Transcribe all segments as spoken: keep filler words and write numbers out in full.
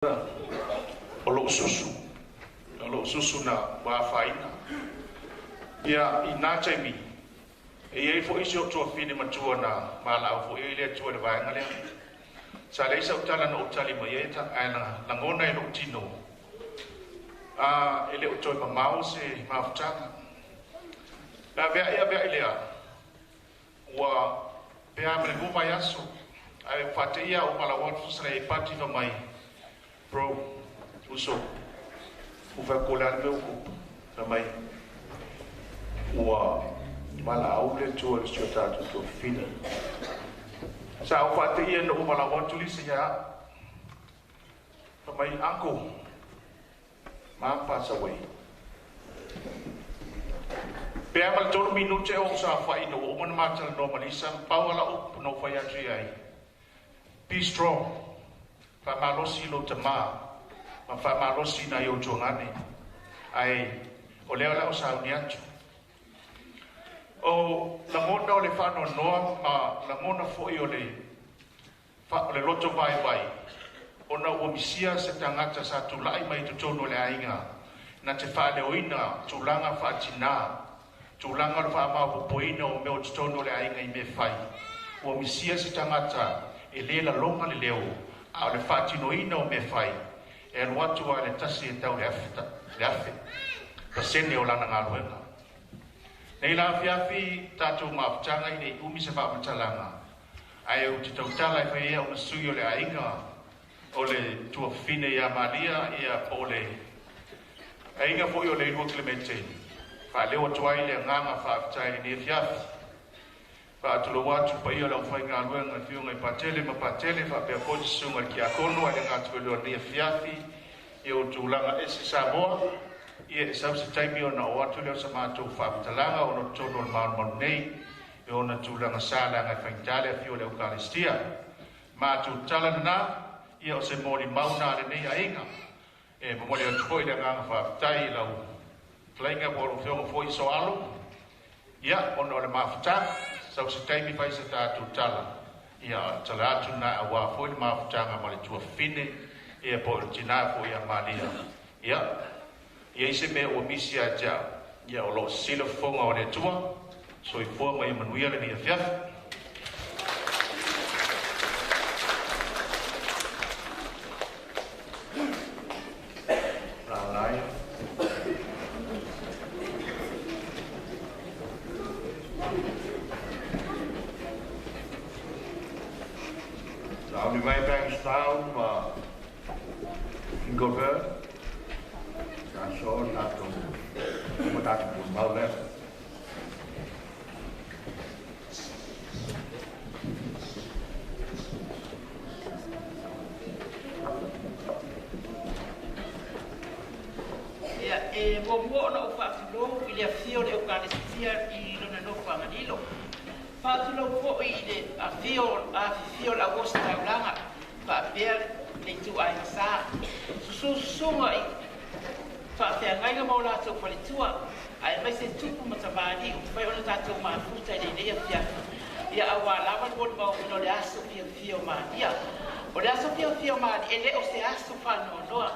ʻo loʻu susu, ʻo loʻu susu naʻa ua faina. Ia ʻi he taimi, ʻe ʻi ai foʻi siʻo tuofefine matua naʻa mālō foʻi ʻe he ʻOtua ʻi he vaenga lea. Sa lei sau tala naʻa ʻo tali mai ʻe ta ʻa e langa, langa ʻo e loʻu tino. ʻA, ʻe leʻo toe mamao se mafutaga. Naʻa vea ia vea i lea. Ua pea mele mo mai aso. ʻA e faʻateʻia ʻo mālō atu sa lei pati no mai. Bro, uso. Ufa ko lea me uku. Ka mai. Ua mālō ʻa e ʻOtua ʻi siʻo taʻu tuofefine. Sa ʻo faʻateʻia no ʻo mālō atu lisi ia. Ka mai ako. Mom passed away. Pea mālō tolu minute ʻo sa faʻi no ʻo mana mātala no Malisa, pau ala ʻo no fai atu ai. Be strong. Faʻa malosi lo tama. Ma faʻa malosi na ʻi ʻo tuangane. ʻAi, ʻo lea la ʻo sa uni atu. ʻO langa ʻo le faʻa noa, ma langa ʻo foʻi ʻo le faʻa ʻo le loto vaivai. ʻOna ua misia se tangata sa tulaʻi mai totonu ʻo le ʻainga. Naʻa te faʻa leoina, tūlanga faʻatina. Tūlanga ʻo le faʻa maopoopoina ʻo meʻa ʻo totonu ʻo le ʻainga ʻi meʻa fai. Ua misia se tangata ʻe lē lalonga le leo. ʻA ʻo le faʻatinoina ʻo meʻa fai. ʻE alu atu ʻa le tasi ʻe tau le afe ta-, le afe. Pasene ʻo lana ngaluenga. Nei la afiafi tatou mafutaga ʻi nei ʻumi se faʻamatalaga. ʻA e ʻu te tau tala ʻe fai ia ʻo masui ʻo le ʻainga ʻo le tuofefine ia Malia ia po le ʻainga foʻi ʻo le ʻi lua Clemente. Faʻa leo atu ai le ngaahi faʻafetai ʻi nei afiafi. Faʻa tulou atu paʻia lau fai ngaluenga ʻa e fionga ʻi patele ma patele faʻa pea foʻi sunga ki a kono ʻa le ngaahi tuelua nei afiafi. ʻI ʻo tūlanga ʻe si Samoa. ʻI ʻe sau se taimi ʻo na ʻo atu leo sa mātou faʻamatalaga ʻo no tono ʻo le malumalu nei. ʻI ʻo na tūlanga sala ngai faitale ʻa fio le ʻEukalesitia. Mātou tala na, ʻi ʻo se moli mauna ʻa le nei ʻainga. ʻE, mo moli atu foʻi le ngaahi faʻafetai lau. Flainga po lo fionga foʻi soalo. Ia, ʻo no le mafuta, sau se taimi fai se tatou tala. Ia, tala atu na ʻa ua foʻi le mafutaga ma le tuofefine. Ia, po le tina foʻi ia Malia. Ia, ia ʻi se meʻa ua misia ʻa ia. Ia, ʻo lo sila fonga ʻo le ʻOtua. Soifua mai manuia le nei afiafi. Lalai. Tau ni mai Bankstown, ma Ingleburn. Ka so tatou, mo tatou pun mau lea. Ia, ʻe muʻomuʻa ʻo na ʻo faʻatulou ʻi le ʻafio le ʻEukalesitia ʻi lona nofo ʻangalilo. Faʻatulou foʻi ʻi le ʻafio, ʻafio le ʻAosi taulanga. Faʻa pea le tuʻa ʻi sa. Susu, susu ngai. Faʻa feangai ngā mau la tau faletua. ʻAi mai se tupu ma tamani, ʻo fai ʻo na tatou mafuta ʻi nei afiafi. Ia ʻaua lava luo le mau ʻi no le aso fiofio Malia. ʻO le aso fiofio Malia, ʻe lē ʻo se aso fanonoa.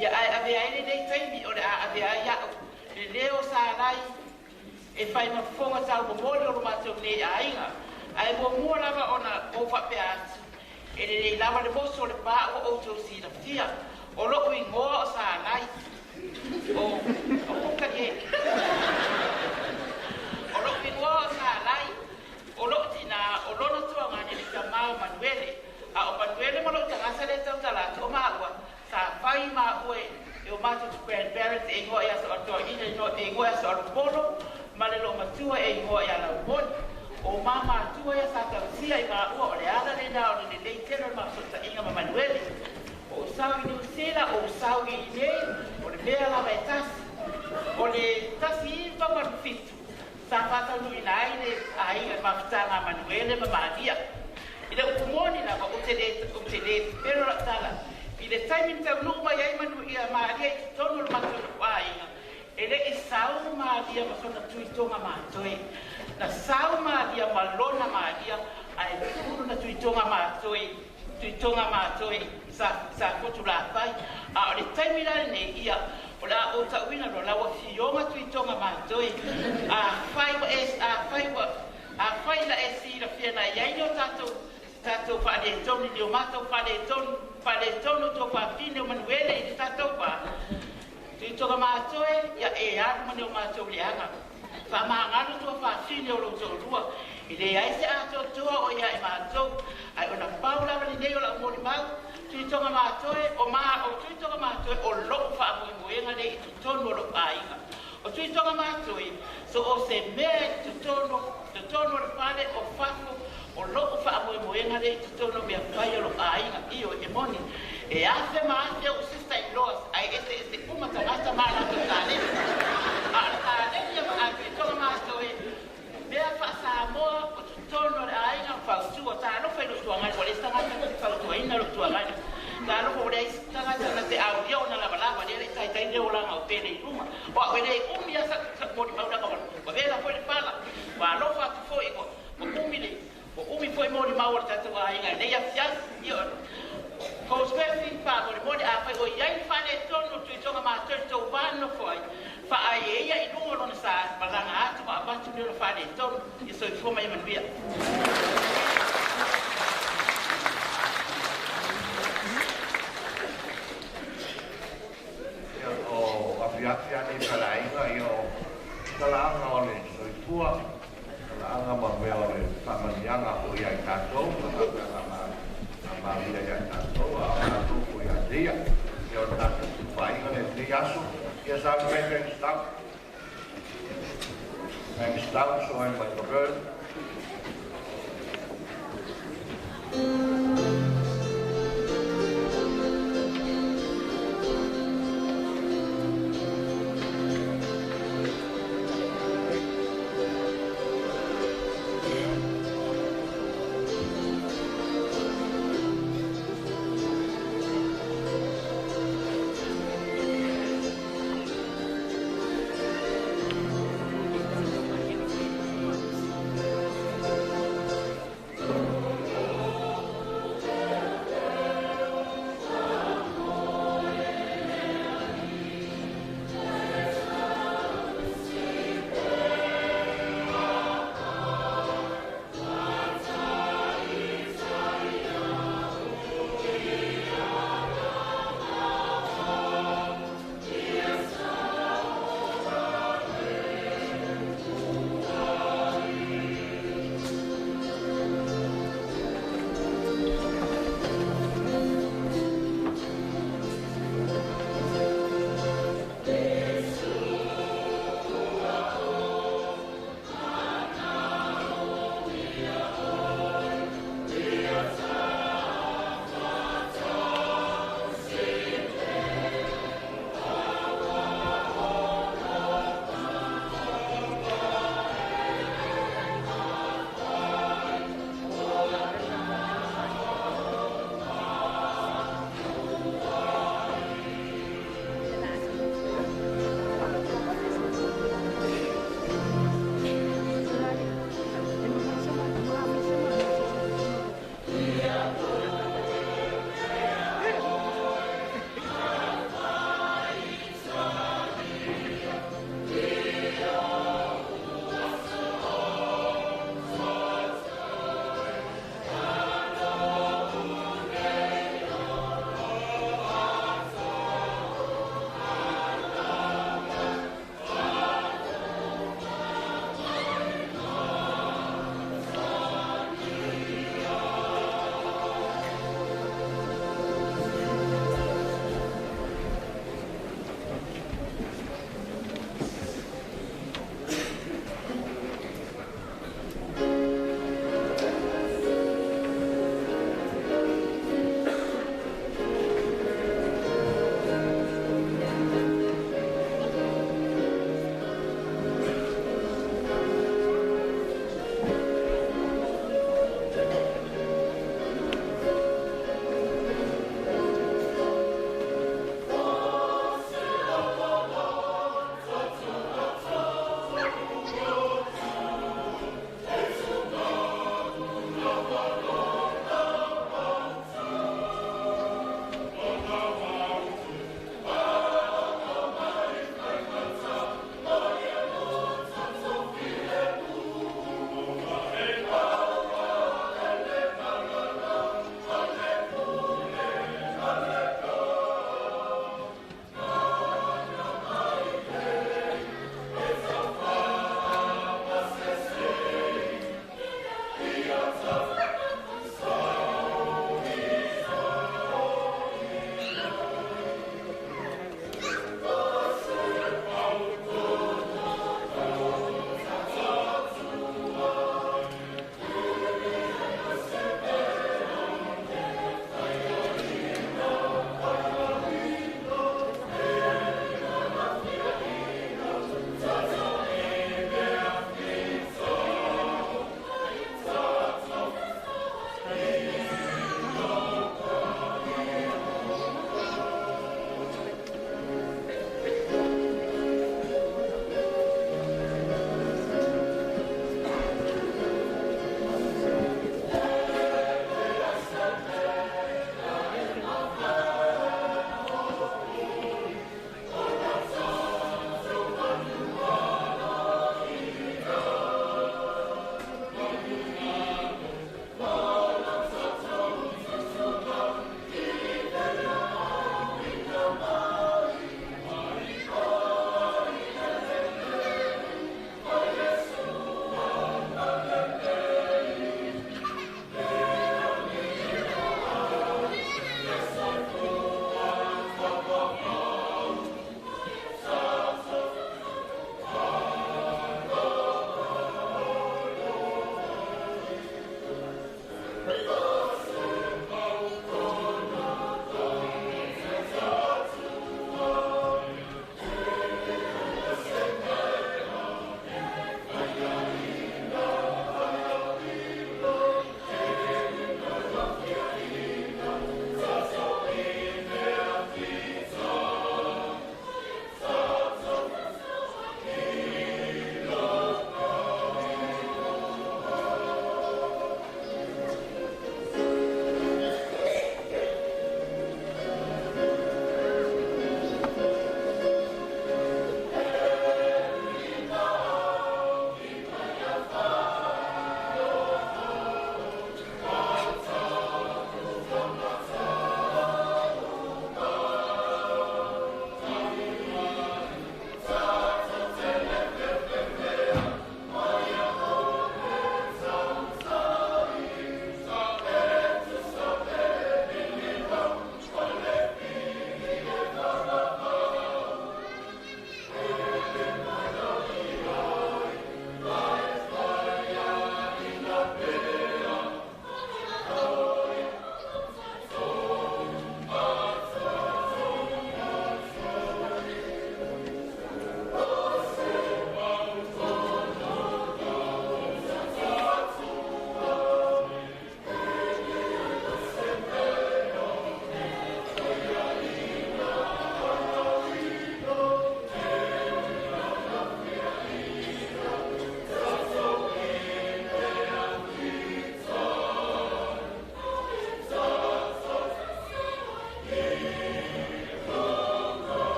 Ia ʻai ʻave ai le nei taimi, ʻo le ʻa ʻave ai aʻu. Le leo sa lai, ʻe fai ma fonga tau mo moli ʻo lo mātou nei ʻainga. ʻAi muʻomuʻa lava ʻo na ʻo faʻa pea atu. ʻE lelei lava le moso le pā ʻo ʻoutou silafia. ʻO loʻu hingoa ʻo Salai. ʻO, ʻo Pokalie. ʻO loʻu hingoa ʻo Salai. ʻO loʻu tina, ʻo lona tuangane le tama ʻo Manuele. ʻA ʻo Manuele mo loʻu tangata le tau tala atu ʻo māua. Sa fai māua ʻe ʻo mātou tu grandparents ʻe hingoa ia Soʻa Toaʻina, ʻe hingoa ia Soʻa Lupolo. Ma le loʻomatua ʻe hingoa ia Laumoni. ʻO māmātua ia sa tausia ʻi māua ʻo le ala le na ʻo le lelei tele ʻo le masotaʻinga ma Manuele. ʻO sau ʻi Nuʻusila, ʻo sau ʻi nei, ʻo le meʻa lava ʻe tasi. ʻO le tasi hiva valu fitu. Sa faʻataunuʻuina ai le ʻainga mafutaga Manuele ma Malia. ʻI le upu moni lava ʻo te lē, ʻo te lē, pero la tala. ʻI le taimi taunuʻu mai ai Manuia Malia ʻi totonu le mātou ʻainga. ʻE leʻi sau Malia ma sona Tuʻi Tonga Mātoe. Na sau Malia ma lona Malia, ʻa e tunu na Tuʻi Tonga Mātoe, Tuʻi Tonga Mātoe, Sa, Sa Kotulāfai. ʻA, ʻo le taimi lā ʻanenai ia, ʻo le ʻa ʻo tauina lo lau a fionga Tuʻi Tonga Mātoe. ʻA, fai ua e, ʻa, fai ua, ʻa, fai la e sila fia na ia ʻi ʻo tātou, tātou faʻa lētonu, ʻi ʻo mātou faʻa lētonu, faʻa lētonu tuofāfine ʻo Manuele ʻi tātou pā. Tuʻi Tonga Mātoe, ia ʻe alu mo ne ʻo mātou leanga. Faʻa māngalo tuofāfine ʻo loutou lua. ʻE leai se ʻātoatoa ʻo ia ʻe mātou. ʻAi ʻo na pau lava lelei ʻo laʻu molimau. Tuʻi Tonga Mātoe, ʻo mā, ʻo Tuʻi Tonga Mātoe, ʻo loʻu faʻa moemoenga lelei ʻi totonu ʻo loʻu ʻāinga. ʻO Tuʻi Tonga Mātoe, so ʻo se meʻa ʻi totonu, totonu ʻo le fale ʻo fafo, ʻo loʻu faʻa moemoenga lelei ʻi totonu ʻo meʻa fai ʻo loʻu ʻāinga. ʻIo, ʻe moʻoni. ʻE afe mā afe ʻo sister-in-laws, ʻa e ʻeseʻese ʻuma tangata mā la tāleni. ʻA, tāleni ia maʻa Tuʻi Tonga Mātoe, meʻa faʻa Samoa, ʻo totonu ʻo le ʻāinga, fautua, talofa ʻi loʻu tuangai, ʻo le tangata ko e fautua ina loʻu tuangai. Talofa ʻo le ʻai tangata na te au ia ʻo na lavalava, le le taitai le ʻo langa ʻo pele ʻi luma. ʻO ʻa ʻo le ʻumi ʻa Sa, Sa, molimau langa ʻo, ʻo vela foʻi le pala, ʻo alofa atu foʻi ko, ʻo ʻumi le, ʻo ʻumi foʻi molimau ʻo le tatou ʻāinga, nei a fias, ʻio. Ko Square Fee pā molimoli a fai ʻo i ai fale tonu Tuʻi Tonga Mātoe tou vā nofo ai. Faʻa ʻai ʻe ia ʻi luga ʻo lona sā, malanga atu, maʻa patu ni ʻo fale tonu, ʻi soifua mai manuia. Ia ʻo afiafi ʻanenai fale ʻāinga, ia ʻo talaʻanga ʻo le soifua, talaʻanga mo e meʻa ʻo le fakamanianga ko ia ʻi tātou, fakamanianga ma, ma, ma ia ʻi tātou, ʻa tātou ko ia te ia, ia ʻo tātou faʻahinga le te aso, ia sa me me stop. Thanks, Doug. So I'm like a bird.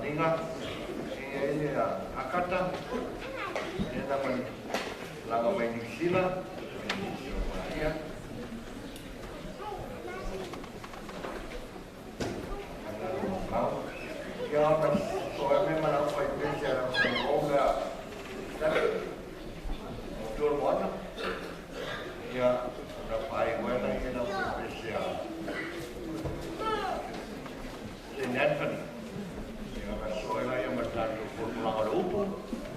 Inga, ʻe ʻi ai ʻa Akata, ʻe na mani langa mai New Zealand, ia. Ia, ʻoku ou sio mai ʻoku ʻi ai pē ʻa e fai ʻo e, ʻo Tolomoana. Ia, ʻoku na fai ʻo e na ia na fai pē ʻa Saint Anthony. Ia, ʻoku ou sio mai ʻa e matātu ko Tolomoana upu.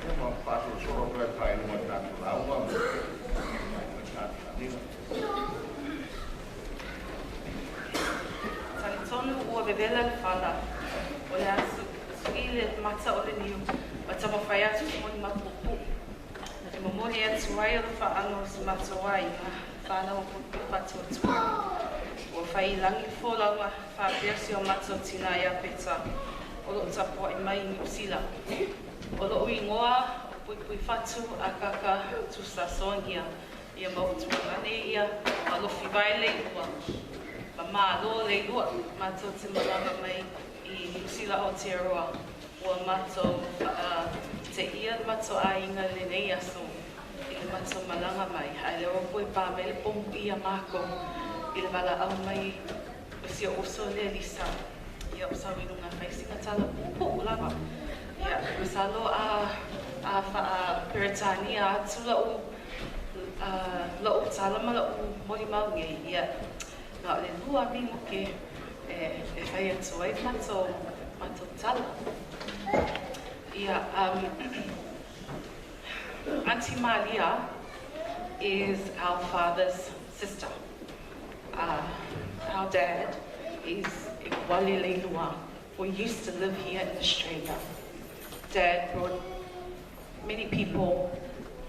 Ia, ma faso solo kai kai matātu laua. Matātu laua. Talitonu ua vevela le fala, ʻo lea atu, sui le mata ʻo le niu, ʻo tama fai atu ki moni mapupu. Naʻe momoli atu ai ʻo le faʻano si mato ai, na fana o pupu fatu atu. ʻO fai langi folaunga, faʻapea si ʻo mato tina ia peta, ʻo loʻo tapuaʻi mai Niu Sila. ʻO loʻu ingoa, ʻo puipui fatu, ʻa kaka, tusa songia. Ia mau tuʻu ane ia, ma lofi vai le ua. Ma mālō le ua, matou te malanga mai ʻi Niu Sila Aotearoa. Ua matou, ʻa, te ia matou ʻāinga le nei aso. ʻI le matou malanga mai, ʻa le ua koe pā mai le pomu ia mako. ʻI le vala au mai, ʻo sio uso le Lisa. Ia ʻoku sau ʻi luga fai singa tala pupu lava. Ia, ʻoku salo ʻa, ʻa fa, ʻa Peretania atu laʻu, ʻa, laʻu tala ma laʻu molimau ngei. Ia, na le lua mi muke, ʻe, ʻe fai atu ai matou, matou tala. Ia, um, Aunty Malia is our father's sister. Uh, our dad is Walileilua. We used to live here in Australia. Dad brought many people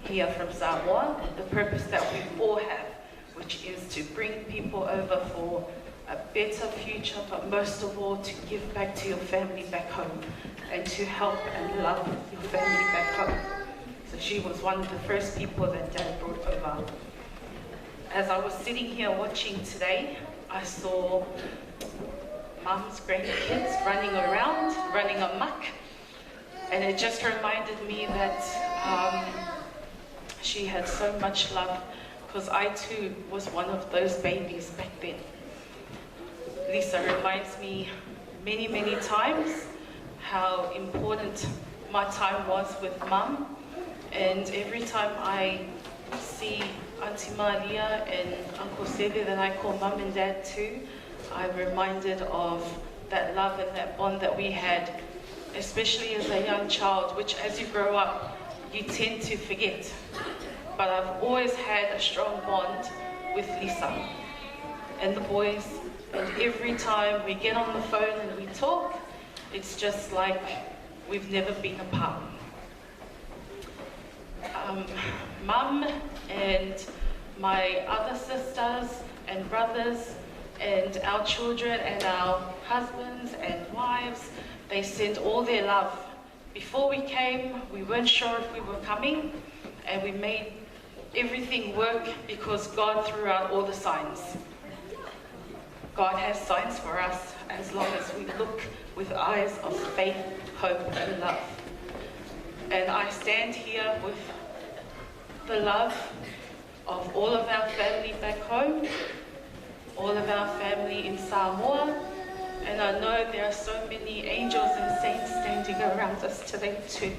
here from Samoa with the purpose that we all have, which is to bring people over for a better future, but most of all to give back to your family back home and to help and love your family back home. So she was one of the first people that Dad brought over. As I was sitting here watching today, I saw Mum's grandkids running around, running amok, and it just reminded me that, um, she had so much love, 'cause I too was one of those babies back then. Lisa reminds me many, many times how important my time was with Mum, and every time I see Aunty Malia and Uncle Seve, that I call Mum and Dad too, I'm reminded of that love and that bond that we had, especially as a young child, which as you grow up, you tend to forget. But I've always had a strong bond with Lisa and the boys, and every time we get on the phone and we talk, it's just like we've never been apart. Um, Mum and my other sisters and brothers and our children and our husbands and wives, they sent all their love. Before we came, we weren't sure if we were coming, and we made everything work because God threw out all the signs. God has signs for us as long as we look with eyes of faith, hope, and love. And I stand here with the love of all of our family back home, all of our family in Samoa, and I know there are so many angels and saints standing around us today too.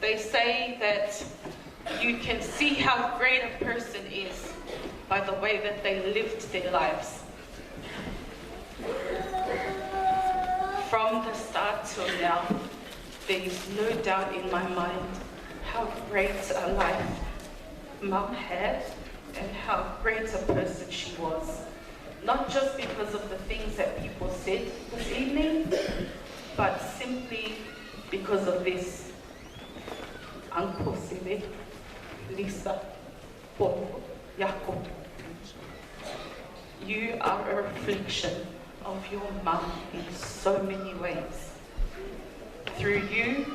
They say that you can see how great a person is by the way that they lived their lives. From the start till now, there is no doubt in my mind how great a life Mum had and how great a person she was. Not just because of the things that people said this evening, but simply because of this. Uncle Seve, Lisa, Polo, Yako. You are a reflection of your mum in so many ways. Through you,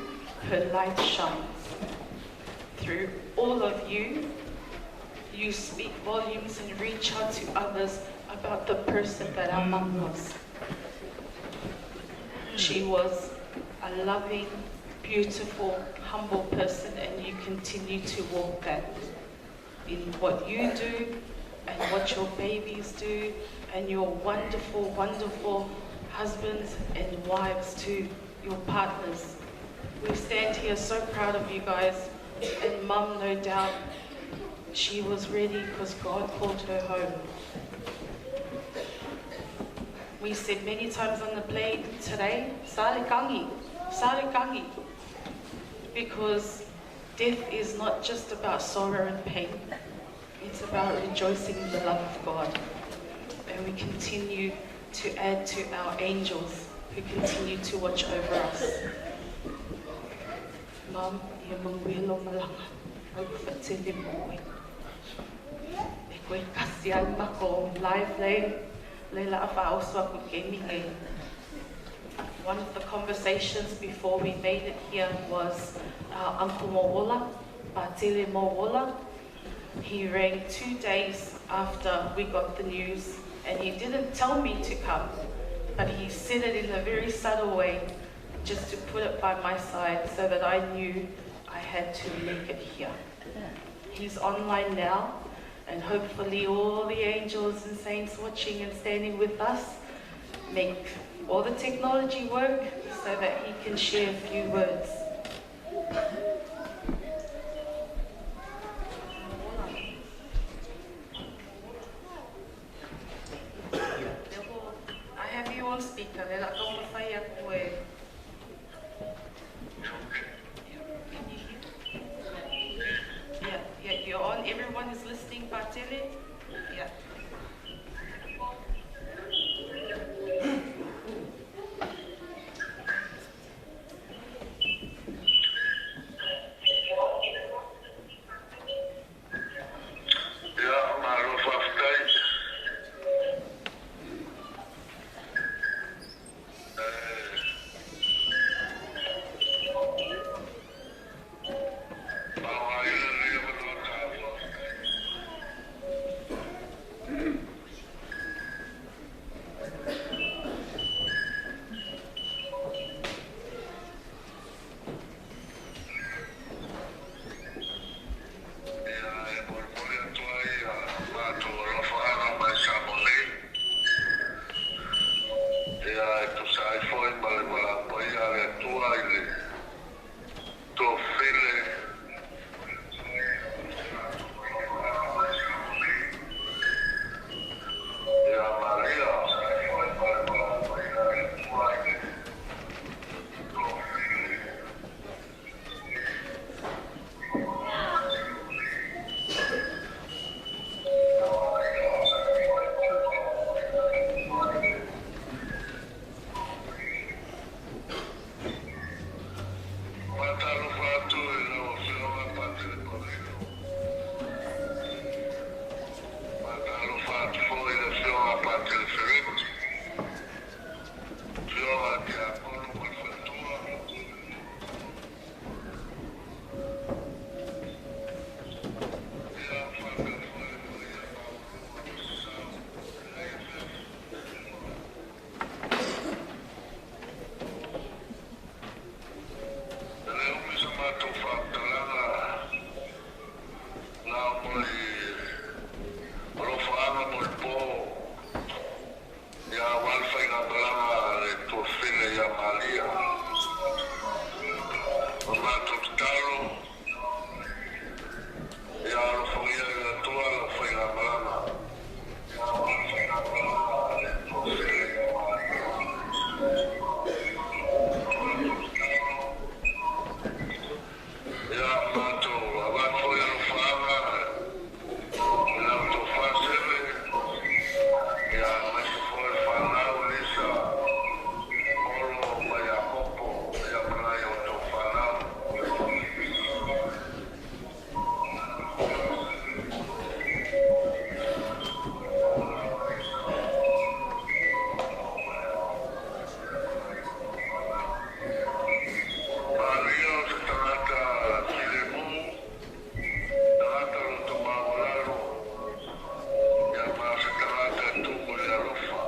her light shines. Through all of you, you speak volumes and reach out to others about the person that our mum was. She was a loving, beautiful, humble person, and you continue to walk that in what you do and what your babies do and your wonderful, wonderful husbands and wives too, your partners. We stand here so proud of you guys, and Mum, no doubt, she was ready because God called her home. We said many times on the plane today, "Sālikangi, sālikangi," because death is not just about sorrow and pain. It's about rejoicing in the love of God. And we continue to add to our angels who continue to watch over us. Mum, ʻi he mahuelo malanga, ʻoku ou fakatele mo koe. ʻE ko e kasi ai ma ko live lei, lei la afa oso aku ke mi nge. One of the conversations before we made it here was our Uncle Moʻola, Pātele Moʻola. He rang two days after we got the news, and he didn't tell me to come, but he said it in a very subtle way, just to put it by my side so that I knew I had to make it here. He's online now, and hopefully all the angels and saints watching and standing with us make all the technology work so that he can share a few words. I have you on speaker, lea la kau mafai aku e. Can you hear? Yeah, yeah, you're on. Everyone is listening, Pātele. Yeah. ʻIa, mālō fakafetaʻi. ʻIa, ʻe molemole atu ai ʻa mātou ʻaloʻofaʻanga mai Samoa nei. ʻIa, ʻe tusa ai foʻi ma le vala paia ʻa e ʻOtua ʻi he tuofefine. ʻIa, Malia. Mātalofa atu ʻi he lau ʻafioʻanga Pātele Paulino. Mātalofa atu foʻi ʻi he ʻafioʻanga Pātele Feleti. ʻAfioʻanga Tiakono mo e faletua. Pea ʻoku ʻi ai ha mātou fakatalanga naʻa mo e ʻaloʻofaʻanga mo e pō. ʻIa, ʻoku fai ha malanga ʻa e tuofefine ʻia Malia. ʻO mātou tatalo, ʻia ʻaloʻofa ia ʻa e ʻOtua ʻo fai ha malanga. ʻIa, mātou ʻoatu foʻi ʻaloʻofaʻanga ʻi he ʻOtua Fāsele, ʻia maise foʻi fānau Lisa, Olo, mo ʻIakopo, ʻia manai ʻOtua fānau. Malia ʻo se tangata filemū, tangata loto māʻulalo, ʻia ma se tangata tuʻu mo e ʻaloʻofa.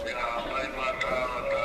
ʻIa, mai mata anga ta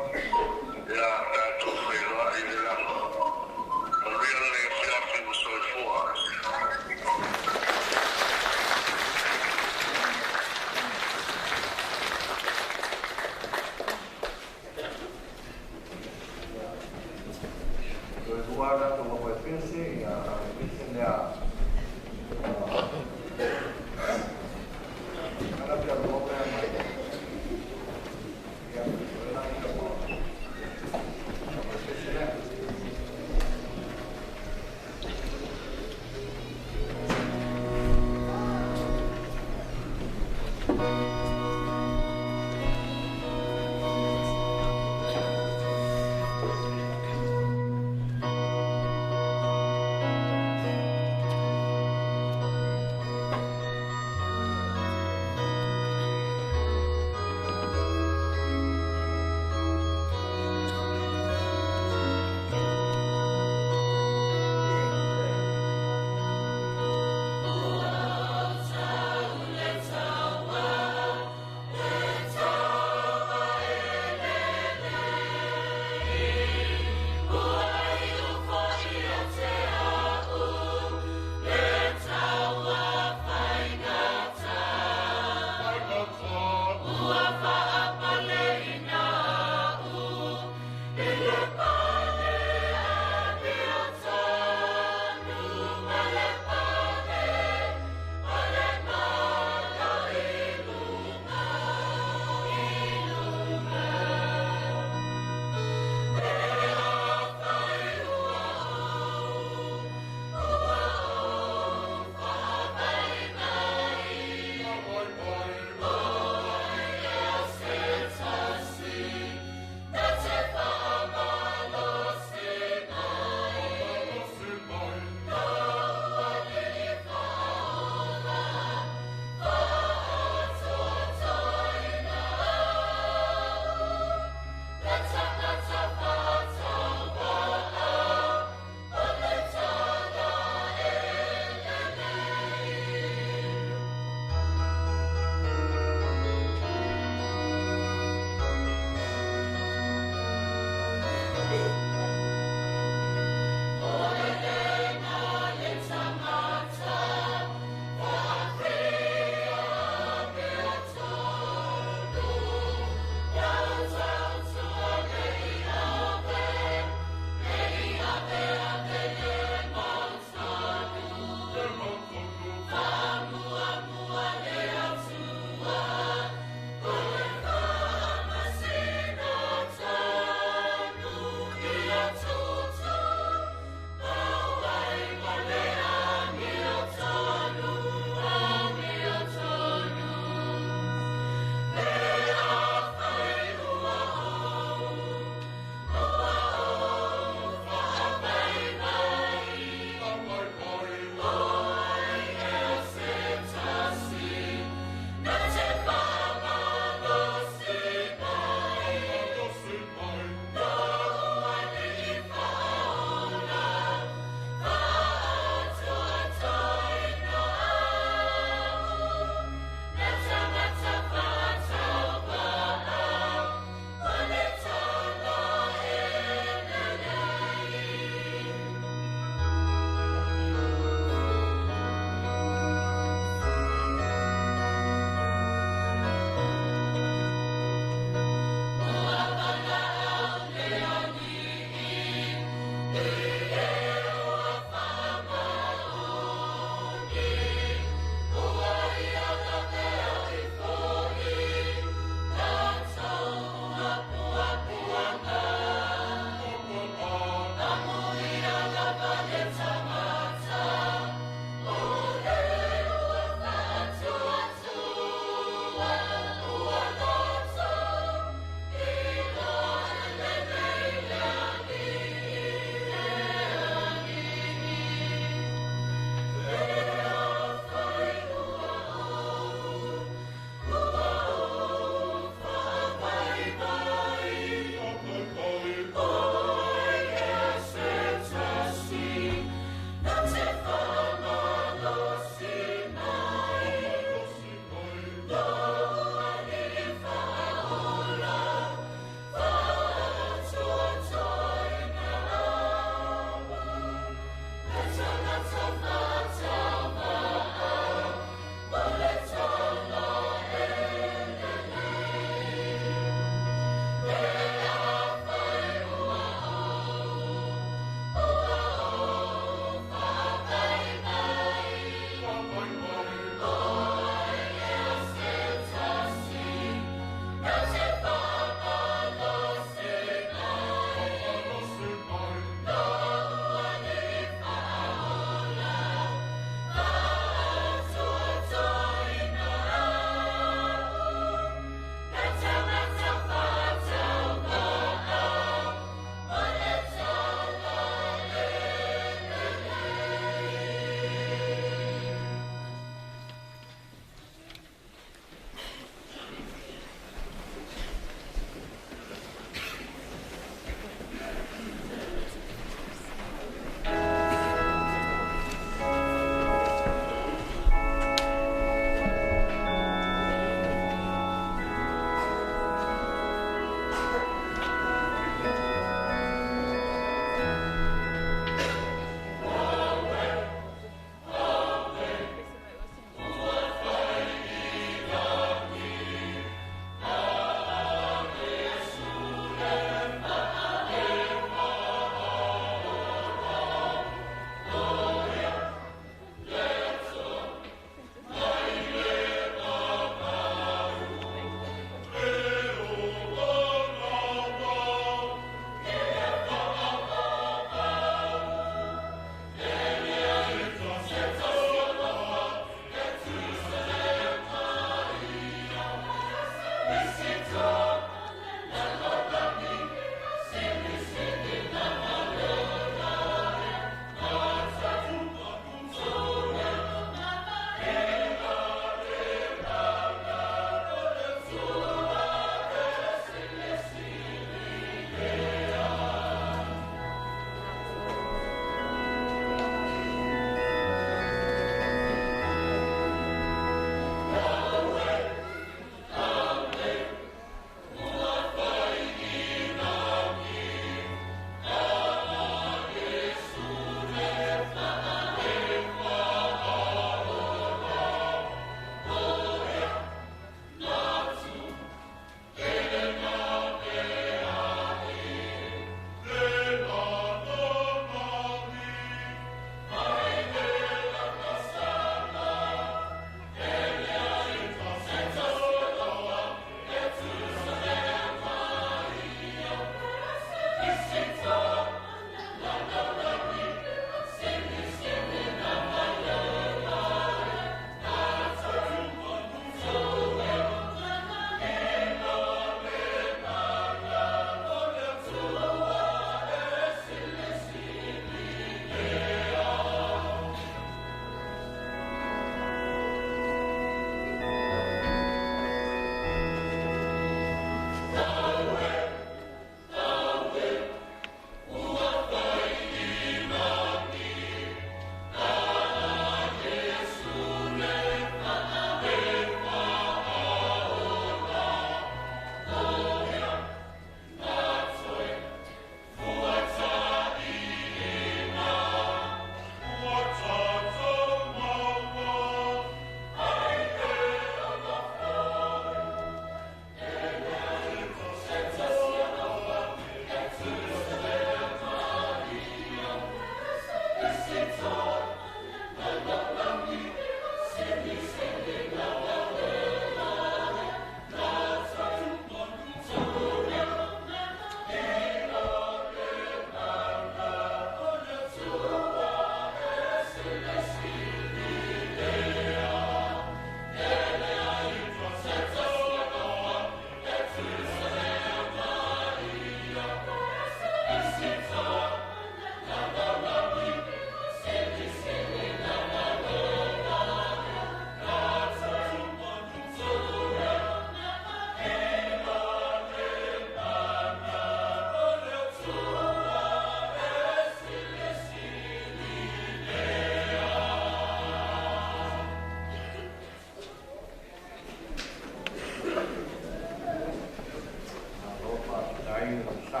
Alofa, tai, sa.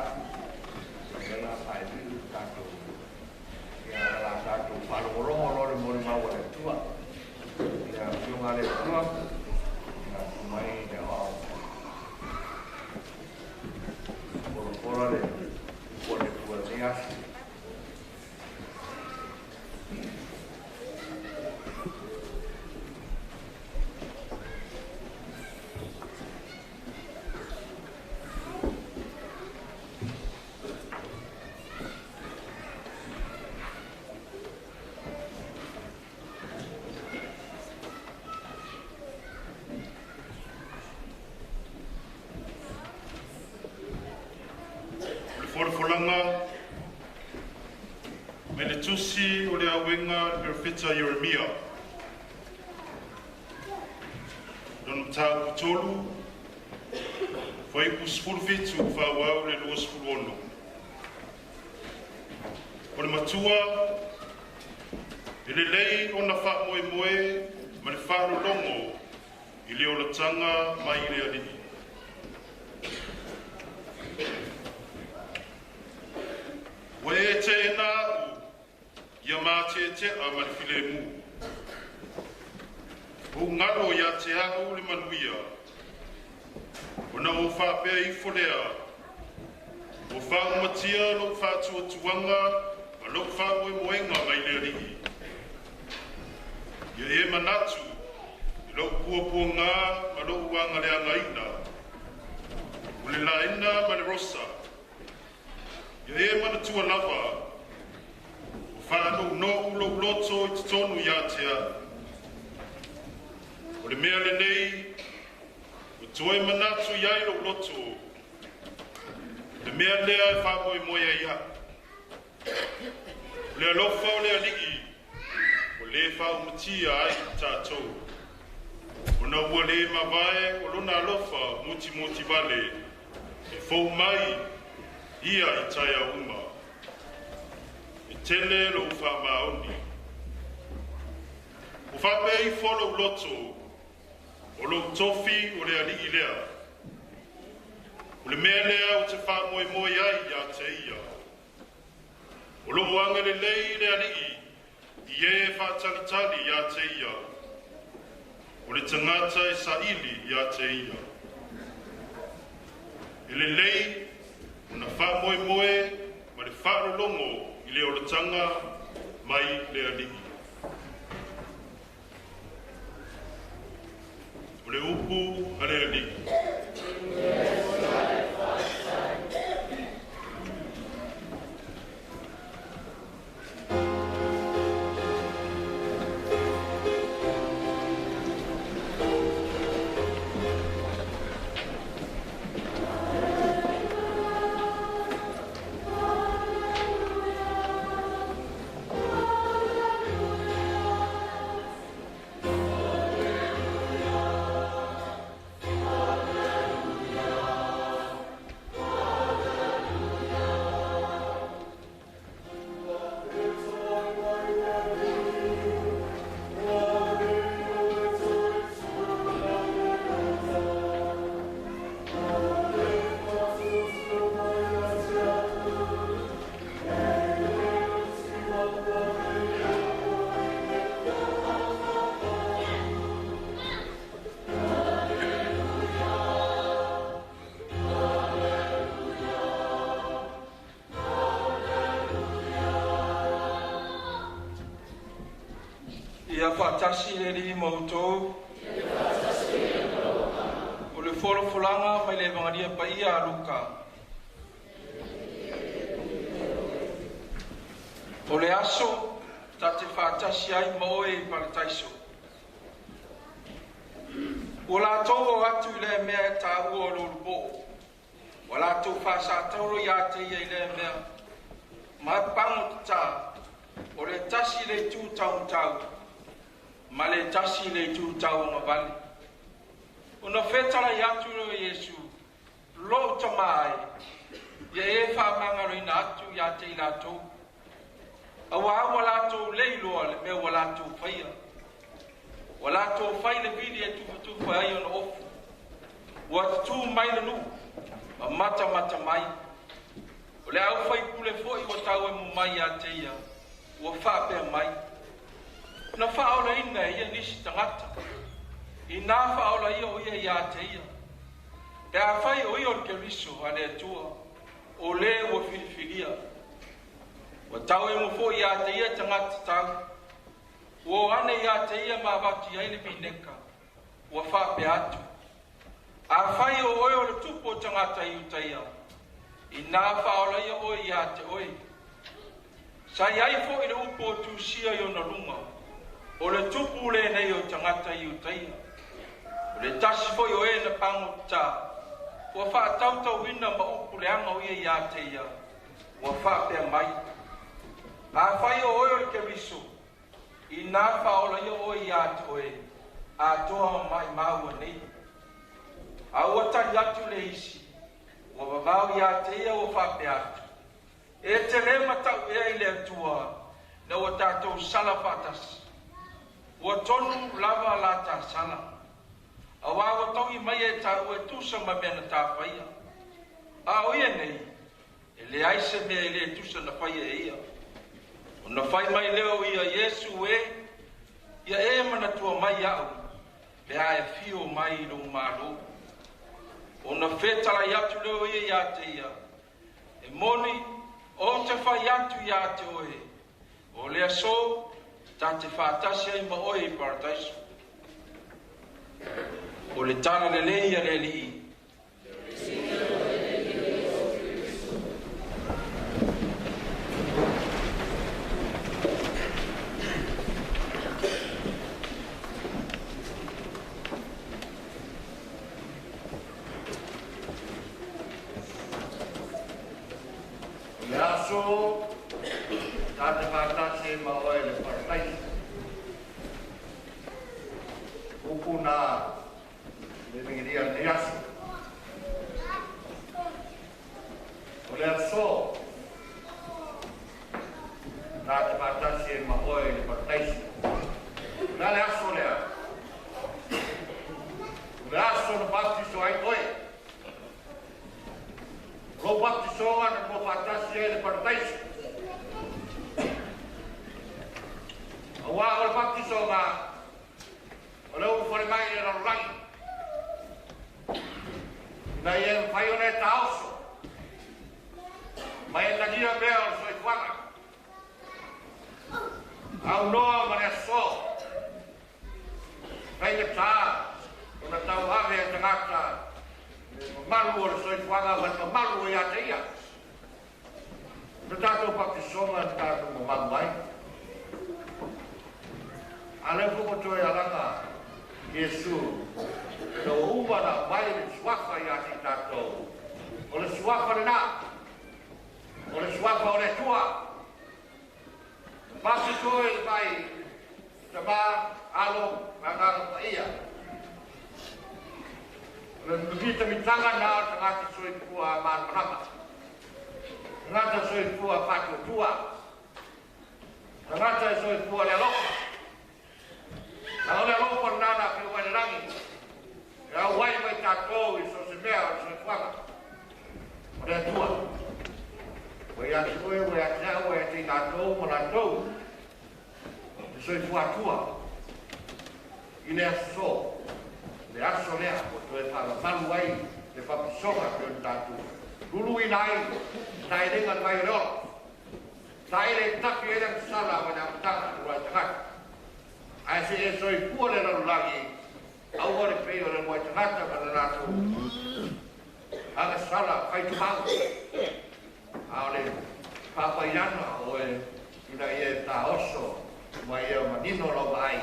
Ia la, ai, tatou. Ia la, tatou fakalongolongo, lole, molimau, ʻOtua. Ia, ʻio, ngale, ʻOtua. Ia, mai, ia, au. Kolo, kolo, le. Kolo, kolo, le, ia. Folofolanga mei he tusi ʻo e ʻAuenga ʻa e palōfita Ieremia. Lona mataupu tolu, fuaiupu sefulu fitu, fāuau ki he ua sefulu ono. Ko e mātuʻa, ʻe lelei ʻona fakamoemoe mo e fakalongolongo ʻi he ola tanga mai ʻa e ʻAliʻi. ʻOku ʻikai te u ʻalu ʻo mateʻi ʻa e filemu. ʻOku ngalo ʻiate au ʻa e manuia. ʻOku ou faʻa pehē ifo leva, ʻoku faʻa ʻumatia hoku faʻa tuʻutuʻuni mo hoku faʻa moemoeʻanga mai ʻa e ʻAliʻi. ʻIo, ʻe manatu ʻi hoku puapuanga mo hoku angaleangaina, ʻo e laina mo e rosa. ʻIo, ʻe manatua lava, ʻoku faʻa nounou hoku loto ʻi totonu ʻiate au. Ko e meʻa lelei, ʻoku Toe manatu ʻi ai loʻu loto, ʻa e meʻa lea ʻe fakamoemoe ai au. ʻA e ʻaloʻofa ʻo e ʻAliʻi, ʻoku lē faʻa umatia ai kitautolu. ʻOku ʻikai mavae ʻa ʻene ʻaloʻofa mutimutivale, ʻe fou mai ia ʻi he taʻu ʻe ua. ʻE tele hoʻo fakamāʻoniʻoniʻi. ʻOku faʻa pehē ifo loʻu loto, ʻa e tofi ʻo e ʻAliʻi lea. ʻA e meʻa lea ʻoku te fakamoemoe ai kiate ia. ʻOku ʻoange lelei ʻe he ʻAliʻi ʻi he fakatalitali kiate ia ʻa e tangata ʻe sāʻili kiate ia. ʻE lelei ʻa e fakamoemoe mo e fakalongolongo ʻi he ʻolunga mai ʻa e ʻAliʻi. ʻA e upu ʻa e ʻAliʻi. ʻIa fakatasi lelei mo kimoutolu. ʻA e folofola mei he ʻEvangelia Paia ʻa Luka. ʻA e aso te te fakatasi ai mo au ʻi Palataiso. ʻOku latou ō atu ʻi he meʻa ʻe taha ʻo e ʻaho. ʻOku latou faʻa satauro kiate ia ʻi he meʻa, mo e pango tatā, ʻo e tasi ʻi he itū taumatau, mo e tasi ʻi he itū tauangavale. ʻO ne fetalaʻi atu ʻo Sīsū, Loʻu Tamai, ʻoua ʻe fakamāngaloʻiaʻi ʻa e ʻaho kiate kinautolu. ʻOua ʻe ʻalu ʻo lei loa ʻi he meʻa ʻoku latou faia. ʻOku latou fai ʻa e vili ʻe tufatufa ai ʻo ne ʻofa. ʻOku tutu mai ʻa e nuʻu, ʻo matamata mai. ʻA e kau faipule foʻi ʻoku tauemu mai kiate ia, ʻoku faʻa pehē mai, Naʻe faʻa ola ʻi he ʻaho ni ʻa e tangata. ʻI he naʻe faʻa ola ʻo ia kiate ia. Pea ʻi he fai ʻo ia ʻo Keliso ʻa e ʻOtua, ʻo lē ʻoku filifilia. ʻOku tauemu foʻi kiate ia ʻa e tangata tatau. ʻOku ʻoange kiate ia ʻa e mavae ʻo e vilineka. ʻOku faʻa pehē atu, ʻI he fai ʻo ia ʻo e tupu ʻo e tangata ʻIutaia, ʻi he naʻe faʻa ola ʻo ia kiate ia. Sai ai foʻi ʻa e upu ʻoku tuʻusia ʻi hono lunga, ʻa e tupu ʻeni ʻo e tangata ʻIutaia. ʻA e tasi foʻi ʻo ʻena pango tatā, ʻoku faʻa tautauhina mo upuleʻanga ʻo ia kiate ia, ʻoku faʻa pehē mai, ʻI he fai ʻo ia ʻo Keliso, ʻi he naʻe faʻa ola ʻo ia kiate ia, ʻa e toa mai maʻu ʻanenai. ʻOku tali atu ʻa e ʻEiki, ʻo vavau kiate ia ʻo faʻa pehē atu, ʻE te lē mataʻu ʻi he ʻOtua, naʻa ʻoku tatou sala fakatasi. ʻOku tonu lava ʻa e ta sala. ʻOku tauhi mai ʻe taua ʻa e tuʻunga mo e meʻa naʻa ta faia. ʻA ia ʻanenai, ʻe leai se meʻa ʻe lē tuʻu naʻa faia ʻe ia. ʻO ne fai mai leva ʻo ia, Sīsū ē, ʻoua ʻe manatua mai au, pea ʻe ʻafio mai ʻi loʻu mālō. ʻO ne fetalaʻi atu leva ʻo ia kiate ia, ʻE moʻoni, ʻoku ou fai atu kiate koe, ʻa e aso te te fakatasi ai mo au ʻi Palataiso. Ko e tala lelei ʻa e ʻEiki. Aso, tā te fakatasi maʻu ai ʻa e parataiso. Kuo puna le mingilia ni aso. ʻO le aso, tā te fakatasi maʻu ai ʻa e parataiso. Naʻe ʻi ai le aso lea. ʻO le aso naʻe papitaiso ai koe. Ko e papitaiso naʻe fakatasi ai le parataiso. ʻOua, ko e papitaiso ʻa ʻo le ʻulufale mai ʻa e lalolagi. Naʻe ʻi ai e fai ʻo ne taʻoso. Mai e talia pea ʻo e soifuaga. ʻAunoa ma le aso. Kae ʻikai ke tā, ʻo ne tauʻave ʻa e tangata, ʻe mamalu ʻo le soifuaga, ʻo ne mamalu ʻo ʻiate ia. Ko e tatou papitaiso naʻe tatou mamalu ai. ʻA e lea foki ʻo toe ʻalu ange ʻa Sīsū, ʻe ʻoua naʻa ʻomai le suafa ʻiate kitautolu. ʻO le suafa lena, ʻo le suafa ʻo le ʻOtua. Papitaiso ʻi he huafa ʻo e Tamai, ʻAlo, mo e Ngaahi ʻAlo Paʻia. Ko e mita mitanga na ʻo e tangata soifua malamalama. Tangata soifua fakatuʻutuʻu. Tangata soifua le ʻaloʻofa. Naʻa ʻo le ʻaloʻofa naʻa ne fai ʻi langi. ʻE ʻauai mai kitautolu ʻi he soifua ʻo e soifuaga ʻo le ʻOtua. ʻOku ʻiate koe, ʻoku ʻiate au, ʻoku ʻiate kitautolu, mo kitautolu. ʻE soifua atu ʻi he aso, le aso lea, ʻo toe fakamamalu ai, le papitaiso ʻa e tatou. Luluina ai, taʻeʻiloa mai ʻa e ʻOtua. Taʻe le tafi ʻe le sala ʻo e ʻamataga ʻo e tangata. ʻA ia ʻe soifua le lalolagi, ʻoua le pei ʻo le ʻoua tangata ka le naʻa ne ʻalu ʻo sala fai tuʻu. ʻA ʻo le pāpaiana ʻo e ʻi he taʻoso, mai ʻa e manino lau ai.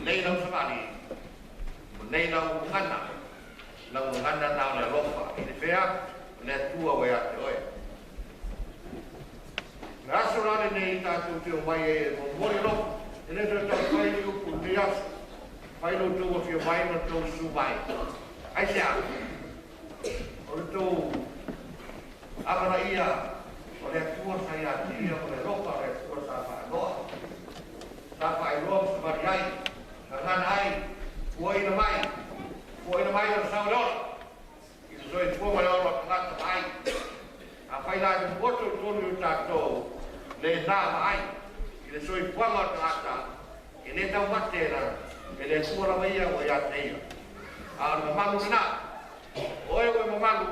Nei lau savali, nei lau ngana, lau ngana naʻa ʻo le ʻaloʻofa, ʻi he fea, ʻo le ʻOtua ʻoku ʻiate koe. Naʻe aso lale nei tatou te ʻomai e momoli ʻaloʻofa, ʻe le toe tau fai upu nei aso, fai lo tou ʻafio mai mo tou sio mai. ʻAi se ʻa, ʻo le tou ʻAmanaʻia, ʻo le ʻOtua sa ʻiate ia, ʻo le ʻaloʻofa, ʻo le ʻOtua sa faʻa ʻiloa. Sa faʻa ʻiloa, sa mali ai, sa ngana ai, ʻoua ʻilo mai, ʻoua ʻilo mai ʻo sau le ola. ʻI he soifua mo le ola ʻo e tangata mai. ʻA fai la e motu tonu ʻi tatou, le na mai, ʻi he soifua mo e tangata, ʻi he tau mate na, ʻe le sua lava ia ʻoku ʻiate ia. ʻA ʻo le mamalu na, ʻoku ʻi ai e mamalu,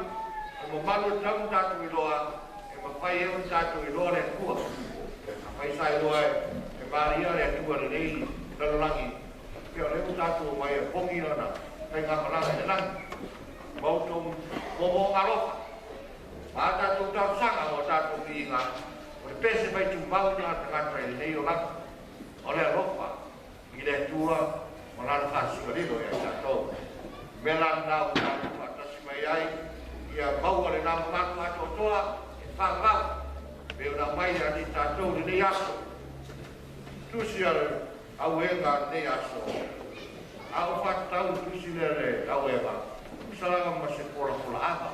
ʻa e mamalu ʻoku tau tatou ʻiloa, ʻe mafai ʻe tatou ʻiloa le ʻOtua. ʻA fai sa ʻiloa ʻe, ʻe Malia le ʻOtua lelei, lalolagi. Pea ʻoku tatou mai e pongi lana, kai ngā malanga e langi. Mau tau, mo mo ngalofa. Mo tatou tau sanga, mo tatou piʻinga, ʻo le pese mai tu mau na tangata e nei o laka. ʻO le ʻaloʻofa. ʻI le ʻOtua, mo lana fāsio lilo ʻia tatou. Meʻa la naʻa ʻoku tau fakatasi mai ai, ʻia maua le nā mamalu ʻa e ʻOtua, ʻe fakavavevave. Pea ʻoku na mai ʻiate tatou ʻi he nei aso. Tusi ʻa e ʻauenga nei aso. ʻA ʻo fakatau tusi lele ʻauenga. Salama ma se polapola ava,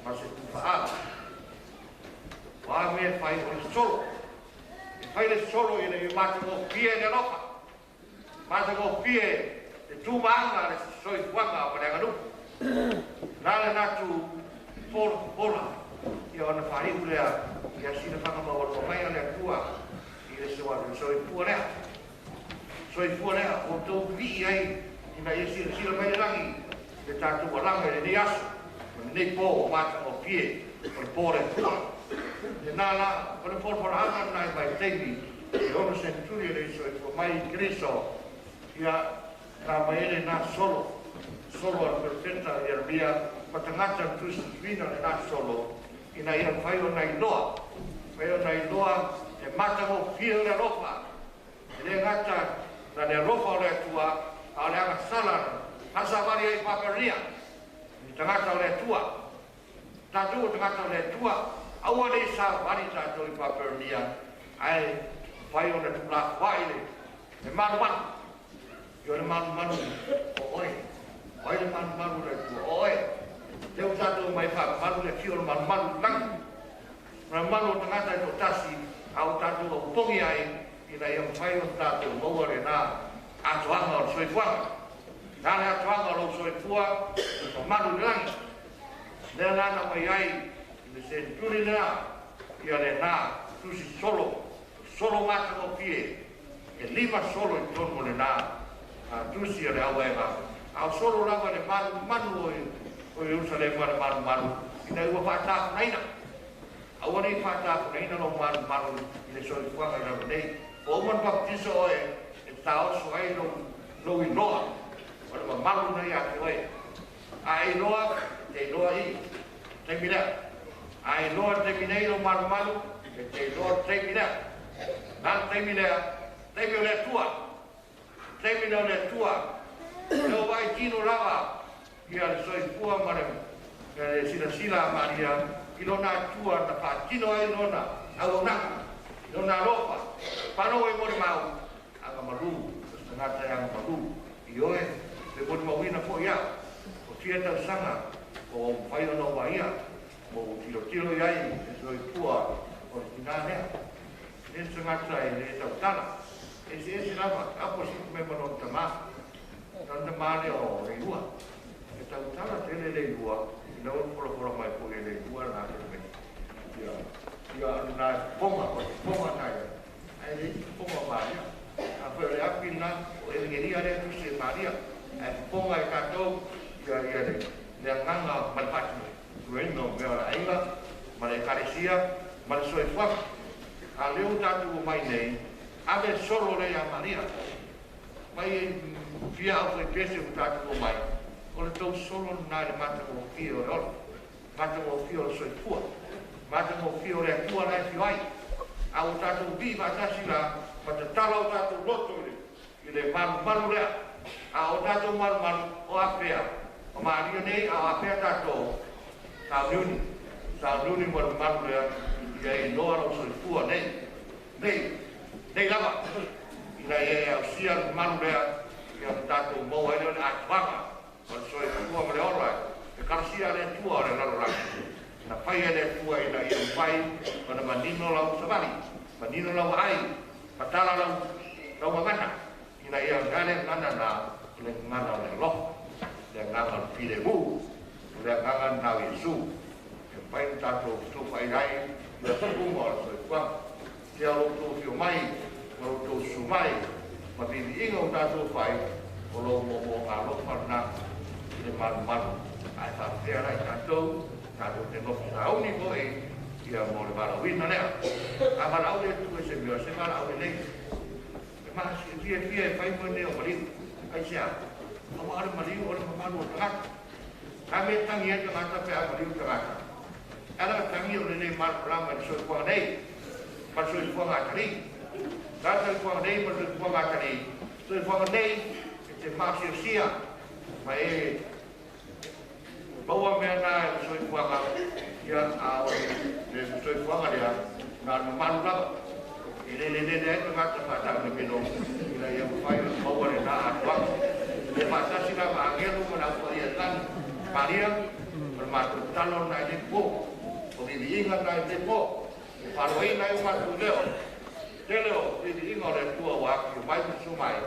ma se tufa ava. Wa me fai ʻo le solo. ʻE fai le solo ʻi he mata mo pie le loka. Mata mo pie le tuʻunga le soifuaga ʻo le anganuku. Naʻa le natu pol-, pola. ʻIa ʻoua naʻa fai ʻulea. ʻIa sila fanga mau ʻo mai ʻa le ʻOtua. ʻI le soa le soifua lea. Soifua lea, ʻo tau viʻi ai, ʻi naʻa ʻia sila, sila mai le langi, le tatou ʻalanga ʻi he nei aso, ʻi he nei pō, mata mo pie, ʻo le pō le fua. ʻE nā la, ʻo le folofola ʻanga naʻe mai taimi, ʻi he ono senituli ʻe soifua mai Keliso, ʻia, naʻe mai le nā solo, solo ʻa e perofeta ʻIelemia, mo e tangata tusi vina le nā solo, ʻi naʻa ʻia fai ʻo na ʻiloa, fai ʻo na ʻiloa, ʻe mata mo pie le ʻaloʻofa, ʻe le ngata naʻa le ʻaloʻofa ʻo le ʻOtua, ʻa ʻo le angasala, ʻa e sāvali ʻa Pāpela, ʻi he tangata ʻo le ʻOtua. Tatou ʻo tangata ʻo le ʻOtua. ʻAua naʻe sāvali tatou ʻi Papilonia, ʻa e fai ʻo ne tuʻu lafoaʻi le, le malumalu. ʻIo, le malumalu ʻo ʻoe. ʻOe le malumalu le ʻOtua ʻo ʻoe. Te u tatou mai fa malu le fio le malumalu langi. Malumalu ʻo tangata ʻe toʻatasi, ʻa ʻo tatou ʻapongi ai, ʻi he ʻai ʻoku fai ʻo tatou maʻu ʻa e na ʻatoʻanga ʻo e soifuaga. Naʻe ʻatoʻanga ʻo e soifua, ʻo malu le langi. Naʻe lana mai ai, ʻi he senituli na, ʻi he na tuʻusi solo, solo matangofie, ʻe lima solo ʻi tonu ʻo e na, ʻa, tuʻusi ʻa e ʻauvaʻe. ʻA ʻo solo lava le malumalu ʻo, ʻo Ierusalema le malumalu, ʻi he ʻai ʻo faʻa tāpunaina. ʻAua naʻe faʻa tāpunaina ʻa e malumalu ʻi he soifuaga ʻi lalo nei. ʻO ʻuma papitaiso ʻoe, ʻe taʻoso ai ʻa hoʻo, hoʻo ʻiloa. ʻO ne malumalu nai ʻa koe. ʻA e ʻiloa, te ʻiloa ʻi he taimi lea. ʻA e ʻiloa taimi nei ʻo e malumalu, te ʻiloa taimi lea. Naʻe taimi lea, taimi ʻo e ʻOtua. Taimi lea ʻo e ʻOtua. ʻE ʻo vaʻi kino lava, ʻi he soifua mo e, ʻe, silasila ʻa Malia, ʻi lona ʻOtua naʻe faʻa kino ai lona ʻauʻaunanga, ʻi lona ʻaloʻofa. Pano e molimau. Angamalū, tangata ʻe angamalū, ʻio ē, pea molimauʻi na foʻi au. Ko e fiha tausaga, ʻoku ou fai ʻo nau vaʻia, mo tilotilo ʻi ai, ʻe soifua, ʻo le tina lea. ʻE tangata ʻe le tautala, ʻe se, ʻe se lava, ʻapo si me mano tama. Tana male ʻo Leilua. ʻE tautala tele Leilua, ʻi he ʻoku folofola mai ko e Leilua na te me. ʻIa, ʻia na ponga, ʻo ponga na ia. ʻA e lei ponga Malia. ʻA ko e le ʻapi na, ʻo e ngeri a le tuʻusi ʻe Malia. ʻA e ponga ʻe tatou, ʻia, ʻia le, le anganga malipati. Reino me ora ainga, ma le ʻekalesia, ma le soifua. ʻA leo tatou ʻomai nei, ʻave solo lea ʻa Malia. Mai e fia au fai pese ʻo tatou ʻomai. ʻO le tau solo na le matangofie ʻo le ola. Matangofie ʻo le soifua. Matangofie ʻo le ʻOtua naʻe fio ai. ʻA ʻo tatou viʻi faʻatasi na, ma tatala ʻo tatou loto ʻi le, ʻi le malumalu lea. ʻA ʻo tatou malumalu ʻo ʻafea. ʻO Malia nei ʻa ʻo ʻafea tatou. Sauniuni. Sauniuni malumalu lea. ʻIa ʻi loa lau soifua nei. Nei, nei lava. ʻI he ʻai ʻe aʻusia malu lea, ʻia tatou maʻu ai lea ʻa e ʻatoʻanga, ʻo le soifua mo le ola, ʻekalesia ʻa le ʻOtua ʻo le lalo langi. Naʻe fai ʻe le ʻOtua ʻi he ʻai ʻo fai, ʻo ne manino lau savali, manino lau ʻai, patala lau, lau mamana. ʻI he ʻai ʻo ngale ngana na, le ngana ʻo le ʻaloʻofa, le ngana ʻo le filemū, le ngana na ʻo Sīsū. ʻE fai tatou tufa ʻi ai, ʻi he tuʻunga ʻo le soifua. Te ʻoua ʻe tō fio mai, ʻoua ʻe tō sū mai, ma viviʻinga ʻo tatou fai, ʻo lou mo mo ka lo fana, ʻi le malumalu. ʻAi fa fea lai tatou, tatou te nofo sauni ko e, ʻia mo le valaʻauina lea. ʻA e valaʻau le tu e se mio, se valaʻau le nei. ʻE ma si, fie, fie, fai mo ne ʻo maliu. ʻAi sea. ʻAua ʻa le maliu, ʻo le mamalu ʻo tangata. Ka me tangi e tangata pe ʻa maliu tangata. ʻAla tangi ʻo le nei malu lama le soifua nei. Ma le soifua ngā tali. Ka le soifua nei, ma le soifua ngā tali. Soifua nei, ʻe te ma si o sia. Ma e Maua mea na e soifuaga, ia a o le soifuaga lea, na mamalu lava. ʻE lele lele ai ka ngata fata me meno, ʻi la ia fai o maua le na a tua. ʻE fata si na ma angelu ma na fai a tani, Maria, ma ma tu talo na i le po, o viviinga na i le po. ʻE faloina e matu leo. Te leo, ʻi te inga o le tua wa ki mai ki su mai.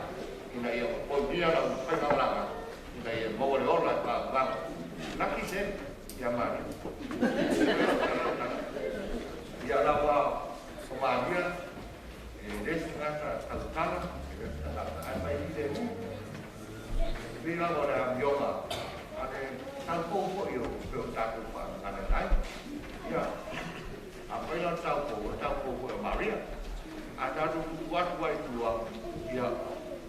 ʻIna ia o poi mia la u fai na langa. ʻIna ia mo le ola pa langa. Na ki se, ia mani. Ia la wa, ko Maria, e lesi ngata tautala, e lesi ngata ai mai i le mu. Vila o le amioga, a le taupoʻou foʻi ʻo pe o tatou faʻa ngana nai. Ia, a fai la taupoʻou, taupoʻou foʻi ʻo Maria. A tatou tuku atu ai tua, ia,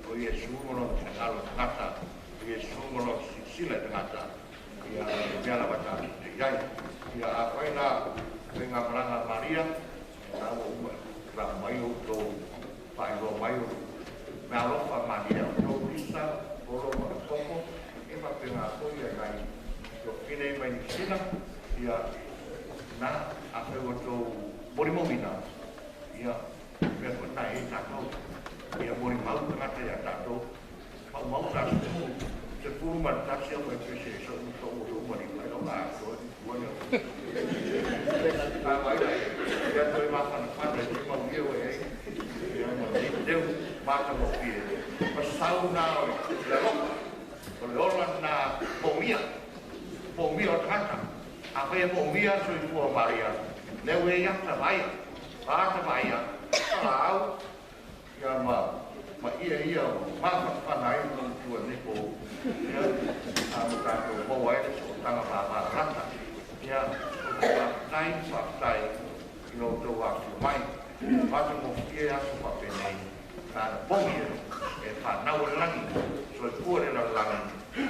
ʻo Iesu mo lona finangalo tangata, ʻo Iesu mo lona silasila tangata. Ia, mea lava tatou te iai. Ia, a fai la, fai ngā malanga Maria, Ka ua uma, ka mai o tō, fai ua mai o, mea alofa Maria, o tō Lisa, o lo ma koko, e ma pe ngā koi a nai, tō fine mai ni sina, ia, Na, ʻa fai ʻo tau molimau ina. Ia, meʻa ko ena ʻe tatou. Ia molimau tangata ia tatou. Mau mau tatou. Sefulu mā tasi ʻa e pese, so, so, so, mali, mai lo na, so, ua leo. Ka mai, ia, ia, toe māfana, fana, ia, mau ia, ue, ia, mau, ia, teu, mātanga pie. Pasau na, ʻo, ia, lo. Ko e ola na, moʻomia. Moʻomia ʻo tangata. ʻA fai e moʻomia soifua Maria. Leo e ia tavaia. Pā tavaia. Pā au. Ia ma, ma ia ia, ma fa, fa na i no tua ne ko. Ia, a mo ka ko mo wa e so tanga ma ma rata. Ia, ko ka tai, fa tai, ʻi no to wa si mai. Mata mo fie a so pa penei. Ka na pongi e, e fānau ʻo e langi, soifua ʻi he langi.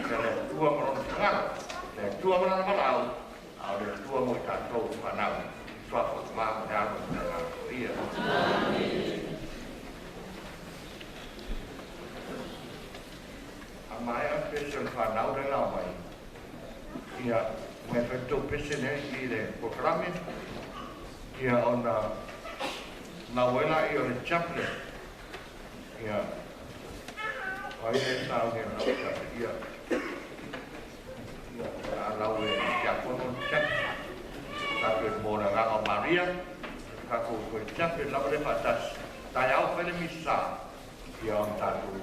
Ka le tua mo lona fangalo, le tua mo lona malau. ʻA le tua mo tatou fānau. Suafa ma mo le amo mo le amo. Ia. ʻA mai ʻa pese fānau le lau mai. Ia, mai fai tau pese nei ʻi le polokalame. Ia ʻo na, na wela ʻi ʻo le chaplain. Ia. ʻO ia e tau ne lau chaplain. Ia. Ia, ʻa lau e ia kono chaplain. Ka ko e mo na nganga Maria. Ka ko ko chaplain lau le fatas. Tae au fele misa. Ia ʻo tatou.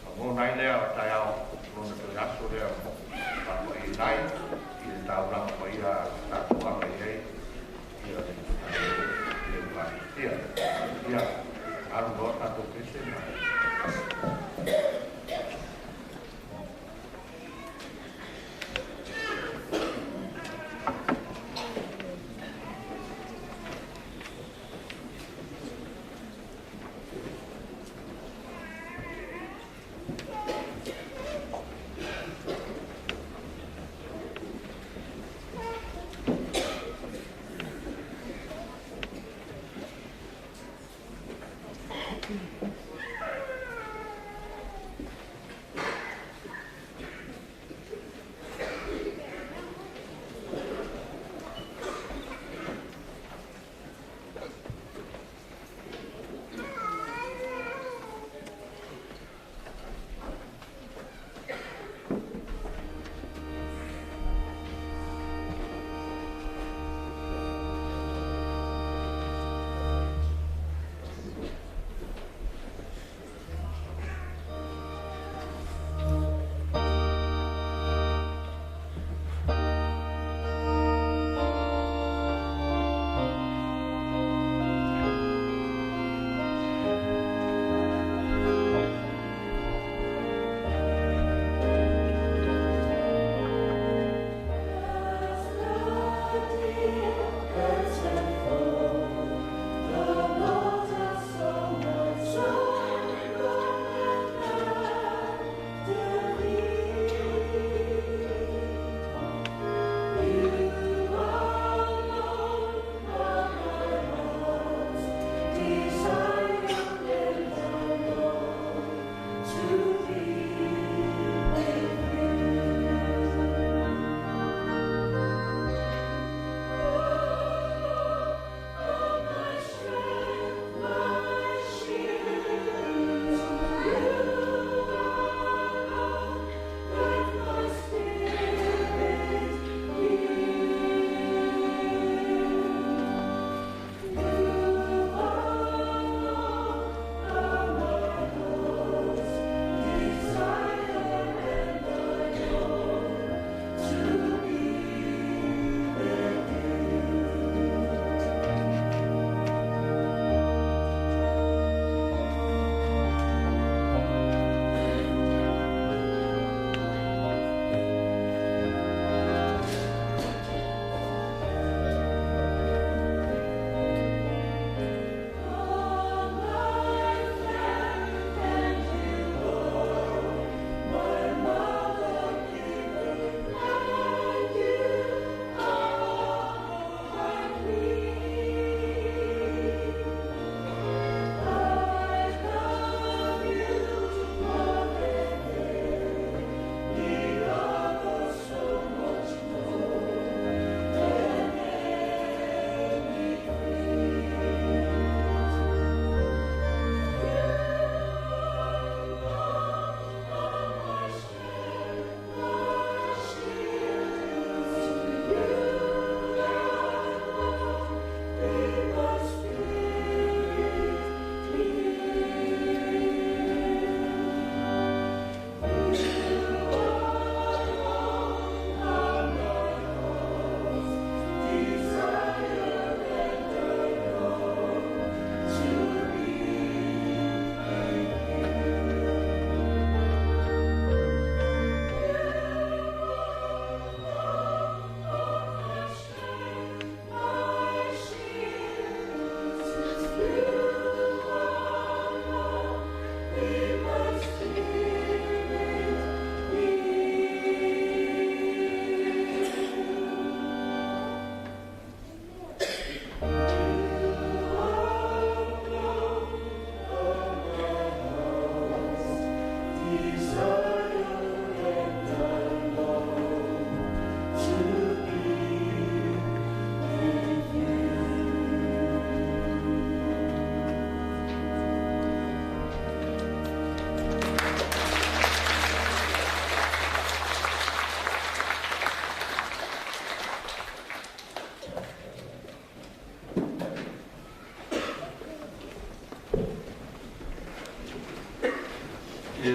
Ka mo nai lea ʻo tae au. Mo na toe aso lea. Ka mo i nai. I le tau langa mo ia tatou anga i ai. Ia, ia, ia, ia, ʻalu ʻo tatou pese na.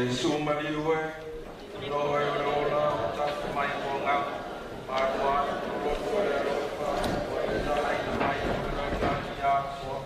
Sīsū Maliu ē, ʻoku ʻi loto ʻi he ʻola, ʻo tau mai kuo ngau, mātuʻa, ʻo lotu ʻa e ʻaloʻofa, ʻo e tala ʻi he mai, ʻo e tala ʻi he ʻatua.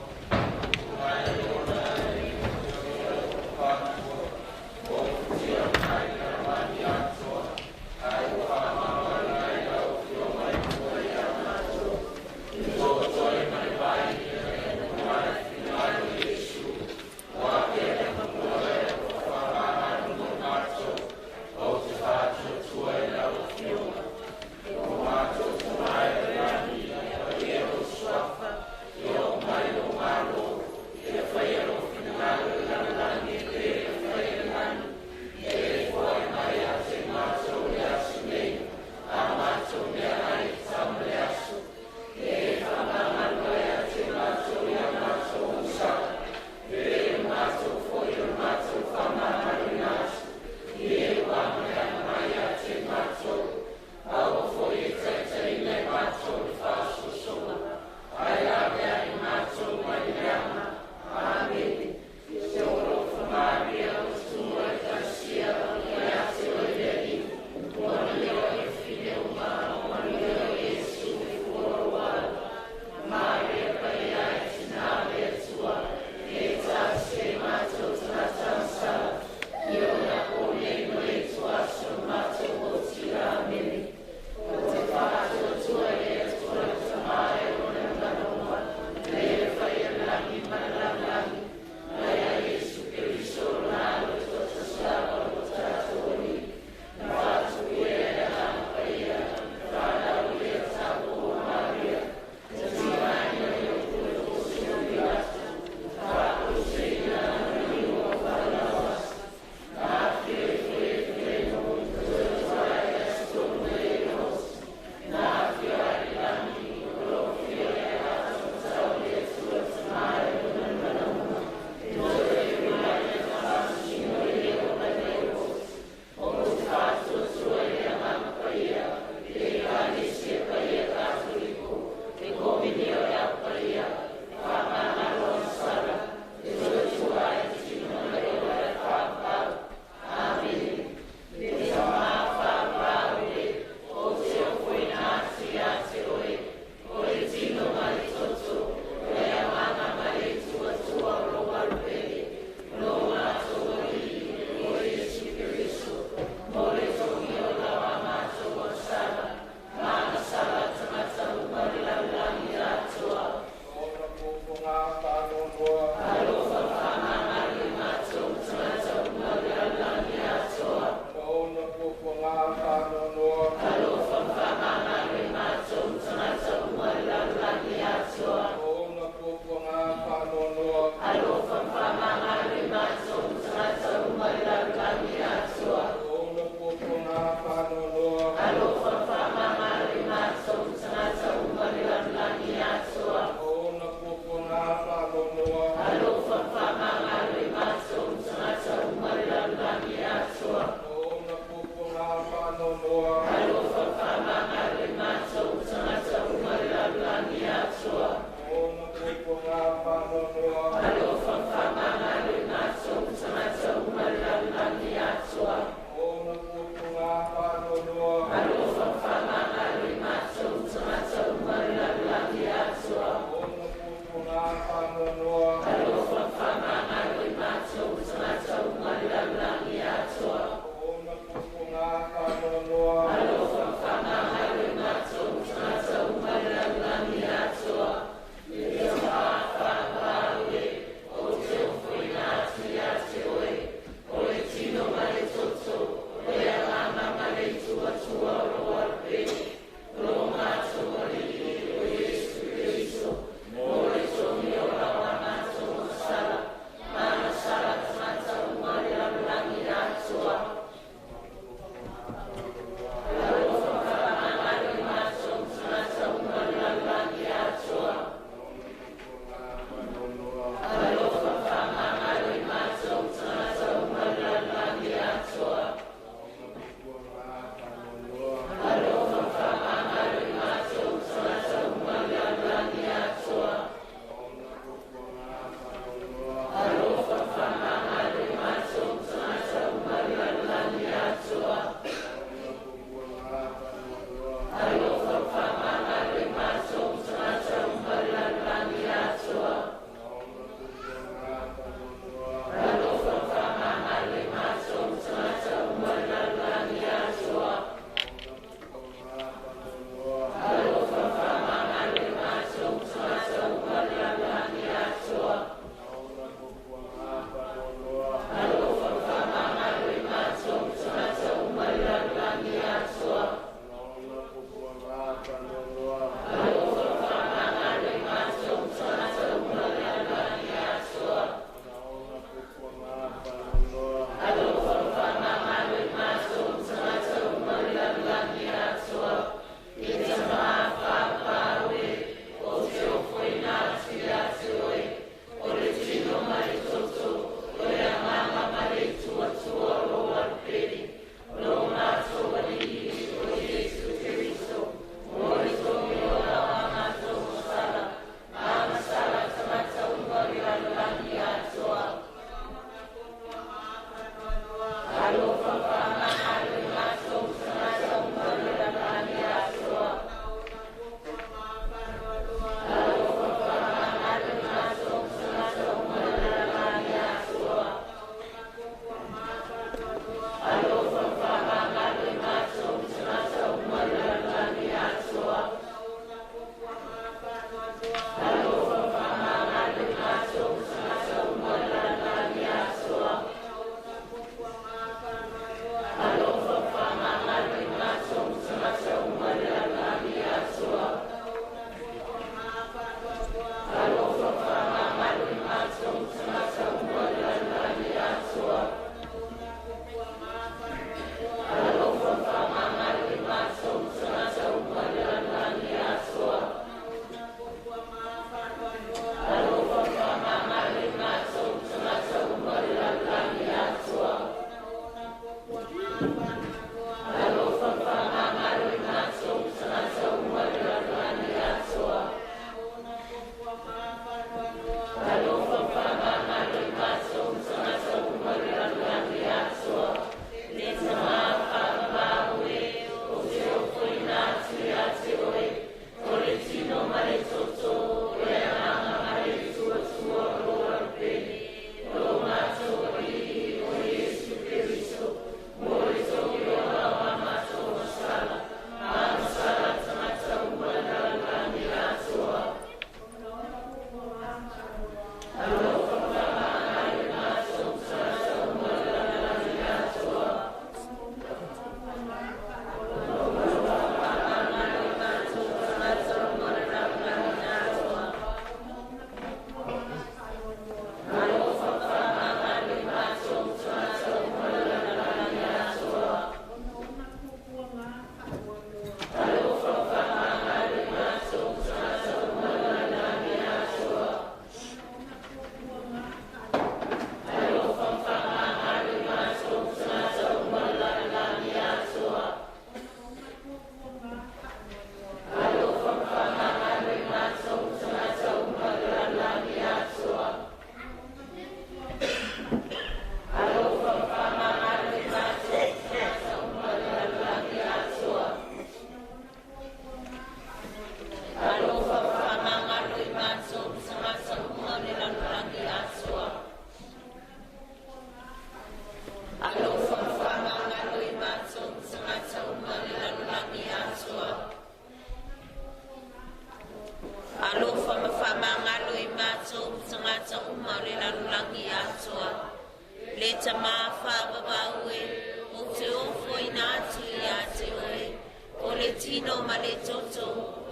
Ē toto,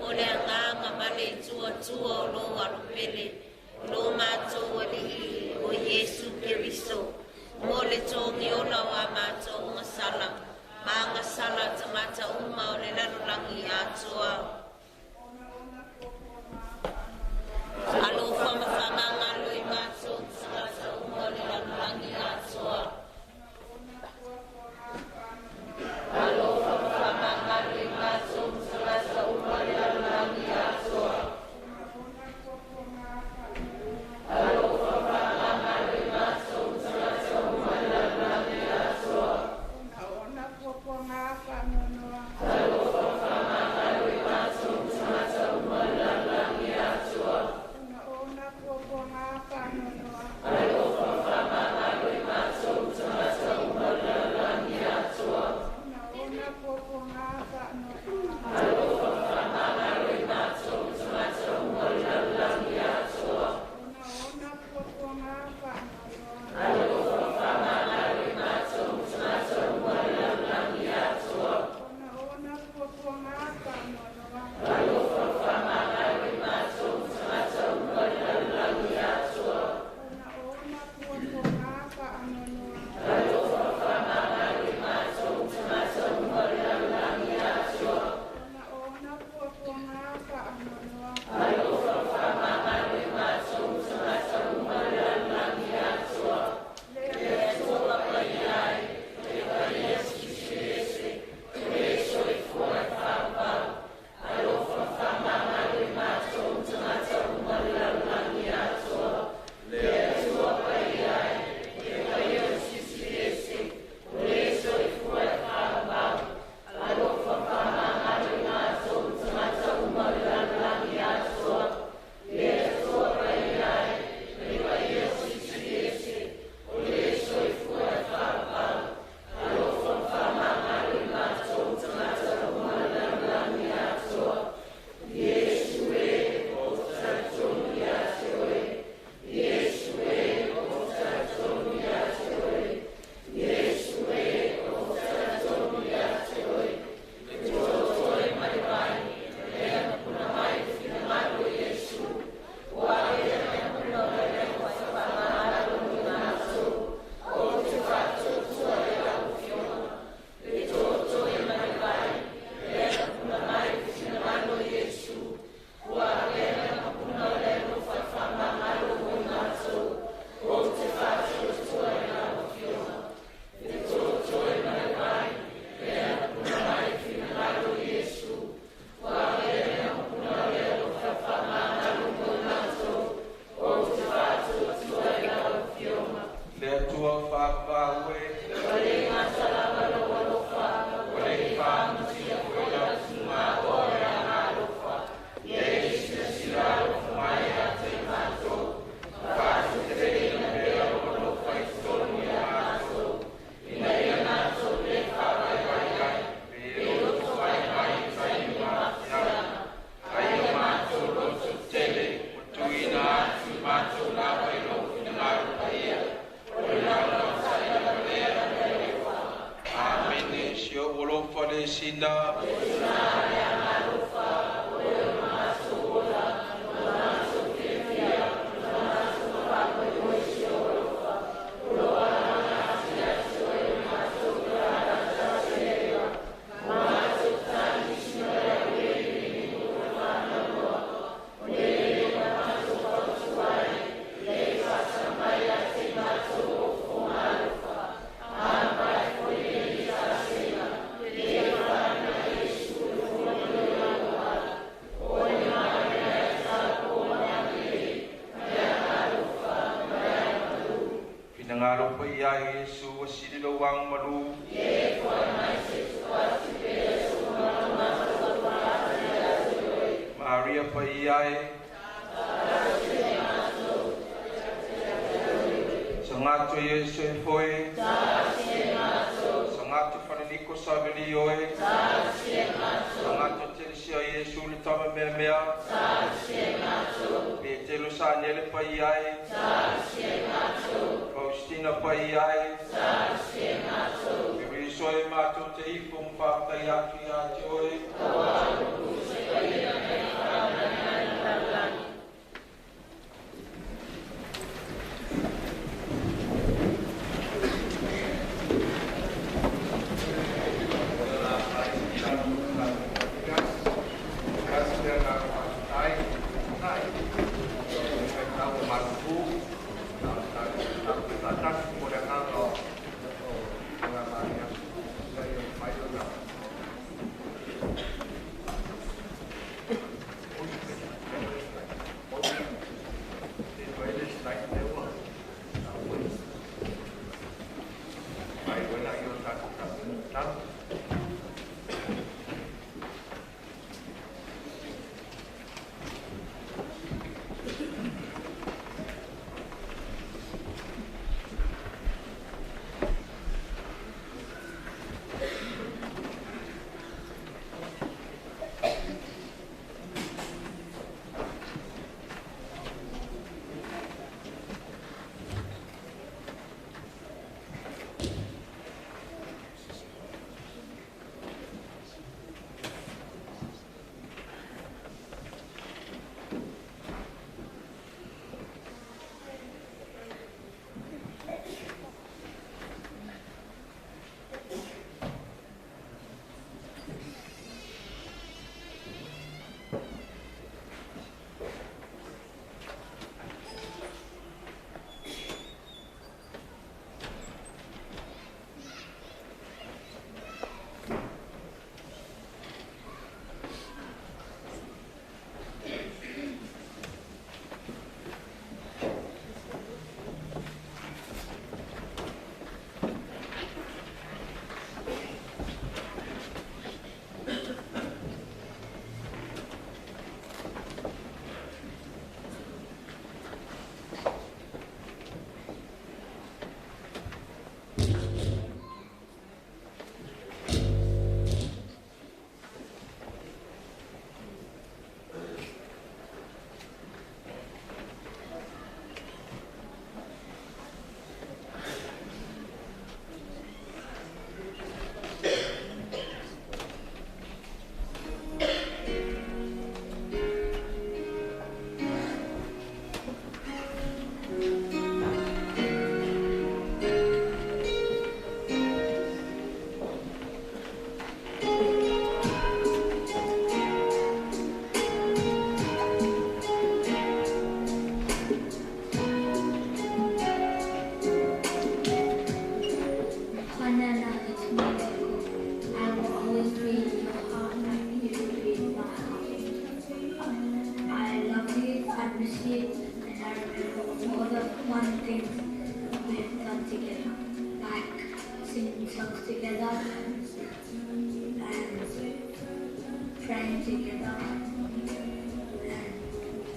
ʻo le angaanga vale tuatua ʻo lo ʻAlo pele, lo mātou Aliʻi ko Sīsū Keliso, mo le Tongiola ʻo ʻa mātou angasala, mo e angasala ʻa tangata uma ʻo le lalolagi ʻa e ʻOtua. ʻAlofa mo fakamāngaloʻi mātou tangata uma ʻo le lalolagi ʻa e ʻOtua. Le Atua Faʻa Vavaʻu ē. ʻĀmene. Sio, ʻaloʻofa ʻa e Siasí. Finangalo paʻia ʻa Sīsū, ʻa e sili ʻo e ʻamanaki. Malia paʻia ē. Sangato Iosefa ē. Sangato Faleniko Savelio ē. Sangato Telesi ʻa Sīsū le Tama Meʻa. Pētelo Sānele paʻia ē. Faustina paʻia ē. Keliso ē, mātou te ifo mo fakaʻapaʻapa atu kiate koe. We've done together, like singing songs together and praying together and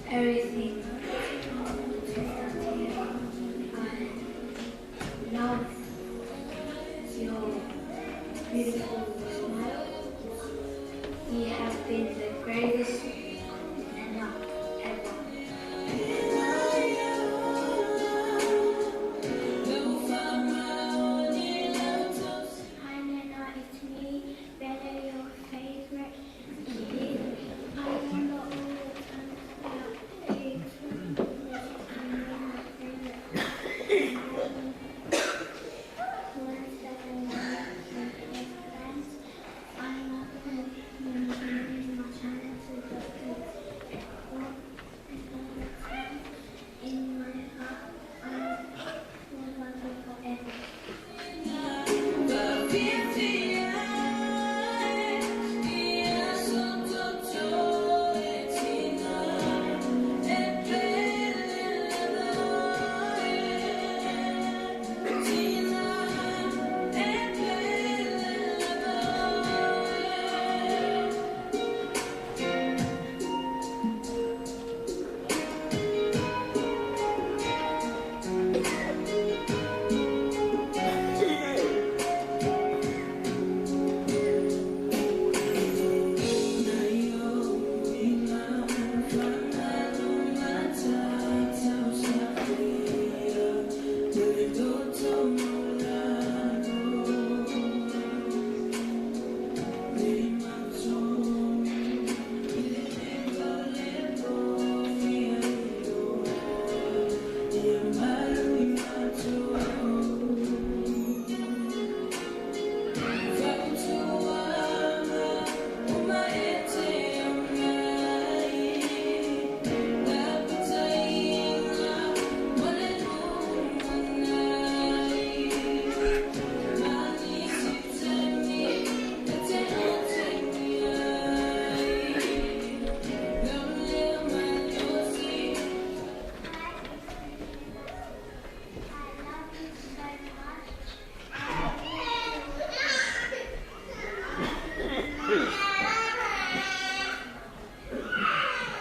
everything we've done together. I love your beautiful smile. You have been the greatest nana ever. Hi, Nana, it's me, Bella, your favorite kid. I wonder all the time about you. You're my favorite. Ones that I love and best friends. I love you. You mean much. I love you. Well, in my heart, I will love you forever.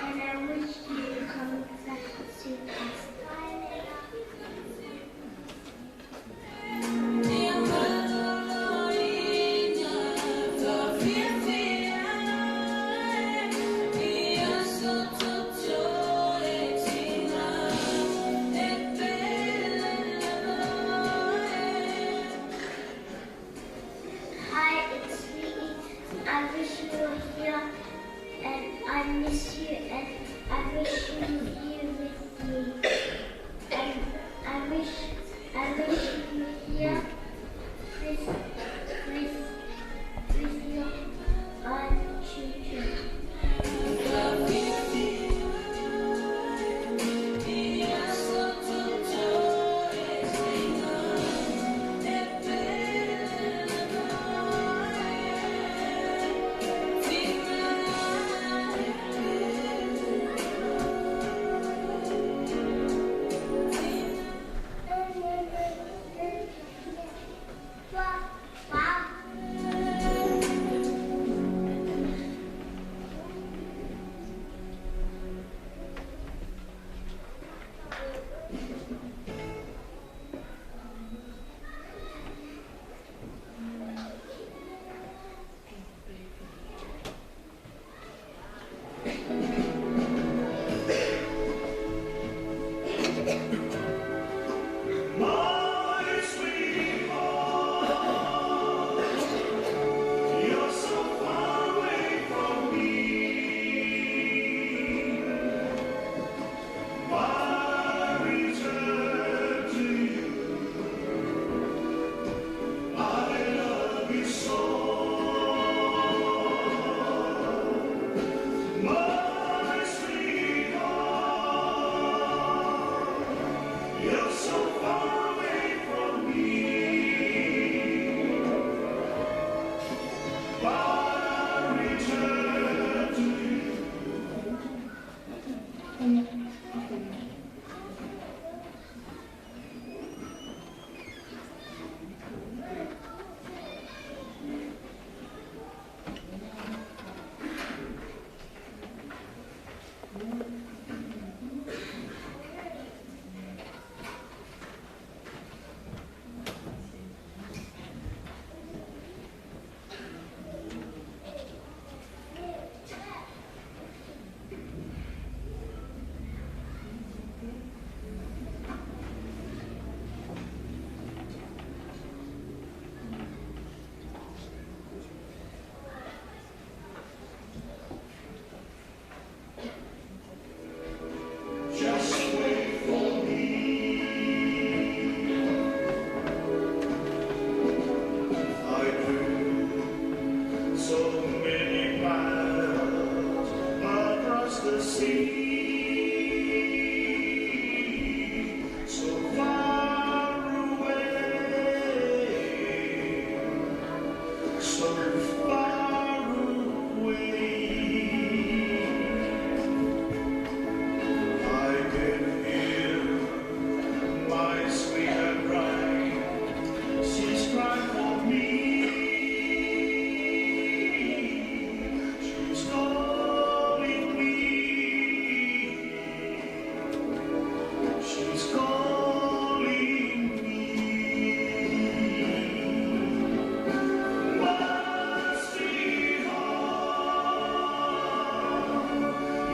And I wish you come back to us. Hi, it's me. I wish you were here, and I miss you, and I wish you were here with me. And I wish, I wish you were here with, with, with your own children.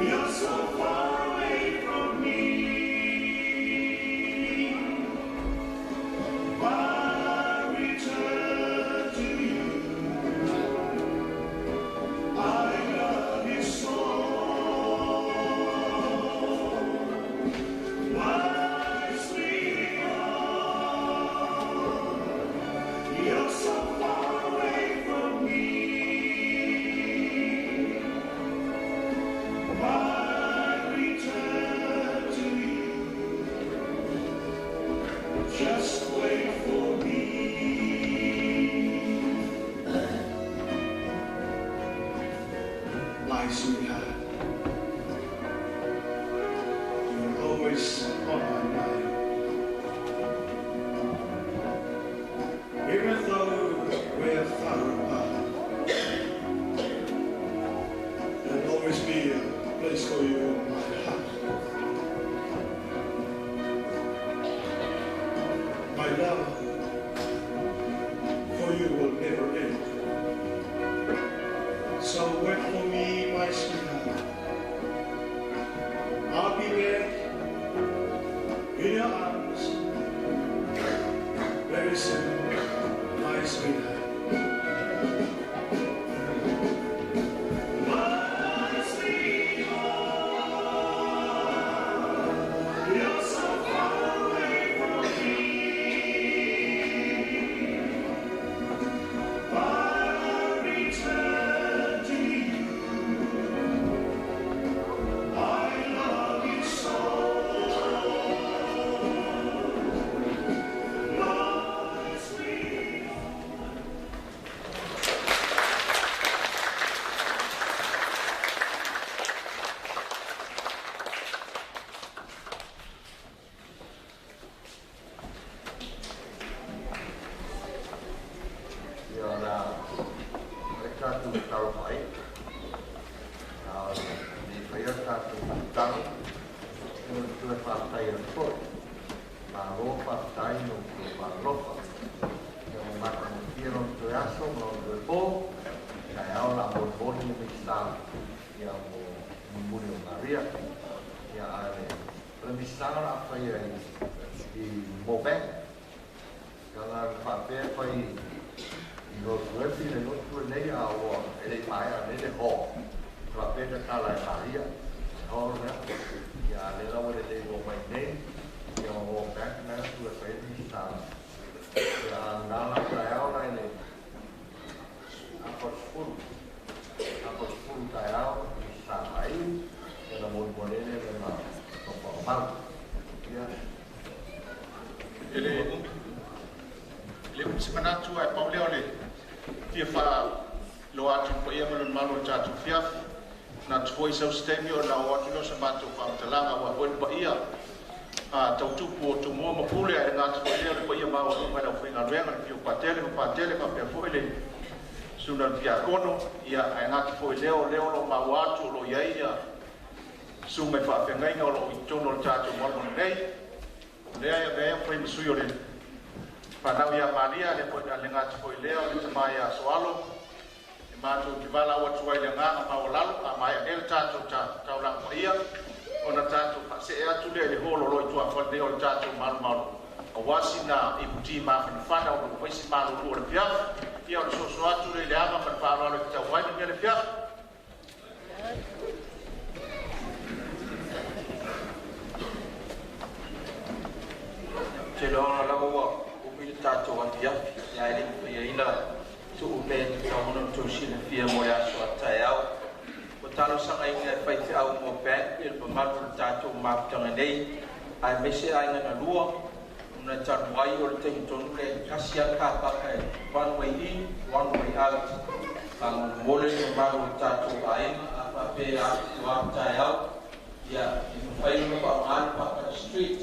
You're so far away from me. But I return to you. I love you so. My sweetheart, you're so far away from me. But I return to you. Just wait for me. My sweetheart, you're always on my mind. Even though we're far apart, there'll always be a place for you in my heart. My love for you will never end. So wait for me, my sweetheart. I'll be back in your arms very soon, my sweetheart. My sweetheart, you're so far away from me. But I return to you. I love you so. My sweet. Ia ʻoku tau fai. ʻA, ʻoku fai ʻa e tau tau. ʻOku tau fakafetaʻi atu. Mālō fakafetaʻi ʻoku tau fakamālō. Ia ʻoku mālō ʻi he lotu ʻa e ʻaho, mālō ʻi he pō. Kae ʻoua ʻe mole mole ʻa e misa. Ia mo mumuni ʻo Maria. Ia ʻa e, ʻa e misa naʻa fai ai ʻi Moorebank. Ka naʻe faʻa pē fai ʻi lotu ʻi he lotu ʻi he nei ʻaho, ʻe lelei mai ʻa e lele hō. Faʻa pē tatala ʻe Maria. Hō lea. Ia lele ʻo lele ʻo mai nei. Ia Moorebank naʻe fai misa. Ia ngala kae ʻoua ʻe lele. ʻAho sefulu. ʻAho sefulu taeao, ʻi Sāpai, ʻi he moʻoni mo e lele, ʻi he ma, ma, ma, ma. Ia. ʻE lelei, ʻe lelei, ʻoku ou manatu ʻa e pau lea ʻo e fie faʻa ʻilo atu pē ia mo e mālō ʻo e taʻu fiefia. Naʻa tau foʻi sau sitemi ʻo nau ʻoatu ʻa e mātou fakamatala ʻa e ʻaho ni pea ʻa e tau tupu ʻo Tomoa mo Pule ʻa e ngaahi foʻi lea ʻo e paʻia mo e ʻumaʻā ʻa e feinga luenga ʻa e fiu pātele mo pātele kae pehē foʻi ʻa e suna ʻo e diakono ia ʻa e ngaahi foʻi lea ʻo lea ʻo lomau atu ʻo loi ai ʻa e sū mai fakafeangai ʻo loʻo ʻi tonu ʻo tatou mono nei. Lea ia mei he foʻi masui ʻo e fānau ia Malia ʻa e foʻi ʻa e ngaahi foʻi lea ʻo e tamai ʻa Soalo. ʻE mātou ki vala ua tuai le ngaahi mau lalo, ʻa mai ʻa e tatou ta, taulanga paʻia, ʻo na tatou faʻa seʻe atu lea ʻi he holo ʻo e tuʻa fale ʻo tatou malumalu. ʻA Uasi na i puti ma fanafana ʻo e faisi malu ʻo e fiefia, ia ʻo sōsō atu lea ʻi he ava ma faʻa lalo ki tau vai ni mele fiefia. Te loa la ua, ʻoku ʻi tatou ʻapiapi, ia ʻe lima ia ina, tuʻu pē ʻi he tau ono tau sila fia mo e aso ʻa taeao. Ko e talosaga ʻa e faifekau mo Pea, ʻi he mamalu ʻo tatou mafutaga nei, ʻa e mese ʻa e ngana lua, ʻo na talu ai ʻo le tengitonu ke kasi ʻa e kāpaka ʻe one way in, one way out. Ka mole le mamalu ʻo tatou ʻaina, ʻa pea pē ʻa ua taeao, ia, ʻi he fai ʻo e paʻanga ʻa Parker Street.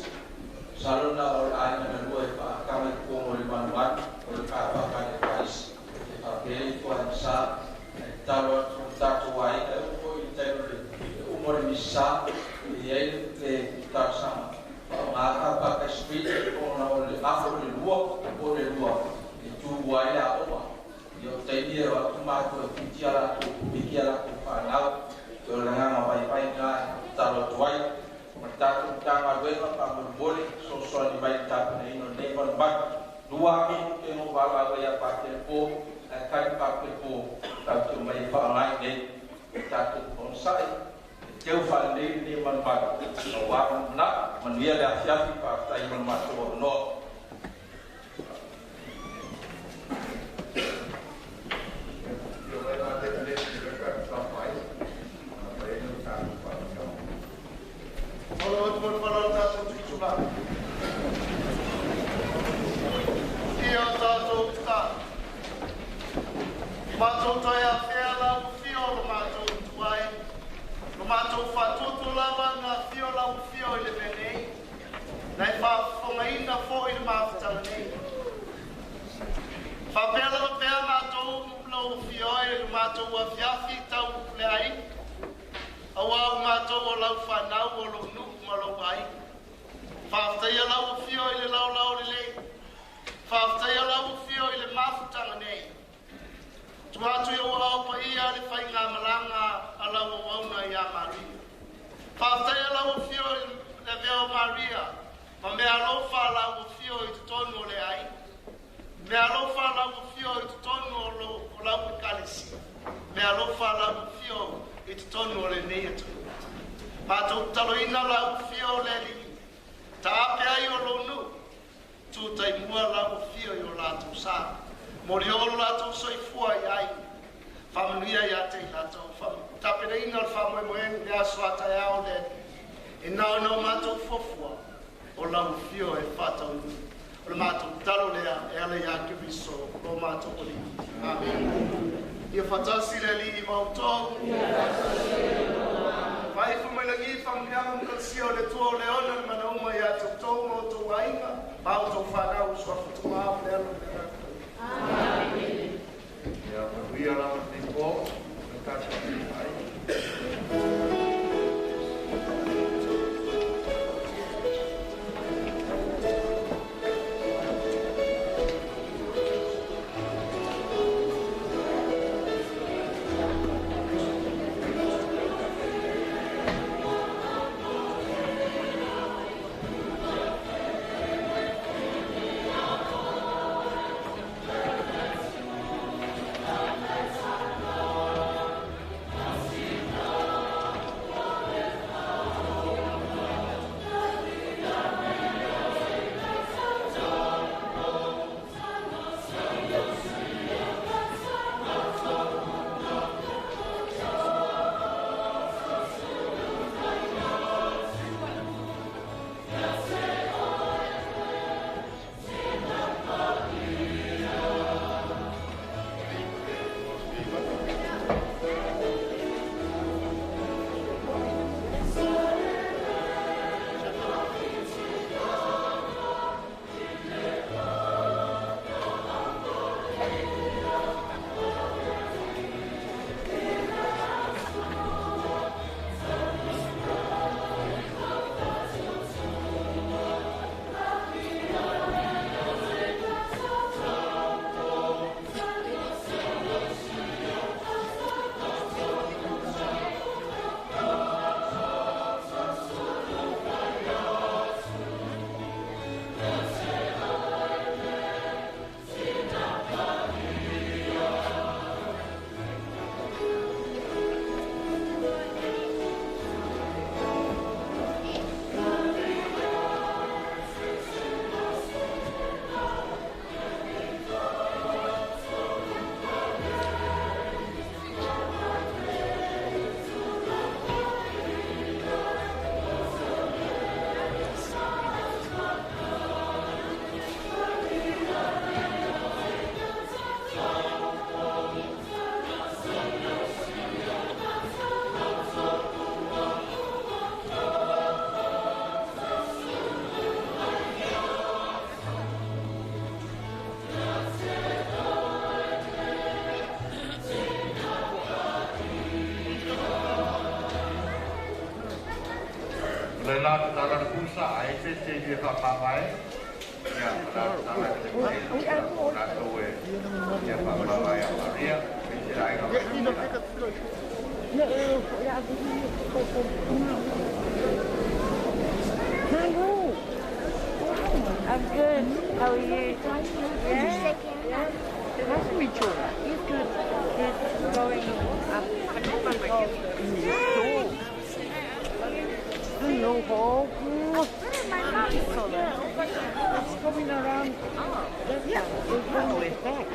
Salona ʻo e ʻaina na lua ʻe faʻa kama ʻi he kuonga ʻo e manuanu, ʻo e kāpaka ʻe paisi. ʻE faʻa pē ʻi tua ʻe sa, ʻe talo atu ʻo tatou ʻaina, ʻe uko ʻi taimi ʻo le, ʻe umo le misa, ʻe ʻi ai le talosaga. Paʻanga ʻa Parker Street, ʻo na ʻo le ʻaho ʻo le lua, ʻo le lua, ʻe tuʻu ai ʻa ʻofa. ʻI he taimi ʻe ʻoatu maʻu ʻe fiti ʻa latou, piki ʻa latou fānau, ʻi he langa ngā vaivai ngā Teu fale nei ni manumalu. Ka ua mana, manuia le afiafi, fakafetaʻi mo manumalu. ʻIo, tatou ta. Mātou toe ʻafio lau ʻafio ʻo lo mātou tuai. Lo mātou fatutu lava naʻe ʻafio lau ʻafio ʻi he mei nei. Naʻe fakafofongaʻi ʻa e foʻi ʻi he mafutaga nei. Fakapela pea mātou lau ʻafio ʻi he mātou afiafi tau le ai. ʻAuā ʻoku mātou ʻo lau fānau ʻo lau nuʻu mo lau ai. Fakafetaʻi ʻa lau ʻafio ʻi he laulau lelei. Fakafetaʻi ʻa lau ʻafio ʻi he mafutaga nei. Tuku atu ʻi ho ʻao paʻia ʻa e faingamālie ʻa lau ʻo ʻauna ʻia Maria. Fakafetaʻi ʻa lau ʻafio ʻi he veo Maria. Mo e meʻa ʻalofa ʻa lau ʻafio ʻi totonu ʻo le ai. Meʻa ʻalofa ʻa lau ʻafio ʻi totonu ʻo lo-, ʻo lau ʻekalesia. Meʻa ʻalofa ʻa lau ʻafio ʻi totonu ʻo le nei atu. Mātou taloʻi ʻa lau ʻafio ʻo le aliʻi. Taʻape ai ʻo lau nuʻu. Tuku taimua lau ʻafio ʻi ho lātou sā. Moli ʻo lau ʻo soifua ʻi ai. Fakamanuia ʻiate kinautolu. Fa-, tāpene ʻi he fakamoemoe ʻi he aso ʻa e taʻau le. ʻE nau nau mātou fuofua. ʻO lau ʻafio ʻe fakataumuʻa. ʻO le mātou talo lea, ʻe ala ʻia Keriso, lo mātou ʻEiki. ʻĀmeni. ʻIo fakatasi le aliʻi maʻamoutolu. Fai fakamolemole mo e kalasia ʻo le ʻOtua ʻo leona le mana uma ʻiate kimoutolu mo hoʻomou kāinga, pea mo hoʻomou fānau ʻi he suafa ʻo e ʻAlo. ʻĀmeni. ʻIo, manuia lava te po, ʻo kātaki ai. Lena tala kusa ai se te dia ka papa e. Ia, tala, tala ke te pule, tala ko e. Ia, papa ya Maria, ia, ia, ia. Hello. I'm good. How are you? Yeah. Yeah. How's Mitchell? He's good. He's going up. Oh. Oh, mm. It's coming around. Yeah, it's coming back.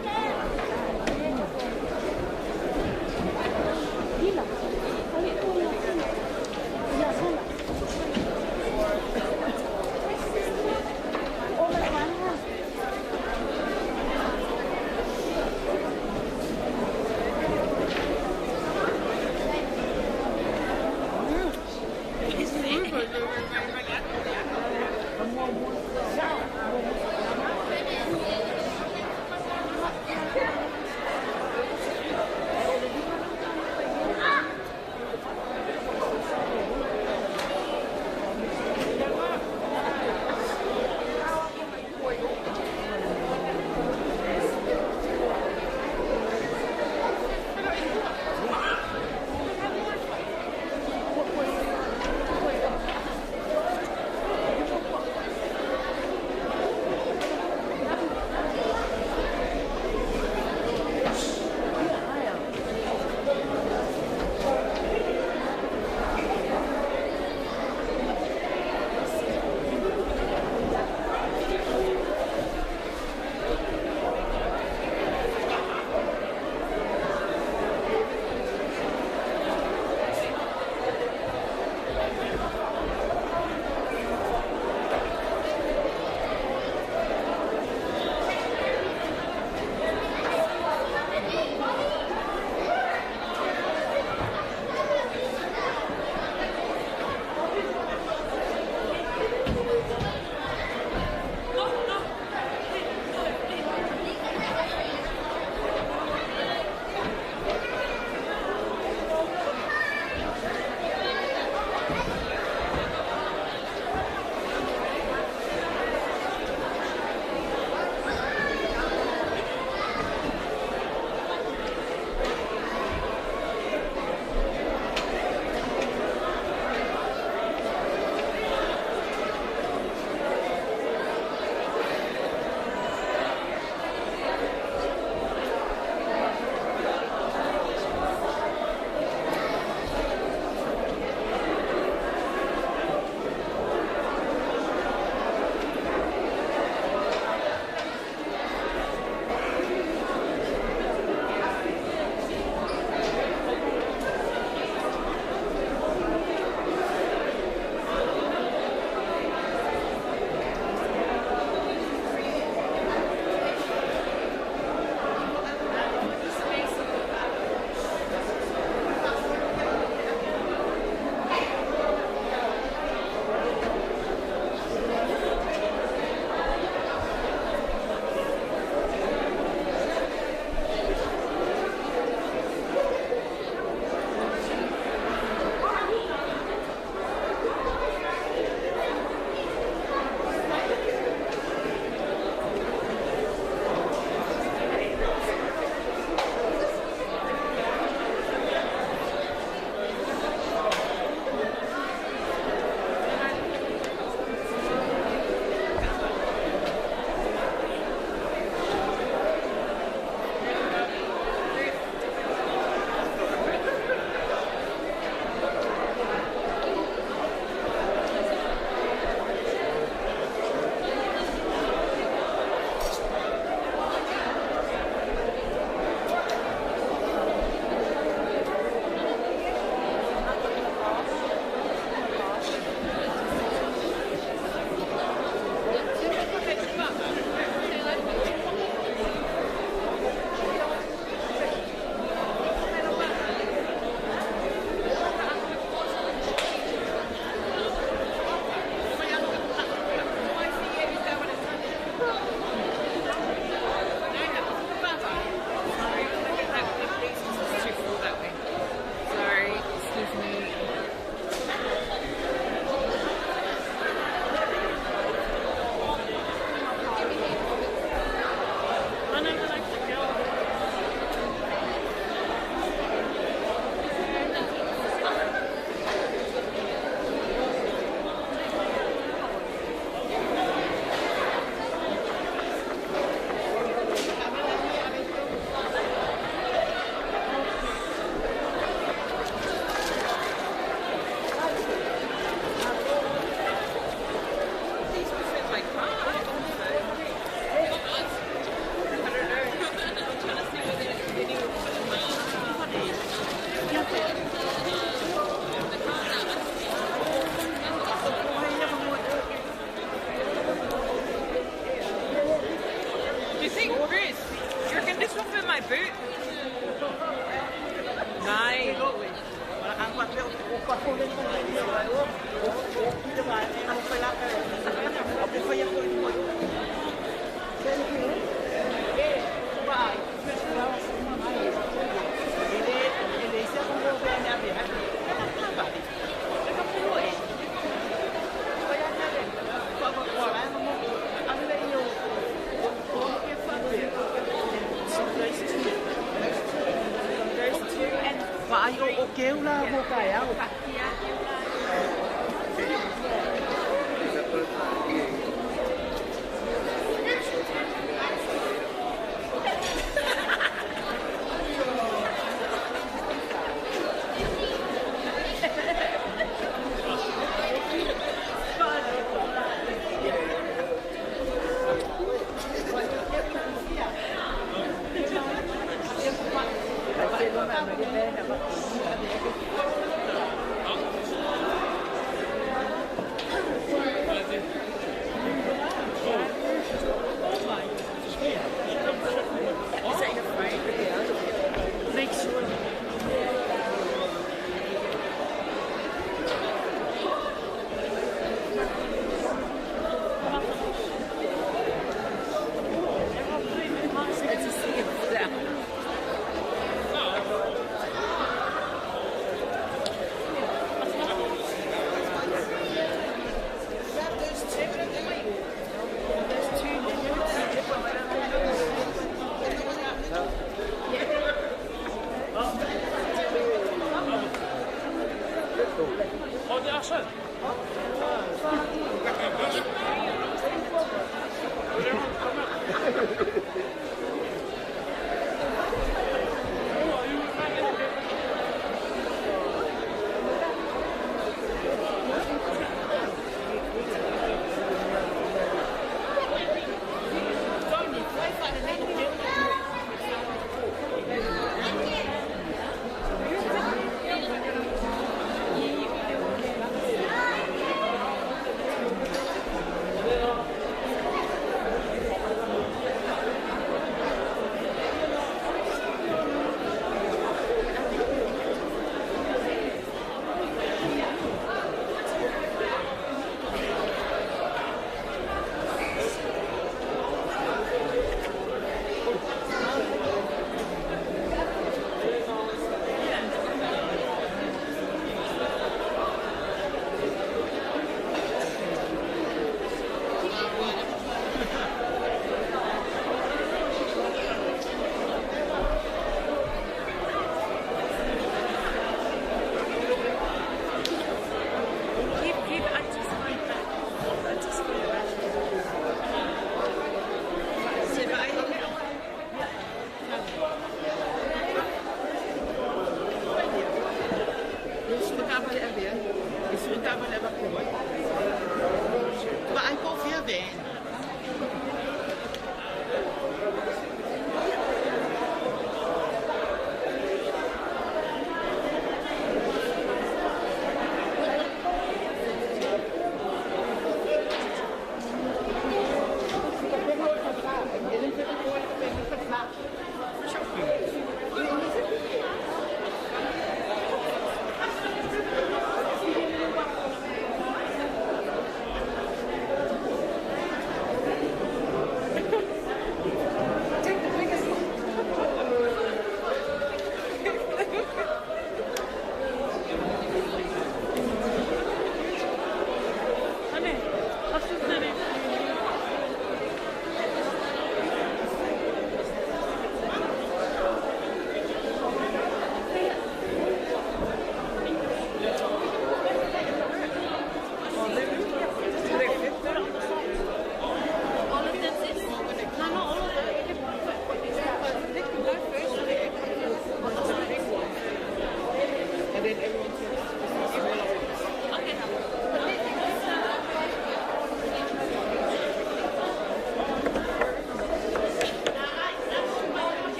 Vaʻai ʻo, ʻo keu la mo kae au.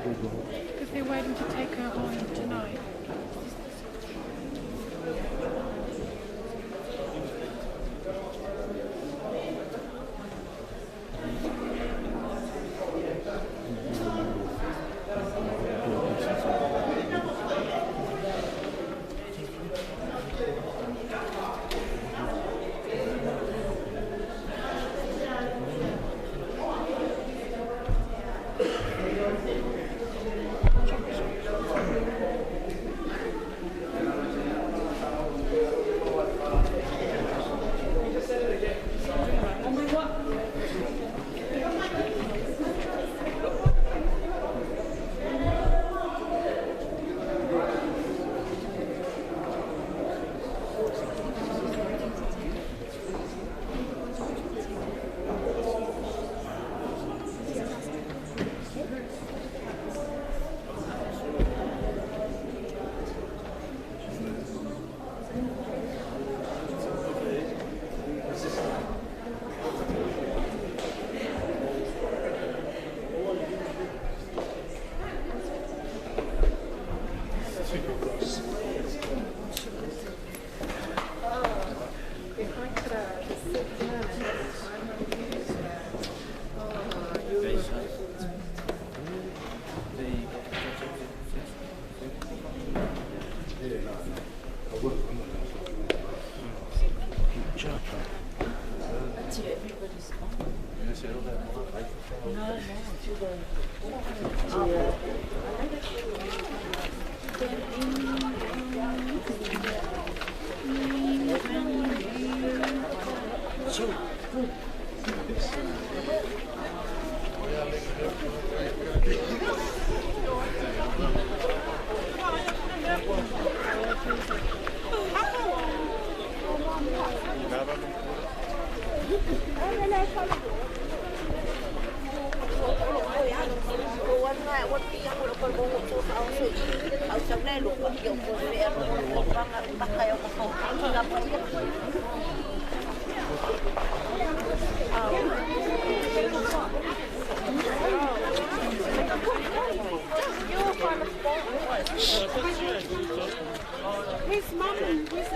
Because they're waiting to take her home tonight. His mom and his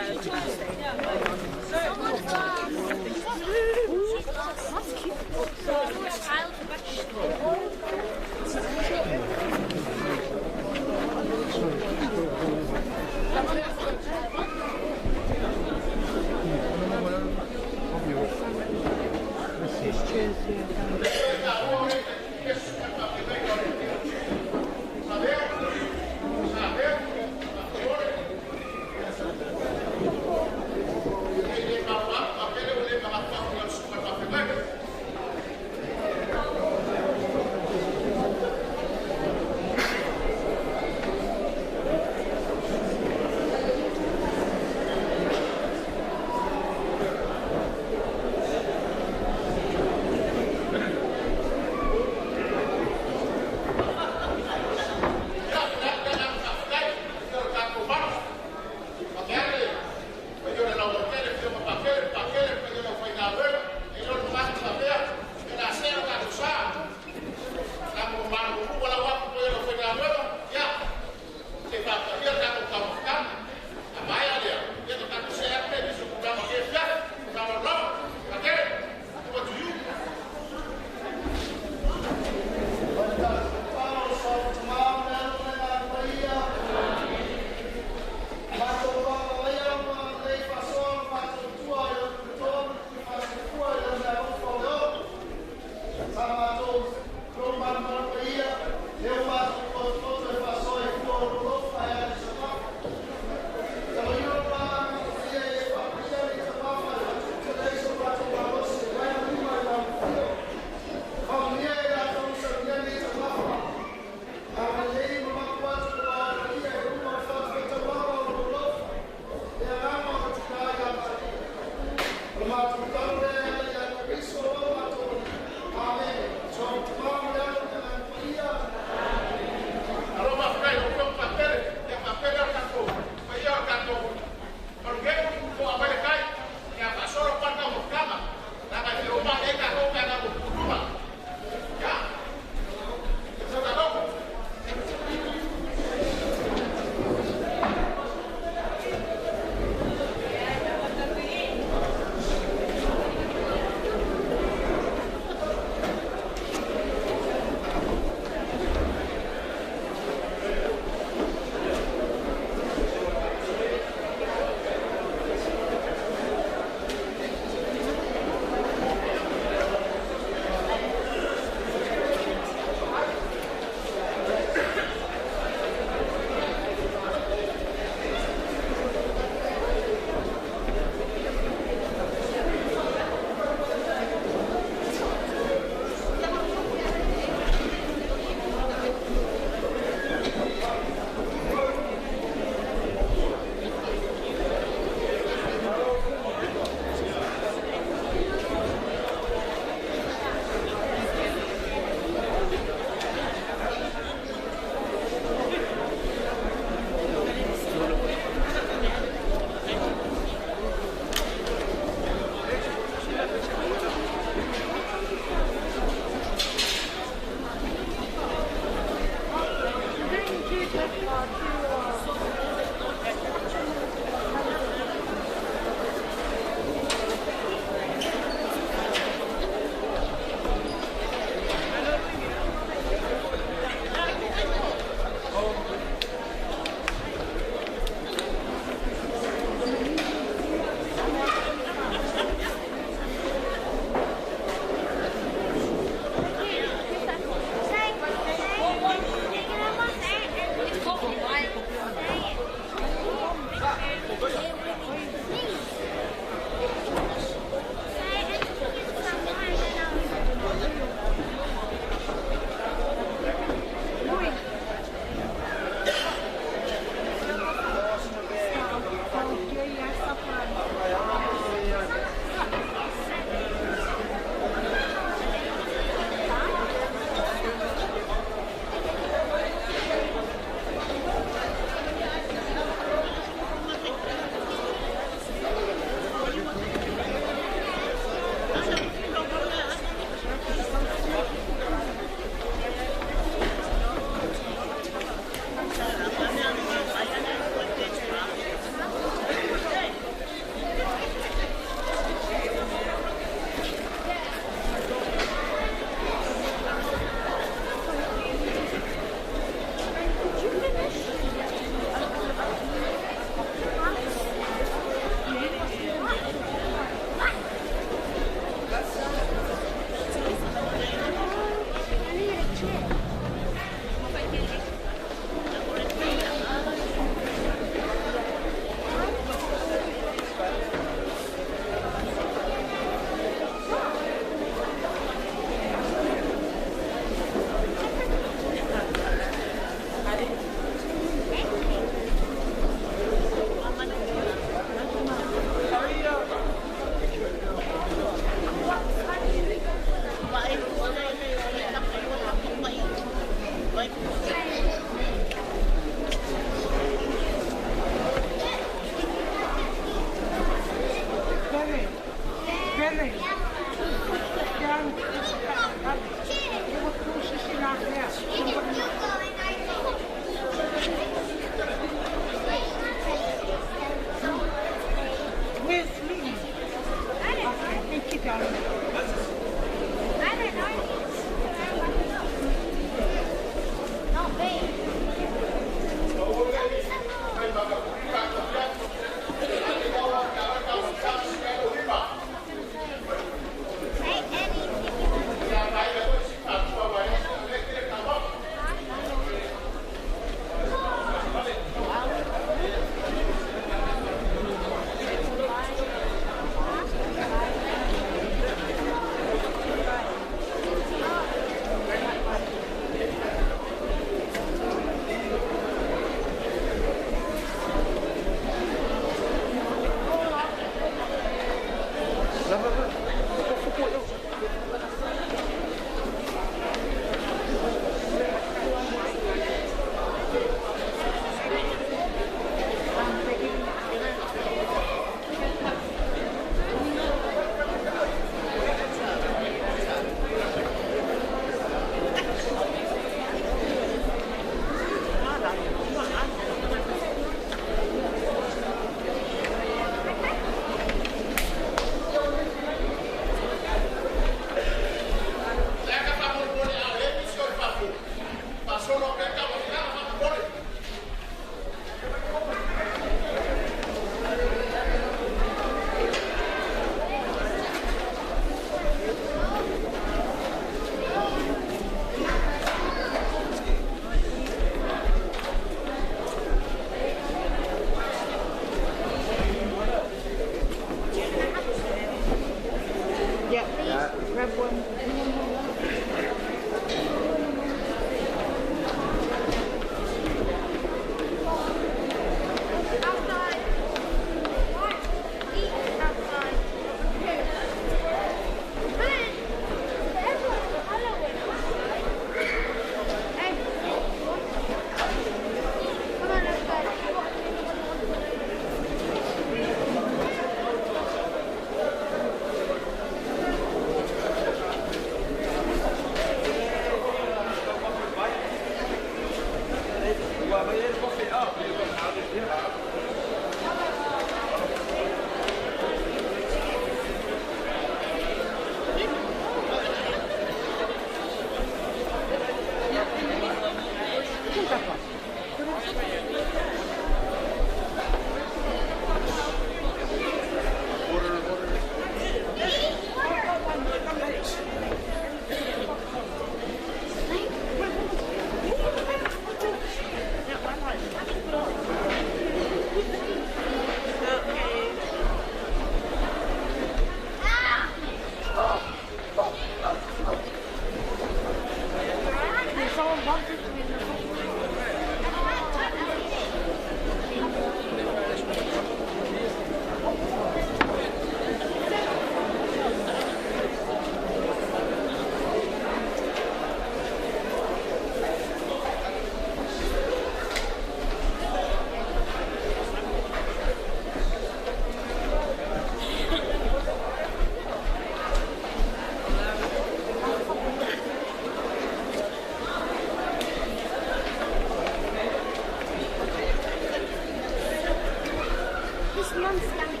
This month's coming.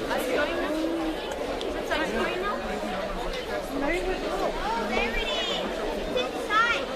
Are you going now? Is it time going now? Oh, there it is. It's inside.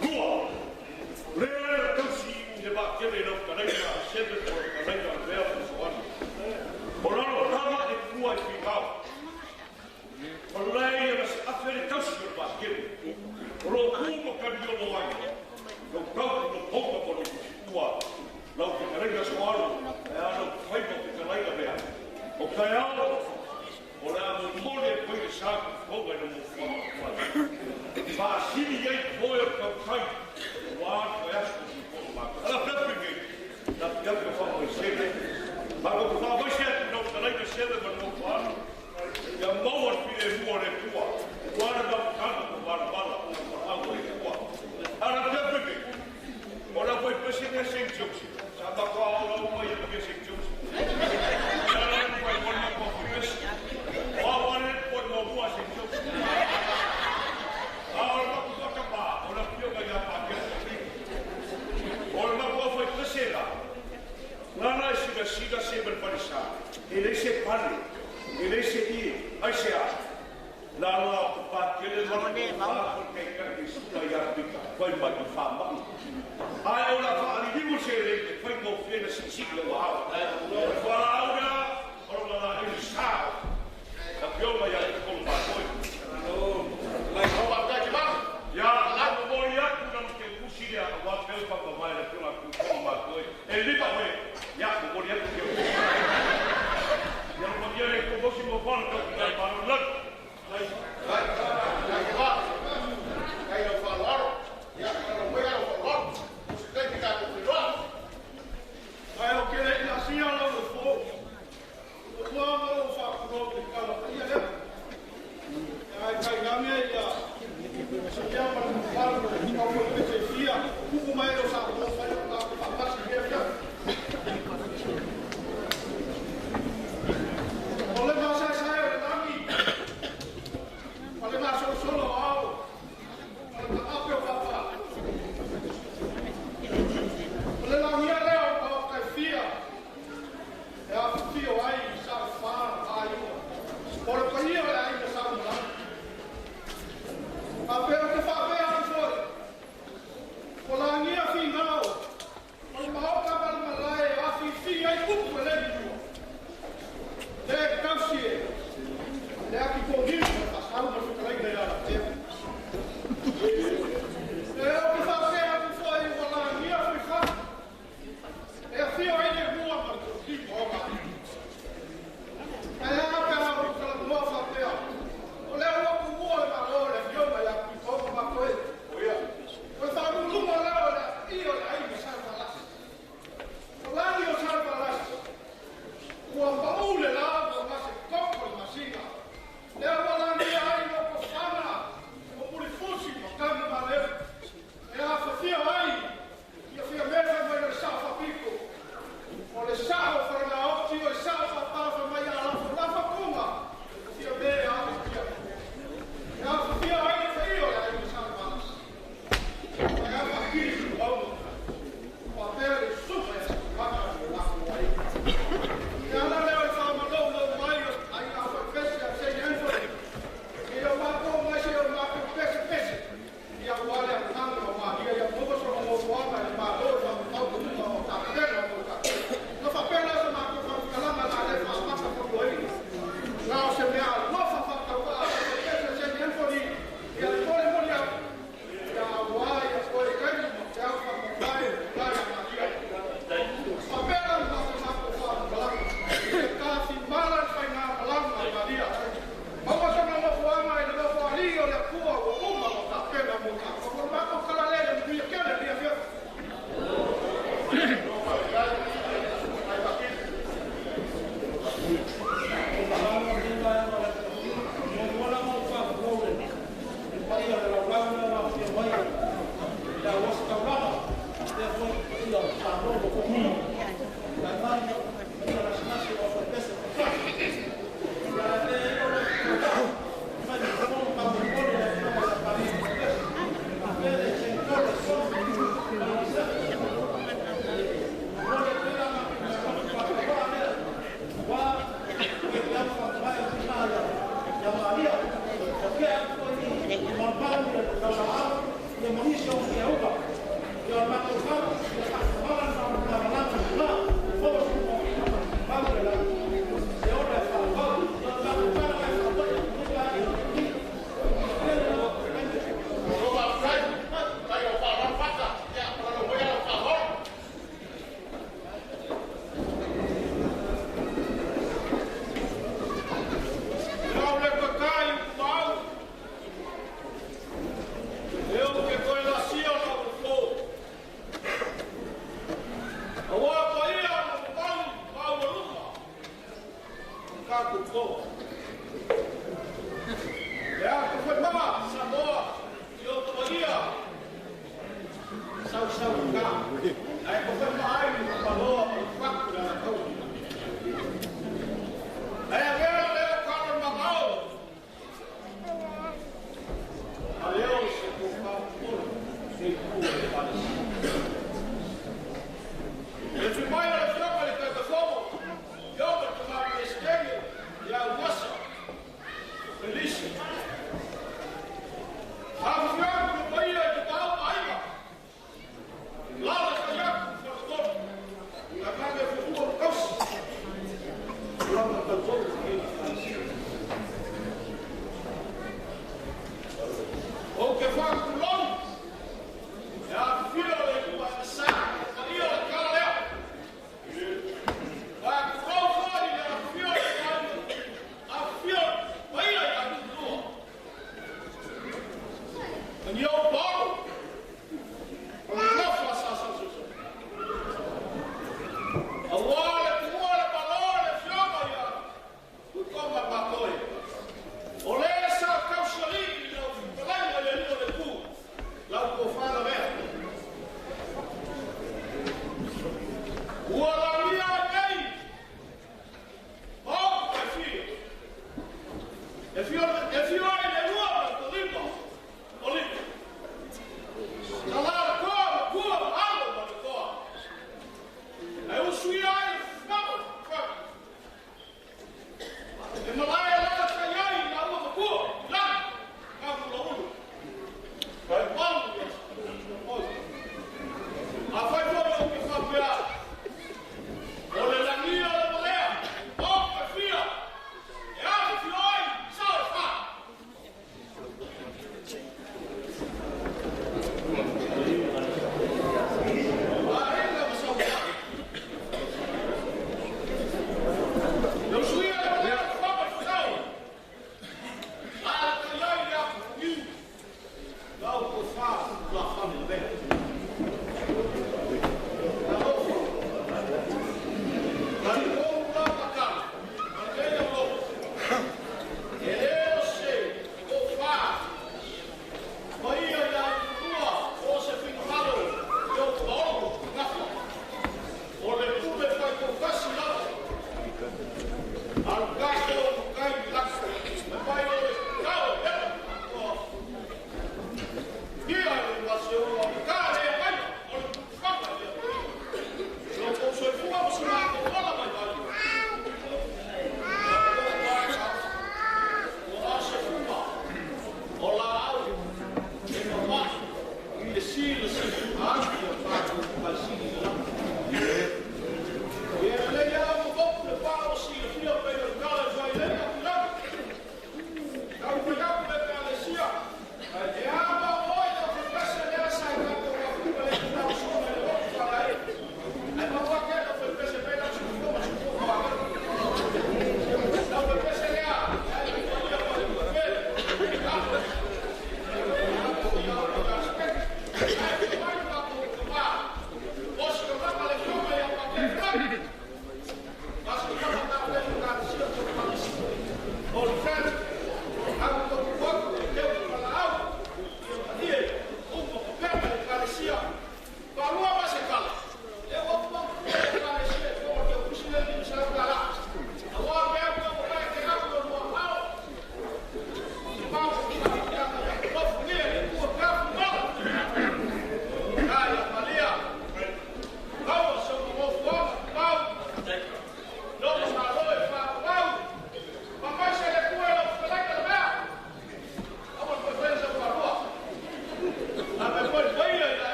Dua, lea ʻa e tausi ʻi he vaʻakele ʻi Naʻutaleina, seve ko Naʻutaleina, lea ko Soani. ʻO lalo tama ʻe kua ʻi Fīkau. Palai ʻa Naʻa Saʻafe ʻa e tausi ʻo e vaʻakele. Ro kumo ka ni o lo ai. Lo kau lo ponga ko ni ua. Lau ke kalai ka soalo. E alo fai mo ke kalai ka mea. ʻO kai alo. ʻO la mo mole ko i sa ko ga no mo fua. Fa sini ai ko e kau kai. Wa ko ya ko si ko ma. Ala pepe ke. Na pia ke fa mo sele. Ma ko fa mo sele no kalai ka sele ma no fa. Ia maua pile mua le tua. Ua le ma kano ko mala mala ko mala ko le tua. Ala pepe ke. ʻO la ko e pesi ne Saint George. Sa ma ko ʻo la ko e pesi George. Ia la ko e ʻo la ko e pesi. Ua ua le ko e ʻo mua Saint George. ʻA ʻo la ko e kapa, ʻo la pio ka ia pa ke. ʻO la ko e pesi la. Ngana e sika sika se pen panisa. E le se pane. E le se ie. ʻAi se a. La la ko pa ke le la ko pa ko ke ka ke suka ia pika. Ko e mai ki fa ma. ʻAi ʻo la fa ali limu se le ke fai mo fena si si lo wa. Fa la ora. ʻO la la e sa. Ka pio mai ia ko ma ko. Mai ko pa ka ki ma. Ia la ko mo ia ku na ke kusi ia wa ke pa pa mai la ko la ku ko ma ko. E lipa we. Ia ko mo ia ku. Ia ko ia le ko mo si mo pa ka ka pa la. ʻA e ko fai mai ni ka paloa o faku na na kau. ʻA e ʻa e leo kalo makao. ʻA leo se ko faku polo. Se ku e pale. E fi mai o le fioka le kaka fomo. Fioka ko ma pesikenge. Ia uasa. Felisi. Hafu fioka ko ia ke tau aiva.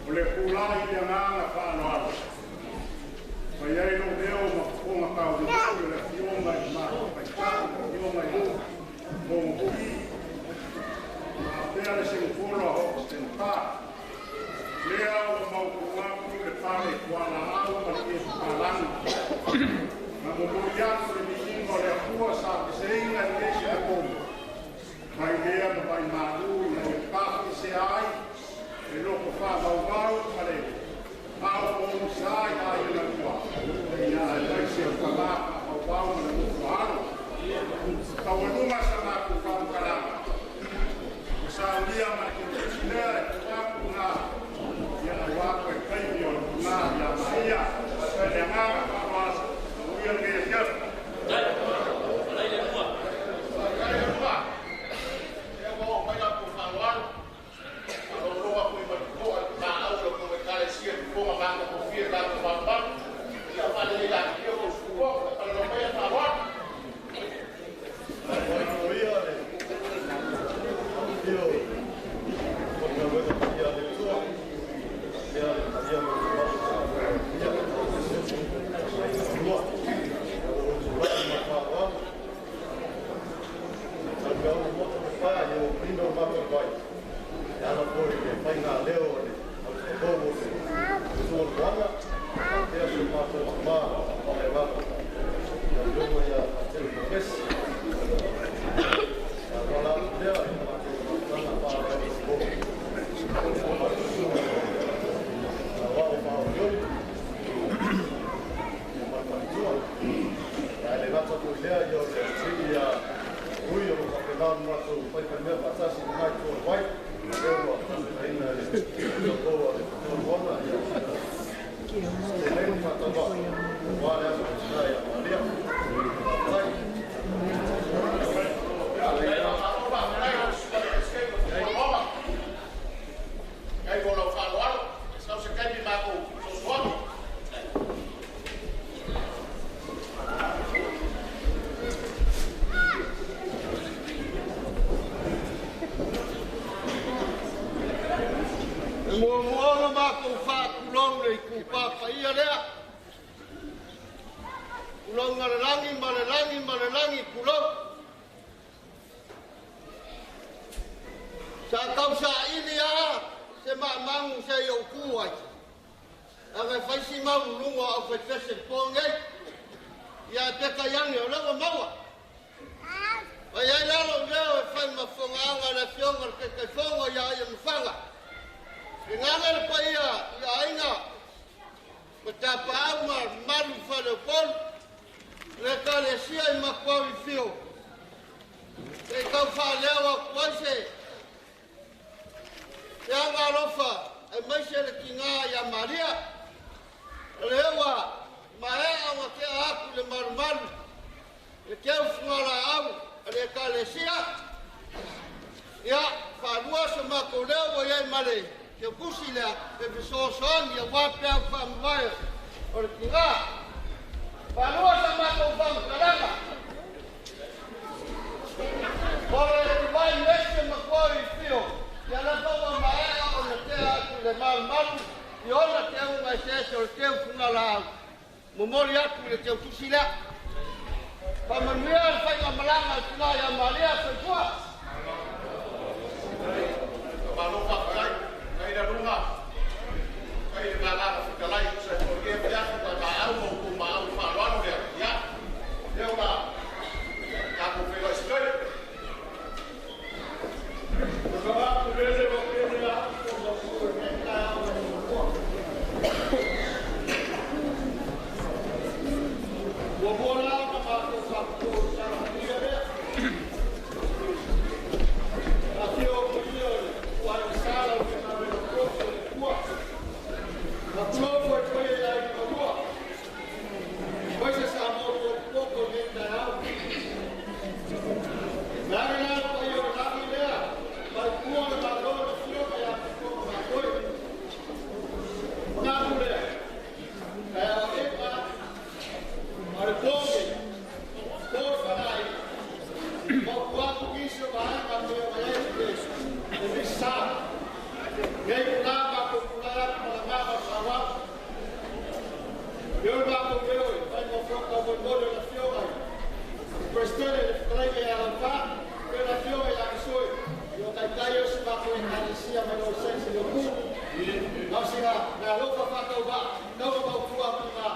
Ko le kula i te nganga faʻaloalo. Kuaku le pale kuala au ma le palani. Na mo mori aku le misinga o le Akua sa peseina le kesi a komo. Mai lea ma mai malu na e kafi se ai. E loko fa mau mau ma le. Mau mau sa ai ai na kua. Ia ai ai se kama mau mau ma le kua. Kau luma sa maku kau kalama. Sa ulia ma ke sila e kuaku na. Ia na wa ko e kai ni o na ia ma ia. Sa ia nganga pa wa. Ulia ke ia. Lai le mua. Lai le mua. Ia mo mai la ko fa wa. Alo lo wa ko ma ko ma au lo ko e kale sia ko ma ma ko fie la ko ma ma. Ia pa le la ia ko ko pa lo mai fa wa. E muʻomuʻa ona makou faʻa kulou nei ku papa ia lea. Kulou ngale langi, male langi, male langi, kulou. Sa kau sa ini a, se maʻamangu se i o kuai. A me fai si mau lunga o fai fese ponge. Ia e peka iange o lewa maua. Ai ai lalo leo e fai ma fonga anga le fionga le keke fonga ia ia mafanga. E ngana le pa ia ia inga. Ma tapa au ma malu fale o polu. Le kale sia i makuau i fio. Ke kau fale au a kuaise. Ia ngalofa, e maise le kinga ia Malia. Le ua, ma e awa ke aku le malumalu. Le keu fungala au, le kalesia. Ia, fanua sa makou leo o ia i male. Ke kusi lea, ke fesoasoani, ia wape au famvae. O le kinga. Fanua sa makou fam kalanga. Ora e vai mese ma kua i fio, ia na tau a maea o na tea atu le malumalu, i ona teu mai sese o le teu fungala au. Momoli atu le teu tusi lea. Faʻamanuia le faiga malanga atu na ia Malia Soifua. Mālō fakalai, kai la lunga. Kai le malanga fakalai, sa ko ke pia, ka ma au mo ku ma au fa lalo lea. Ia. Ia ma. Ka ko fela skai. Sina, na lo fa fa kau ba, kau ba kau fua tu na,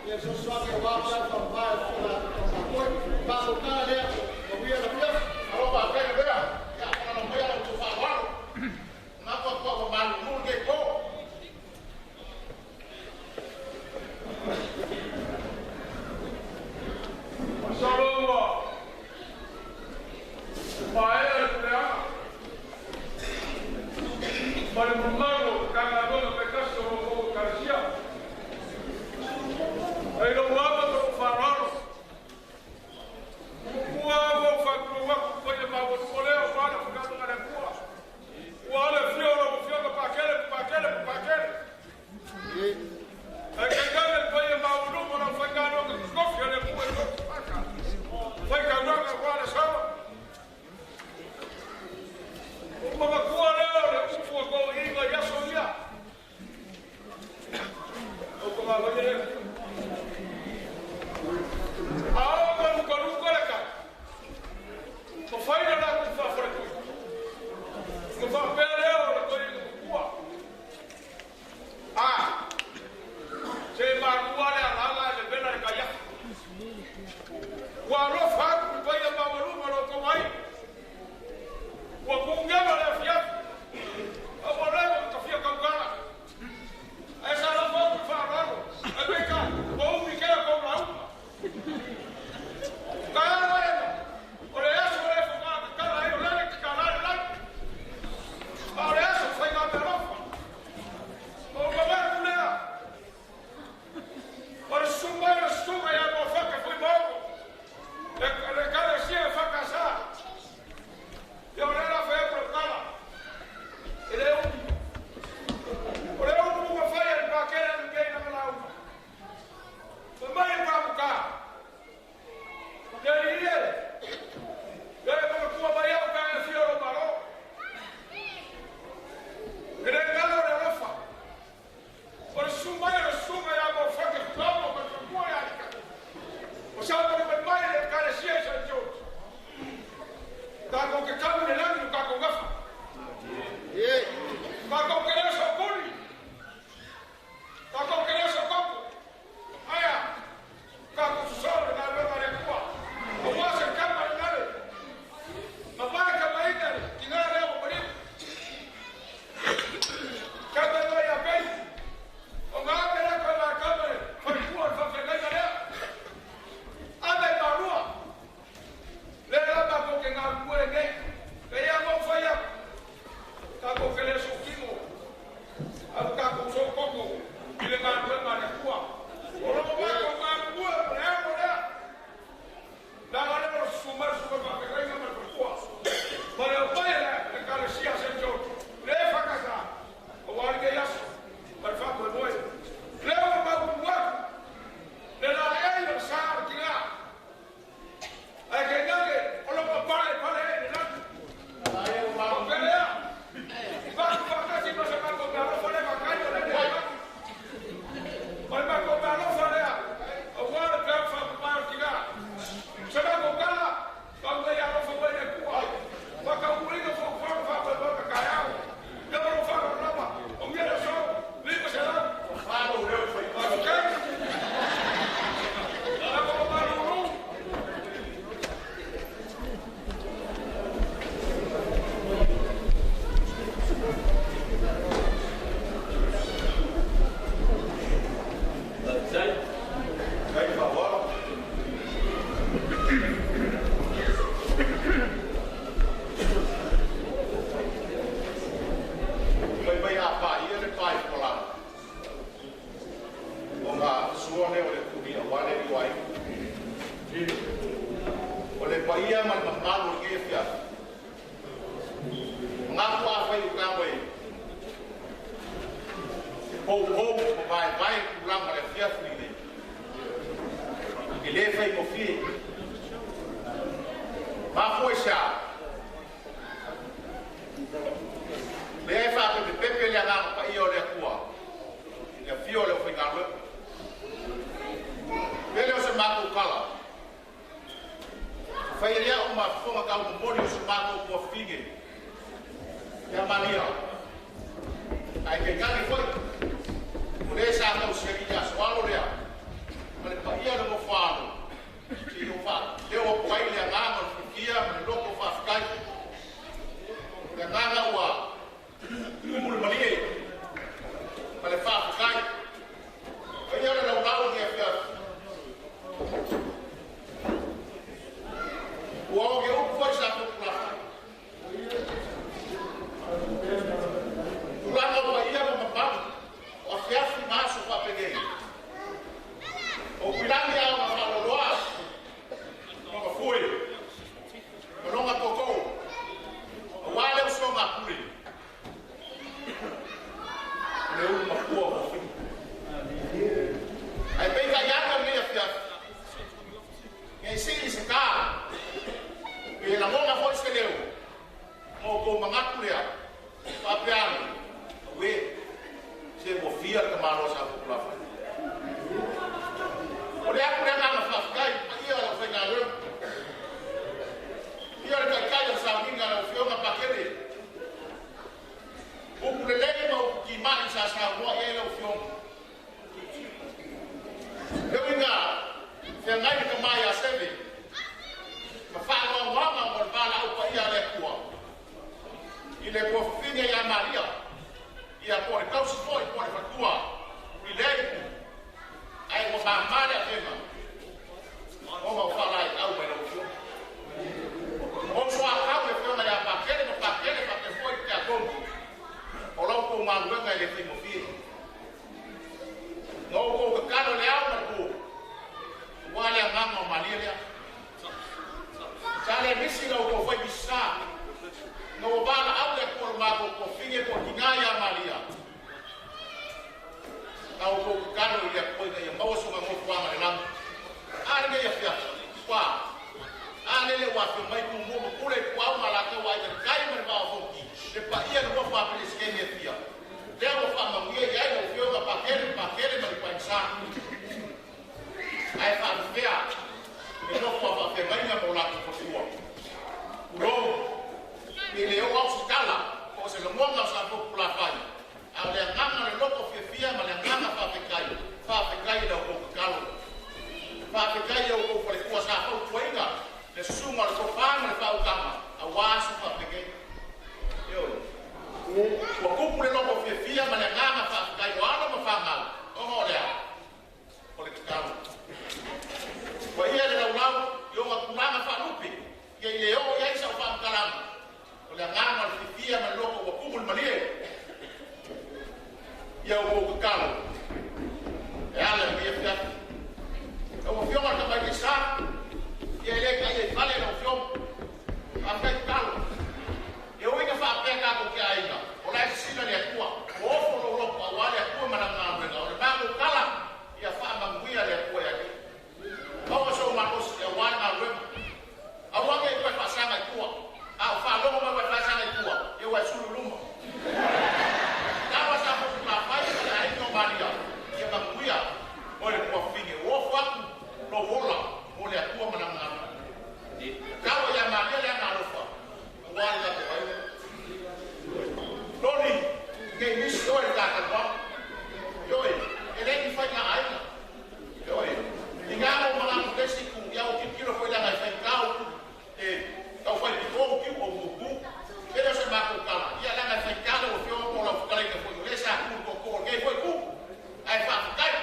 ia so so ke wa ka fa fa fua na kau ba koi, ba ko ka lea, ko ia na pia. Alo ba ka lea, ia ka na mo ia lo tu fa wa. Na ko ko ko ma lu ke ko. Salomo. Paea e puleʻanga. Mali mamalu, kangalono pe kasi o loʻo kalasia. ʻE ilo ua ma toko faralo. Ua ua fakua ua kuko ia ma ua kuko leo ua na fakalo ngale kua. Ua le fio lo fio ka pakele, pakele, pakele. ʻE ke kale paia ma ua lumo na faingalo ka kofi ale kua ua paka. Faingalo ka ua le sao. Uma makua leo le upu ko inga ia so ia. ʻO ko ma ko ia. ʻA ʻo ka luka luka le ka. Ko faina na ku fa fore ku. Ko fa pea leo le ko inga kua. ʻA. Se ma kua le ala ala le vela le ka ia. Ua lo fa ku paia ma ua lumo lo ko mai. Ua kuʻu ngema le afiafi. ʻA ua leva ka fia kaukala. ʻE sa la fau fa lalo. ʻE peka, ua umi ke la kau la uma. Ka la ema. ʻO le aso le fo ka ka la ʻo le ka la la. ʻO le aso fai ka ka la fa. ʻO ka la kulea. ʻO le suma, ʻo le suma ia mo faka fui mo. Le, le kalasia fakasā. Ia ʻo le la fai ʻa e kala. ʻE le umu. ʻO le umu ka fai ʻa e pakele ʻa e kei na kala uma. Ko mai e pamuka. Ko te li ie. Ia e pamuka mai au ka e fio lo malo. ʻE le kala ʻo le alofa. ʻO le suma ia, ʻo le suma ia mo fake kau mo fake kua ia ika. ʻO sa mo le mai le kalasia Saint George. Ka ko ke kau le langi ka ko ngafa. Ka ko ke le sokuli. Ka ko ke le sokoku. ʻAia. Ka ko susolo na lo ka le kua. ʻO ua se kama le ngale. Ma mai kama ika le. Ki ngale o pari. Kama lo ia pei. ʻO ngā pera kama kama le. Fai kua le fafekai ka lea. ʻA mai malua. Le la ma ko ke ngā kue nei. Pea ia mo fai aku. Ka ko ke le sokimo. ʻAlu ka ko sokoko, ʻi le ngā kue ma le kua. ʻO lo ma ko ngā kue, mo le amo lea. Na ngā lea o suma, suma ma ke kai ngā ma le kua. Ma le o mai lea, le kalasia Saint George. Le fakasā, ʻo wali ke aso, ma le fako e moe. Le o ma kua, le la e le sa ki ngā. ʻAi ke ngake, ʻo lo ka pale, pale, e, e, na. ʻAi, ʻo ma, ʻo pele a. Paki, paki, si, ma, sa, ma, ko, ma, lo, fale, ma, kai, ʻo le, le, ma. ʻAi, ma, ko, ma, lo, fale, a. ʻO ua, le, pea, fa, ma, ki, na. Sa, ma, ko, kala, pa, ma, ia, lo, fa, ma, ia, kua. Fakaʻuhinga, fa, fa, fa, fa, fa, ka, ka, ia. Pai, pai, a, pa, ia le pai, kola. ʻO ngā sua ne ʻo le kumi a wale i wai. ʻO le paia ma le mamalu ke fia. Ngā kua fai u ka koe. Pou, pou, ko vai, vai, kula ma le fia fui ne. Ke le fai ko fie. Ma koe sa. Pea ʻe faʻapepepepe le Anga Paia ʻo le Akua. ʻI he ʻafio ʻo e faingamālie. Pele ʻo se mākou kala. Fai ʻe ia ʻo ma fonga kau momoli ʻo se mākou kua fige. Ia Malia. ʻAi ke kani fai. Ka tau seli ia soalo lea. Male paia le mo falo. Si lo fa. Leo o kuai le anganga o fikia, male loko fafekai. Le anganga ua. Kumu le malie. Male fafekai. Paia le laulau ni a fia. Ua o ke uku fai sa ko kula. Tulaga ua ia mo mapau, ʻo afiafi maso faʻapegei. ʻO kuilangi au ma faʻaloloa, ma mafue, ma longa koko, ʻo wale o songa pule. Le ulu makua o fini. ʻAi pei ka ia ka mei afiafi. Ngai sili se ka. Pe la monga foʻi se leo. Mo ko mangaku lea. Fapealu. Ue. Se mo fia ka malo sa ko kula fai. O le aku le nganga fafekai, ma ia o fai ngā leo. Ia le kaikai o sa minga o fio ma pakele. Uku lelei ma uku ki mai sa sa moa e lau fio. Leo inga, fea ngai ni ka mai a seve. Ma fānau anga mo le pala au pa ia le kua. I le kua fine ia Malia. Ia ko le kausi ko i ko le fatua. I le iku. ʻAi mo mamale a fema. Mo ma fala ai au mai lau fio. Mo so a kau e fema ia pakele, ma pakele, ma pe foi ke a komu. O lau ko maluenga i le fimo fie. Ngau ko kakano le au ma ko. Ua le anganga o Malia lea. Sa le misi ngau ko fai bisa. Ngau bala au le ko ma ko ko fige ko kinga ia Malia. Ngau ko kakano ia ko ia mau so ngau ko anga le lam. Ale ia fia. Ua. Ale le ua fia mai ku mo mo kule ku au ma la ka ua ia kai ma le mau foki. Le pa ia le ua fua pele sikeni e fia. Lea ua fua manguia ia ia fio ka pakele, pakele ma le paisa. ʻAi faʻafea. E loko faʻafea mai ia mo la ko fua. Ulo. I le o au sitala. Ko se longonga sa ko kula fai. A le anganga le loko fiafia, ma le anganga faʻafekai. Faʻafekai le o ko kakalo. Faʻafekai le o ko fale kua sa ko kuainga. Le susunga le ko fanga le faʻaukama. A ua su faʻafekai. Io. Ua kupu le loko fiafia, ma le anganga faʻafekai. O ala ma fanga. O mo lea. O le kakalo. Ua ia le laulau, i o ma kulanga faʻalupe. Ia i le o ia i sa faʻakalanga. O le anganga le fifia ma loko ua kumu le malie. Ia o kakalo. E ala ia fia. Ia o fio ma kamai ke sa. Ia i le ka ia i fale na o fio. A fai kakalo. Ia o ina faʻapea ka ko ke aina. O la e sila le akua. O ofo lo loko a wale akua ma na ngā mena. O le mako kala. Ia faʻamanguia le akua ia ke. Aua so ma kosi ia wale ngā mena. Aua ke koe faʻasanga i kua. A o faʻalongo mai koe faʻasanga i kua. Ia ua sulu luma. Tawa sa ko kula fai ka le ai no Malia. Ia manguia. O le kua fine. O faku. Lo wola. O le akua ma na ngā mena. Tawa ia Malia le ana alofa. Ua la ko ai. Loni, ngai misi o e kaka kua. Ioe, e lei fai ngā aina. Ioe, i ngā mo mala mo kesi ku, ia o kikilo ko i langa i fai kau. E, kau fai ki kou ki o kuku. Pele o se mako kala, ia langa i fai kala o fio o la fukalai ka fai o le sa ku ko ko ngai fai ku. ʻAi faʻafekai.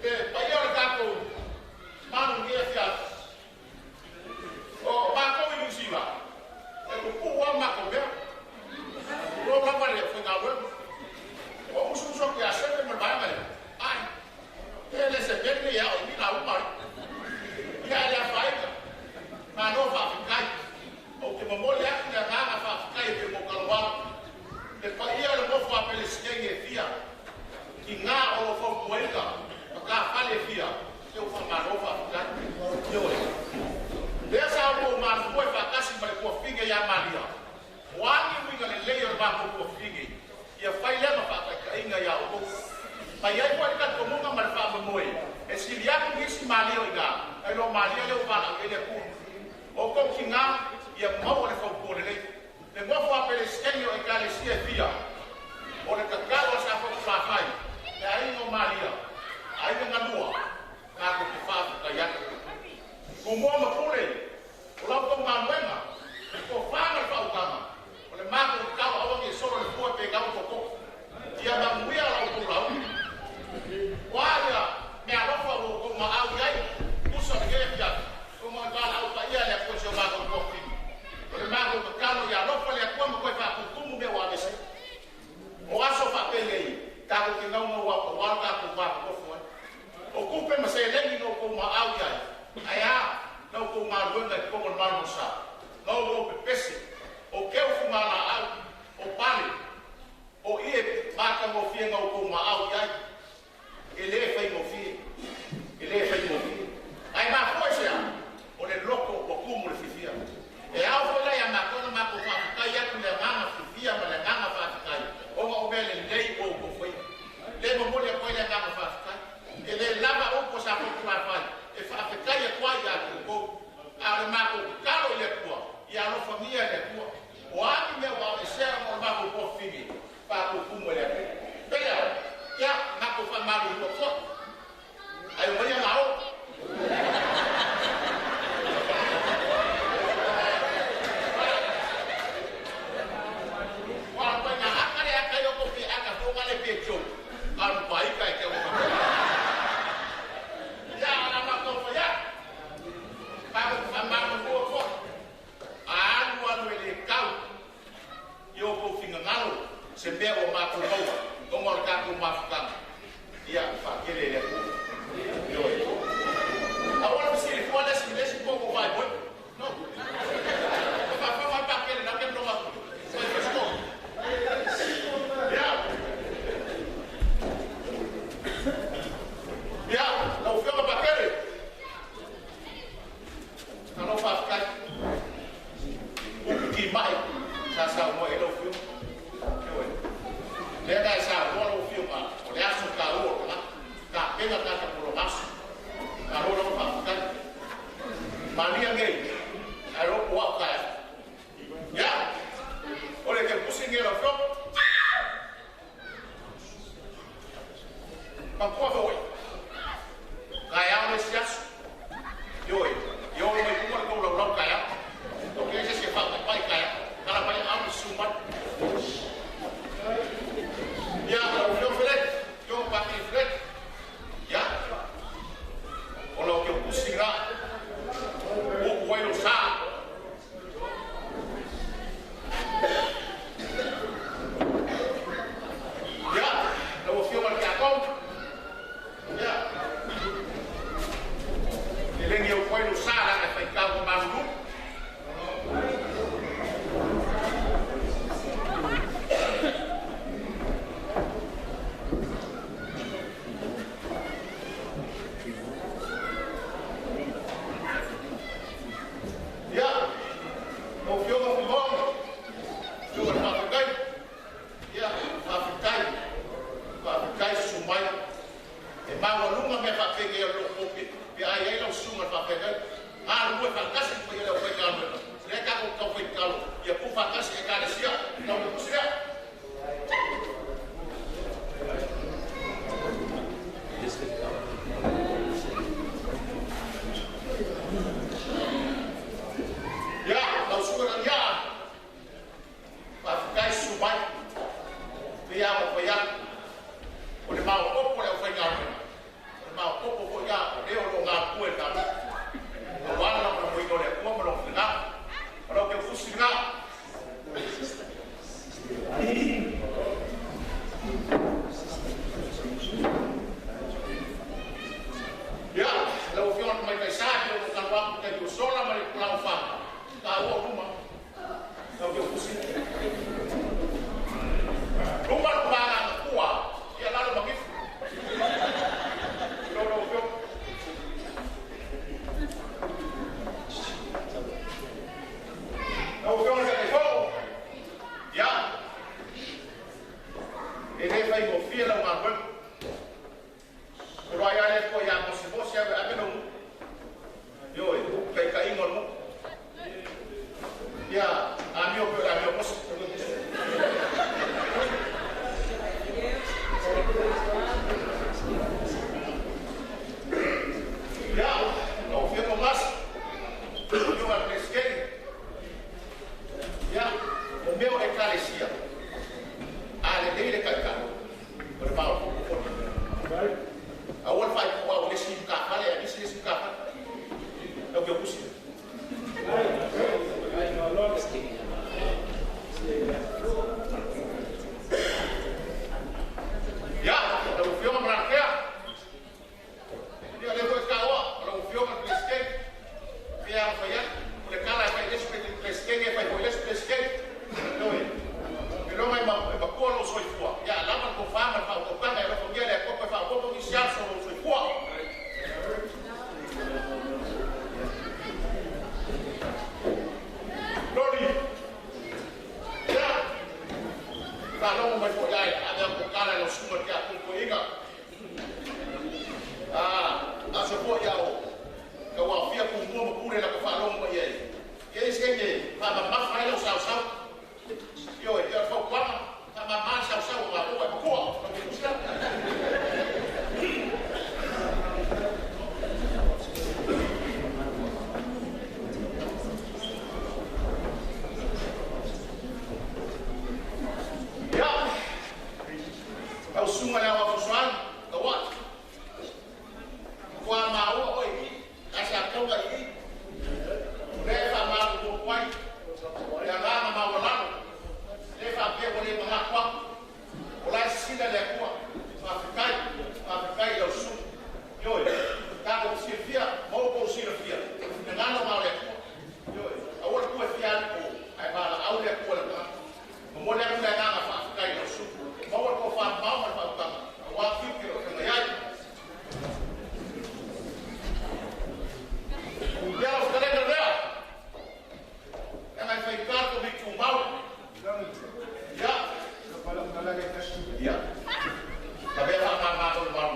E, paia o le kako. Manu ngai fia. O mako i Nuʻu Sila. E kuku ua mako mea. Lo lava le fai ngā ue. O usu usu ki a sete ma le vaenga le. ʻAi. E le se pene ia o mi la uma. Ia e la faika. Ma no faʻafekai. O ke momole aku le ngā faʻafekai ke mo kaloa. Le paia le mo faʻa pele sikenge fia. Ki ngā o fo kuaika, ma ka fale fia, ke u fakamālō faʻafekai. Ioe. Lea sa o mālō e faʻakasi ma le kua fige ia Malia. Oangi uinga lelei o le mako kua fige. Ia fai lea ma faʻakaikainga ia o kou. Mai ai kua ika komunga ma le faʻamomoe. E sili aku ngisi Malia o inga. Ai lo Malia leo vala e le ku. O kou ki ngā, ia mau o le fau kua lelei. Le mo faʻa pele sikenge o ekalesia e fia. O le kakalo sa ko kua fai. Le ai no ma Ia mamuia lau ko lau. Ko ia, meʻa ʻalofa ʻoku ou maʻau ai. Kusa ke fia. Ko ma ka lau ka ia le kusa ma ko ko fini. Ko le ma ko ka kalo ia ʻalofa le kua ma ko e fa kukumu me wa bese. ʻO aso fa pele. Ka ko ke ngau ngau wa ko wa ka ko wa ko fua. ʻO kupe ma seleni no ko maʻau ai. Aia, no ko maluenga ko ko malusa. No ko pepese. ʻO keu fu malaʻau. ʻO pale. ʻO ʻi he mākangofie ngau ko maʻau ai. ʻE lē faingofie. ʻE lē faingofie. ʻAi ma ko e sea. ʻO le loko ʻo kumu le fifia. ʻE au foʻi la ia ma ko na ma ko fafikai aku le nganga fifia ma le nganga fafikai. ʻO ma ʻo mele nei ʻo ko fai. Le mo mo le ko le nganga fafikai. ʻE le lava ʻo ko sa ko kula fai. ʻE fafikai aku ai aku ko. ʻA le ma ko kalo ia kua. Ia lo famia ia kua. ʻO ʻami meʻa ʻo ʻave sea mo ma ko ko fini. Fa ko kumu ia. Pea, ia, ma ko fa malu ko ko. ʻAi, ʻo ia ngā o. Wa, pai ngā aka le aka i ʻo ko pe aka ko ngale pe kio. Ka lu pai ka e kio. Ia, ala ma ko ko ia. Ka ko fa malu ko ko. ʻA alu alu e le kau. ʻI ʻoku ou fingangalo, se meʻa ʻo mākou maua, ʻo ngalo ka ko mafukanga. Ia, fakele le aku. ʻIo, ʻio. ʻA ua la sili kua le sili le si ko ko vai boi. No. Fa, fa, fa, fakele, na ke no ma. Vai boi ko. Ia. Ia, lau fio ma fakele. Ka lo fafikai. Uki mai. Sa sa mo e lo fio. Ke we. Le ka sa mo lo fio ma. ʻO le aso ka lo ka. Ka pena ka ka pulo masu. Ka lo lo fafikai. Mania ngei. ʻAi lo kua ka. Ia. ʻO le ke pusi ngei lo fio. Makua foʻi. Kae au le siasu. ʻIo, ʻio, mai kuma ko lau lau kae au. ʻOku ke se se fa pai kae au. Kala pai au suma. Ia, lau fio fele. ʻIo, paki fele. Ia. ʻO lau ke pusi ngā. ʻO kuai lo sa. Ia, lau fio ma le kiako. Ia. Ke lengi ʻo kuai lo sa la ke fai kau ko malulu. Ia, ʻo fio ma fio. Fio ma fafikai. Ia, fafikai. Fafikai sumai. ʻE mau ʻalunga meʻa fafikai ʻa lo kope. Pea ʻai ai lau suma fafikai. ʻA lue fakasi ko ia lau fai kalo. Le ka ko kau fai kalo. Ia ku fakasi e kalesia. Kau kusia. Ia, lau sua ia. Fafikai sumai. Pea mo pea. ʻO le mau kopo le fai kalo. Mau kopo ko ia, leo lo ngā kue ka. Ka wala mo mo i ko le kua mo lo fina. Lo ke fusi ngā. Ia, lo fio mai kai sa, lo ka wa kai ko sola mai ko lau fa. Ka o luma. Tau ke fusi. Luma, luma, kua. Ia lalo makifu. Lo, lo, lo. Lo, lo, lo, lo. Ia. ʻE le fai mo fia lau ma kue. Ko lo ai ale ko ia mo se mo se ave ave no. Io, e, kai kai mo no. Ia, a mio ko a mio mo se. Ia, no fio ko mas. Io, a peskei. Ia, ʻo meo e kalesia. A le lei le kai kai. Kau susunga le au a fusuan, kau a. Kua maua ʻo e ʻi, ka se a kau ka ʻi. Lea fakamālō ko kuai. Lea nganga maua lalo. Lea fakapea ko le manga kua. ʻO lai sila le kua. Fakafekai, fakafekai lau susunga. ʻIo, ka ko silafia, mau ko silafia. Lea nganga maua le kua. ʻIo, ʻa ua kua fia ko, ai mala au le kua le ka. Mo mole aku le nganga fakafekai lau susunga. Mau ko fa mau ma fa kama. ʻA ua kiu ke o ke mai ai. Ia, o ka le ka lea. Ia, ngai fai ka ko mi ku mau. Ia. Ia. Ka vea fa ka ma ko mau.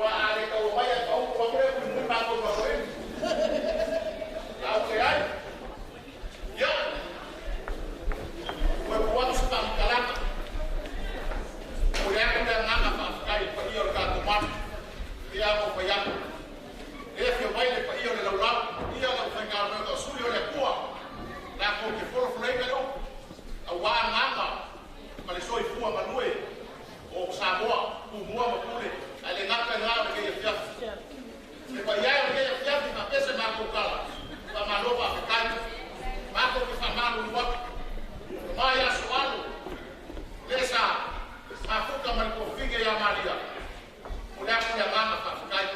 Ua ale kau mai a kau ua kule kui mui mako ua kule. Au ke ai. Ia. Kue kuangu se pa kalaka. Kule aku te nganga pa kai pa ia ka kumana. Ia ko pa ia. E fio mai le pa ia le laulau. Ia lau fai ka lau ka suli o le kua. La ko ke folo folo i ka lau. Au a nganga. Ma le soifua ma lue. ʻO Samoa, Pumua mo Pule, ʻa e le ngaka ngā o le kei afiafi. Ke pa ia o le kei afiafi, ma pese ma ko kala, pa ma lopa ke kai, ma ko ke fa ma lua. Ma ia soalu, le sa, ma fuka ma ko fige ia Malia. O le aku ia ma ma fa kai.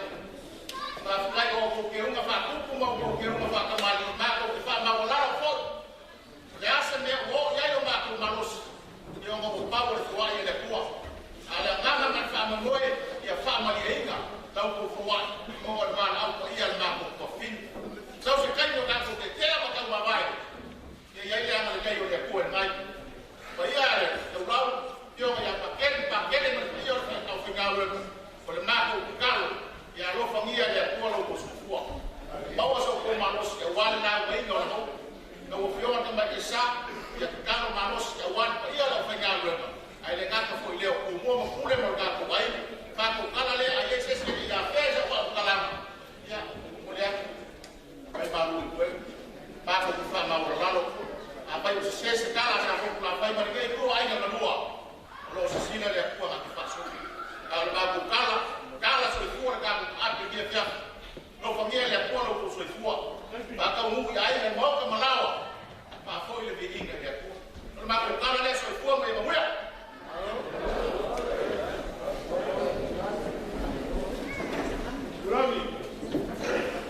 Ma fa kai o ko ke unga fa kuku ma ko ke unga fa kamali, ma ko ke fa ma o la fo. Le ase mea ʻo ia ʻo mākou malosi. Ia ʻo ngau pau le fua i le kua. A le nganga ngai fa mamoe, ia fa mali e inga. Tau ko fua, ʻo le mala au ko ia le mākou ko fini. Sau se kai no ka ko ke kea ma kau mavae. Ia ia ia ngale kai ʻo le kua ngai. Pa ia le, tau lau, ia ʻo ia pa kele, pa kele ma ia ʻo le kau fingau le. Ko le mākou kukalo, ia alofangia le Akua lau ko sukua. Mau a sau ko malosi, ia wale na mai no lau. Kau fio ata mai ke sa, ia kukalo malosi, ia wale pa ia lau fai ngā luema. ʻA e le ngaka foʻi leo, Pumua mo Pule mo le ka ko ai. Mākou kala le, ʻa ia sese ia fesa ua kalama. Ia, mo le aku. Mai malu i koe. Mākou ki fa mau lalo. A mai usi sese kala sa ko kula fai mali kei kua ai na malua. Lo sisina le Akua ngā ki faso. Ka le mākou kala, kala soifua le ka ko ape kia kia. Lo fangia le Akua lo ko soifua. Mākou muki ai le mau ka malawa. Mā foʻi le viʻinga le Akua. Lo mākou kala le soifua mai mamuia. Rami,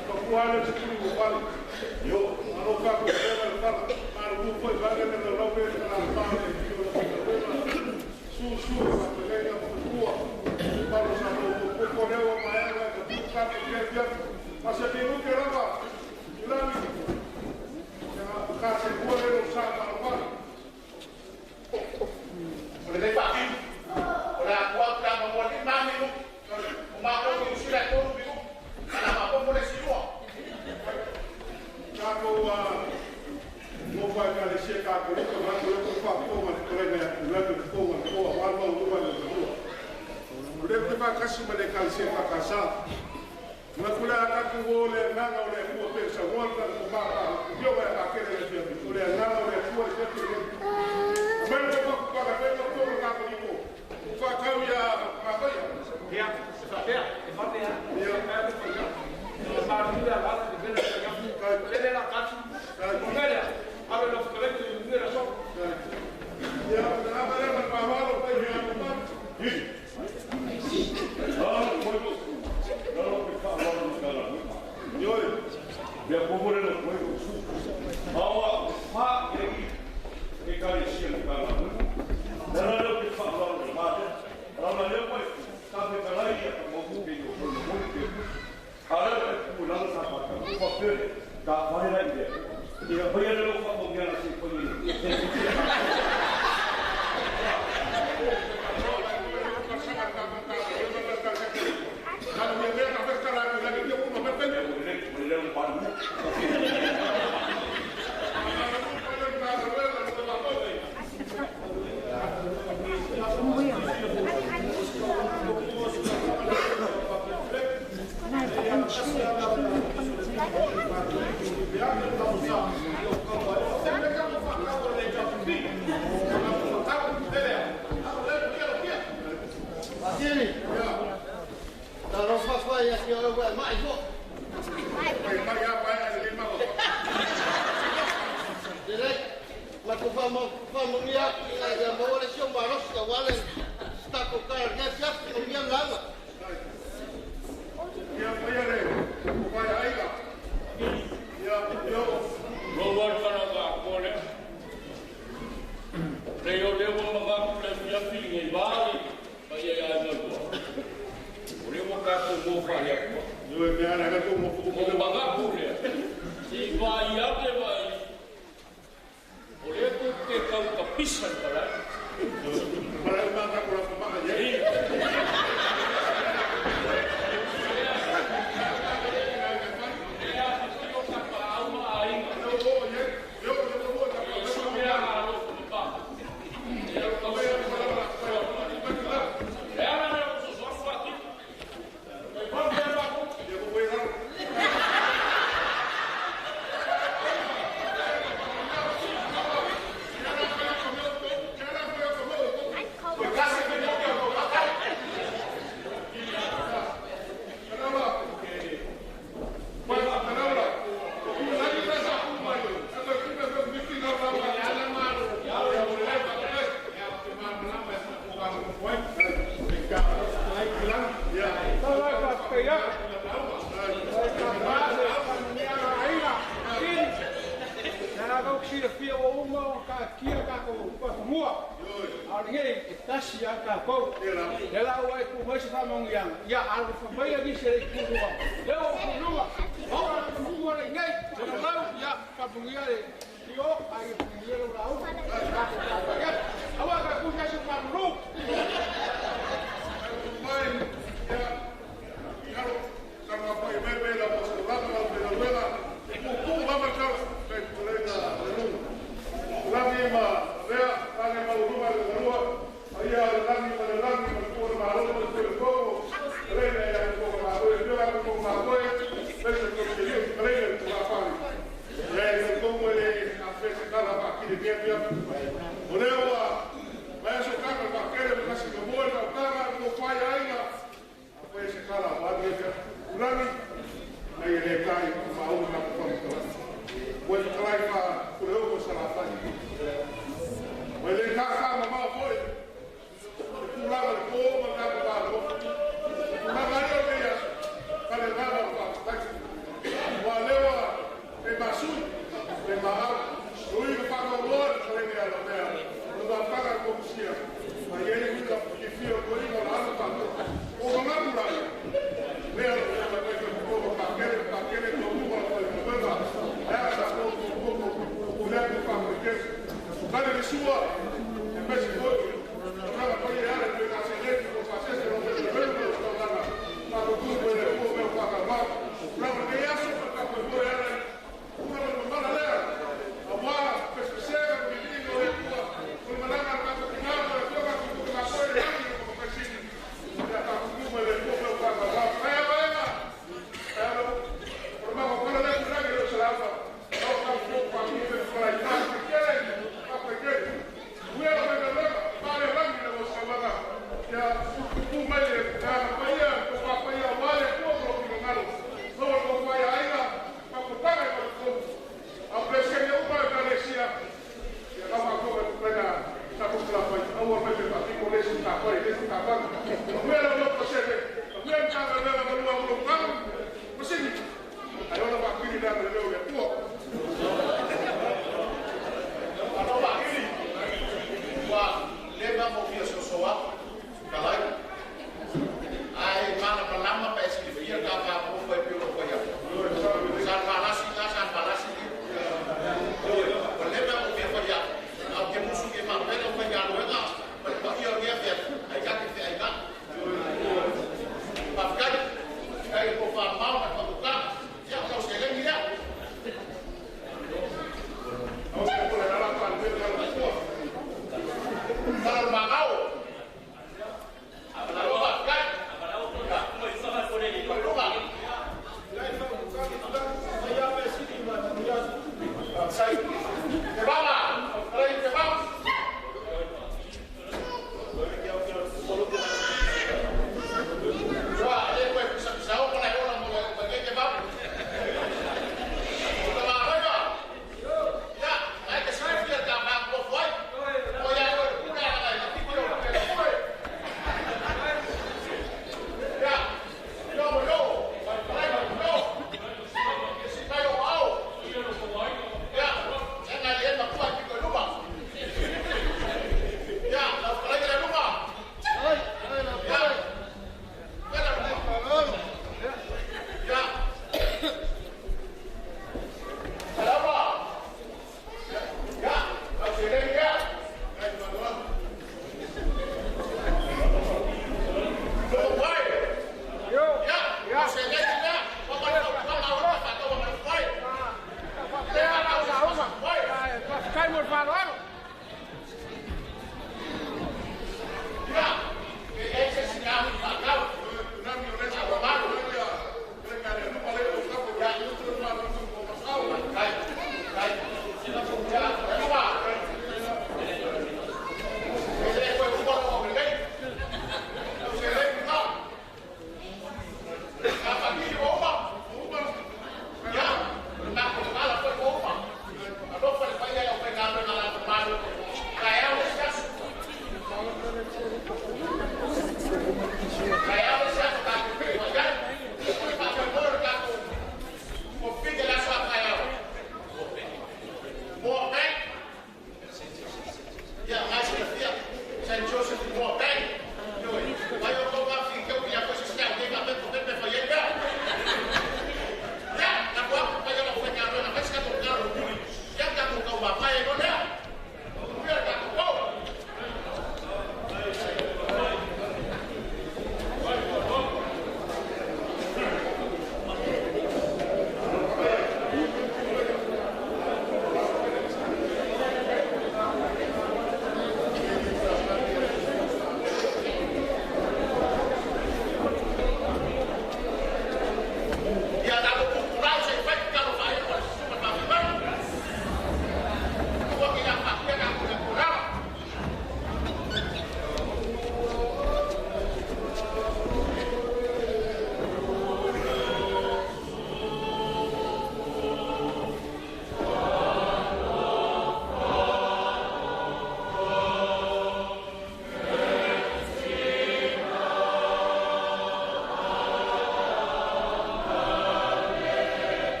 apa kuale te kuli mo pali. Io, alo ka ko te ma pala, ma lo ko e vale na lo pe na pale, io lo ko e vale. Su, su, ma te le na ko kua. Palo sa lo ko ko ko leo ma e la ka tu ka ke ke ke. Ma se te lu ke la ba. Rami. Ya ka se kuale lo sa ma lo pali. ʻO le fai faʻakiu. ʻO le Akua ka mo le mami nu. ʻO mākou ki Nuʻusila e tolu piku. Ka na mākou mo le silua. Ka ko ua. Mo fai ka le sia ka ko le ka mākou le ko fa ko ma le ko le mea. Le ko ko ma ko a wa ma ua le ua. ʻO le ko fa kasi ma le ka le sia ka ka sa. Ma kula a kaku o le nganga o le Akua pe sa ngol ka ko ma ka. Yo wa ka ke le ke. O le nganga o le Akua ke ke. Ma le ko ka ka pe ko ka ko ni ko. Fa ka u ya ma ko ya. Ia, sa pea, e fa pea. Ia. E fa pea, e fa pea. Ma ni la la, e pea, e fa pea. Kai. E le la ka tu. Kai. Kai. A le lo ka le ni la so. Kai. Ia, na ma le ma ma lo pa ya ma. Ia. Talofa fai ake o e maʻi fo. Mai, mai, a, mai, a, le mau. Direct. Ma ko fa mo, fa mo ni a, ia, ia, ma wale sio ma rosi ka wale. Stako ka, ia, ia, ia, langa. Ia, mai, a, le. Mai, a, ia. Ia, ia. Lo wale ka la ka, kole. Ko e meʻa ʻa e kau mo fuku mo mangapule. ʻI vai ake vai. ʻO lea ko ke kau ka pisa ni palai. Palai maka kula maka ye.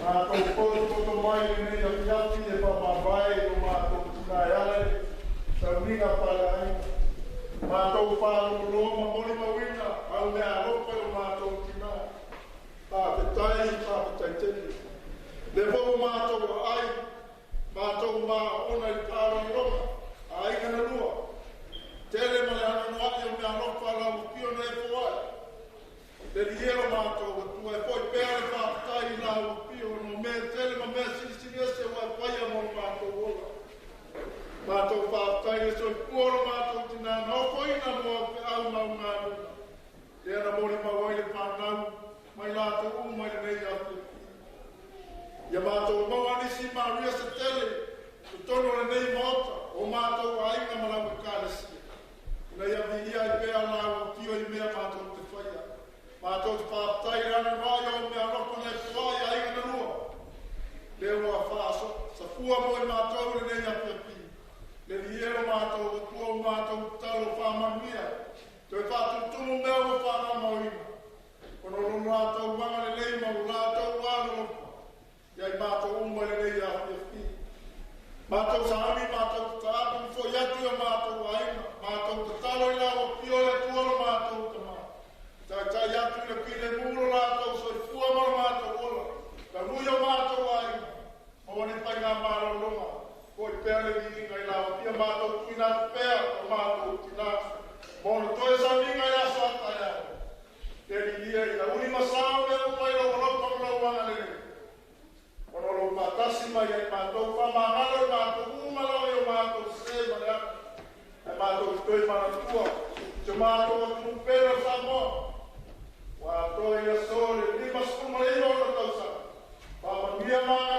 Mātou potopoto mai ʻi heʻene afiafi ʻe fakamavae ʻo mātou tinā ʻe ala ʻi he sauniga faleʻaʻahi. Mātou fakalongolongo mo molimauina ʻa e meʻa ʻoku fai ʻe he mātou tinā. Fakafetaʻi, fakafetaʻi tele. Leva ʻo mātou ʻai, mātou māʻona ʻi he fakalongolongo ʻa e ʻAinga ʻe Lua. Tele mo e anoanoaʻi ʻo e meʻa ʻoku fai ʻe he ʻAfio naʻe foaki. Lelei ʻa e ʻOtua, mātou ʻoku tuʻu ai pē ʻa e fakafetaʻi ʻi he ʻAfio, ʻo e meʻa tele mo e meʻa silisili ʻoku fai ʻe he mātou ola. Mātou fakafetaʻi ʻi he soifua ʻa e mātou tinā naʻe foaki ʻi he moʻui ʻa e ʻAfio. Te na molimau ai ʻa e fānau, mo lātou ʻoku ʻi ai ʻi he ʻAfio. ʻIa mātou maʻu ʻa ʻAnisi Malia Setele, totonu ʻo ʻene maota, ʻo mātou ʻAinga mo e ʻEkalesia. Naʻe ʻafio ai pē ʻa e ʻAfio ʻi he meʻa mātou te faia. Mātou te fakafetaʻi ʻi he ʻaho ni ʻa e meʻa ʻoku fai ʻe he ʻAinga ʻe Lua. Leva ʻo fakasoifua moʻui mātou ʻi he ʻAfio. Lelei ʻa e mātou ʻOtua, mātou talo fakamanuia. Toe fakatuʻutuʻu meʻa ʻoku fai ʻe he mātou ola. Ko hono lōloa ʻa e ʻAfio, ʻa e lelei mo e lātau ʻa e ʻaloʻofa. ʻIa mātou ʻoku ʻi ai ʻi he ʻAfio. Mātou sāmi, mātou tapu mo foaki atu ʻa e mātou ʻAinga, mātou tatalo ʻi he ʻAfio ʻa e ʻOtua ʻa e mātou Tamai. Taitai atu ʻa e filemū ʻo e lātau soifua mo e mātou ola. Taumuʻa ʻa e mātou ʻAinga. Mo ʻene faingamālōlō. Ko e pea le viʻinga ʻi he ʻAfio, ʻia mātou tuʻu ʻi he ʻAfio, ʻo mātou tinā. Mo hono toe sāmi ʻi he ʻaho ʻataʻatā. Ke liliu ʻa e ʻuli mo e sāme ʻoku fai ʻe he ʻOtua mo e ʻAinga ʻe Lua. Ko hono ʻaloʻofa ʻoku ʻasi mai ʻa e mātou fakamālō ʻa e mātou ʻū malava ʻo mātou sēmaleaka. ʻA e mātou toe manatua, ʻa e mātou ʻAtupele ʻo Samoa. Ua toe ʻi he sole, nima sefulu mā hiva ʻo e tausaga. Fakamālō mai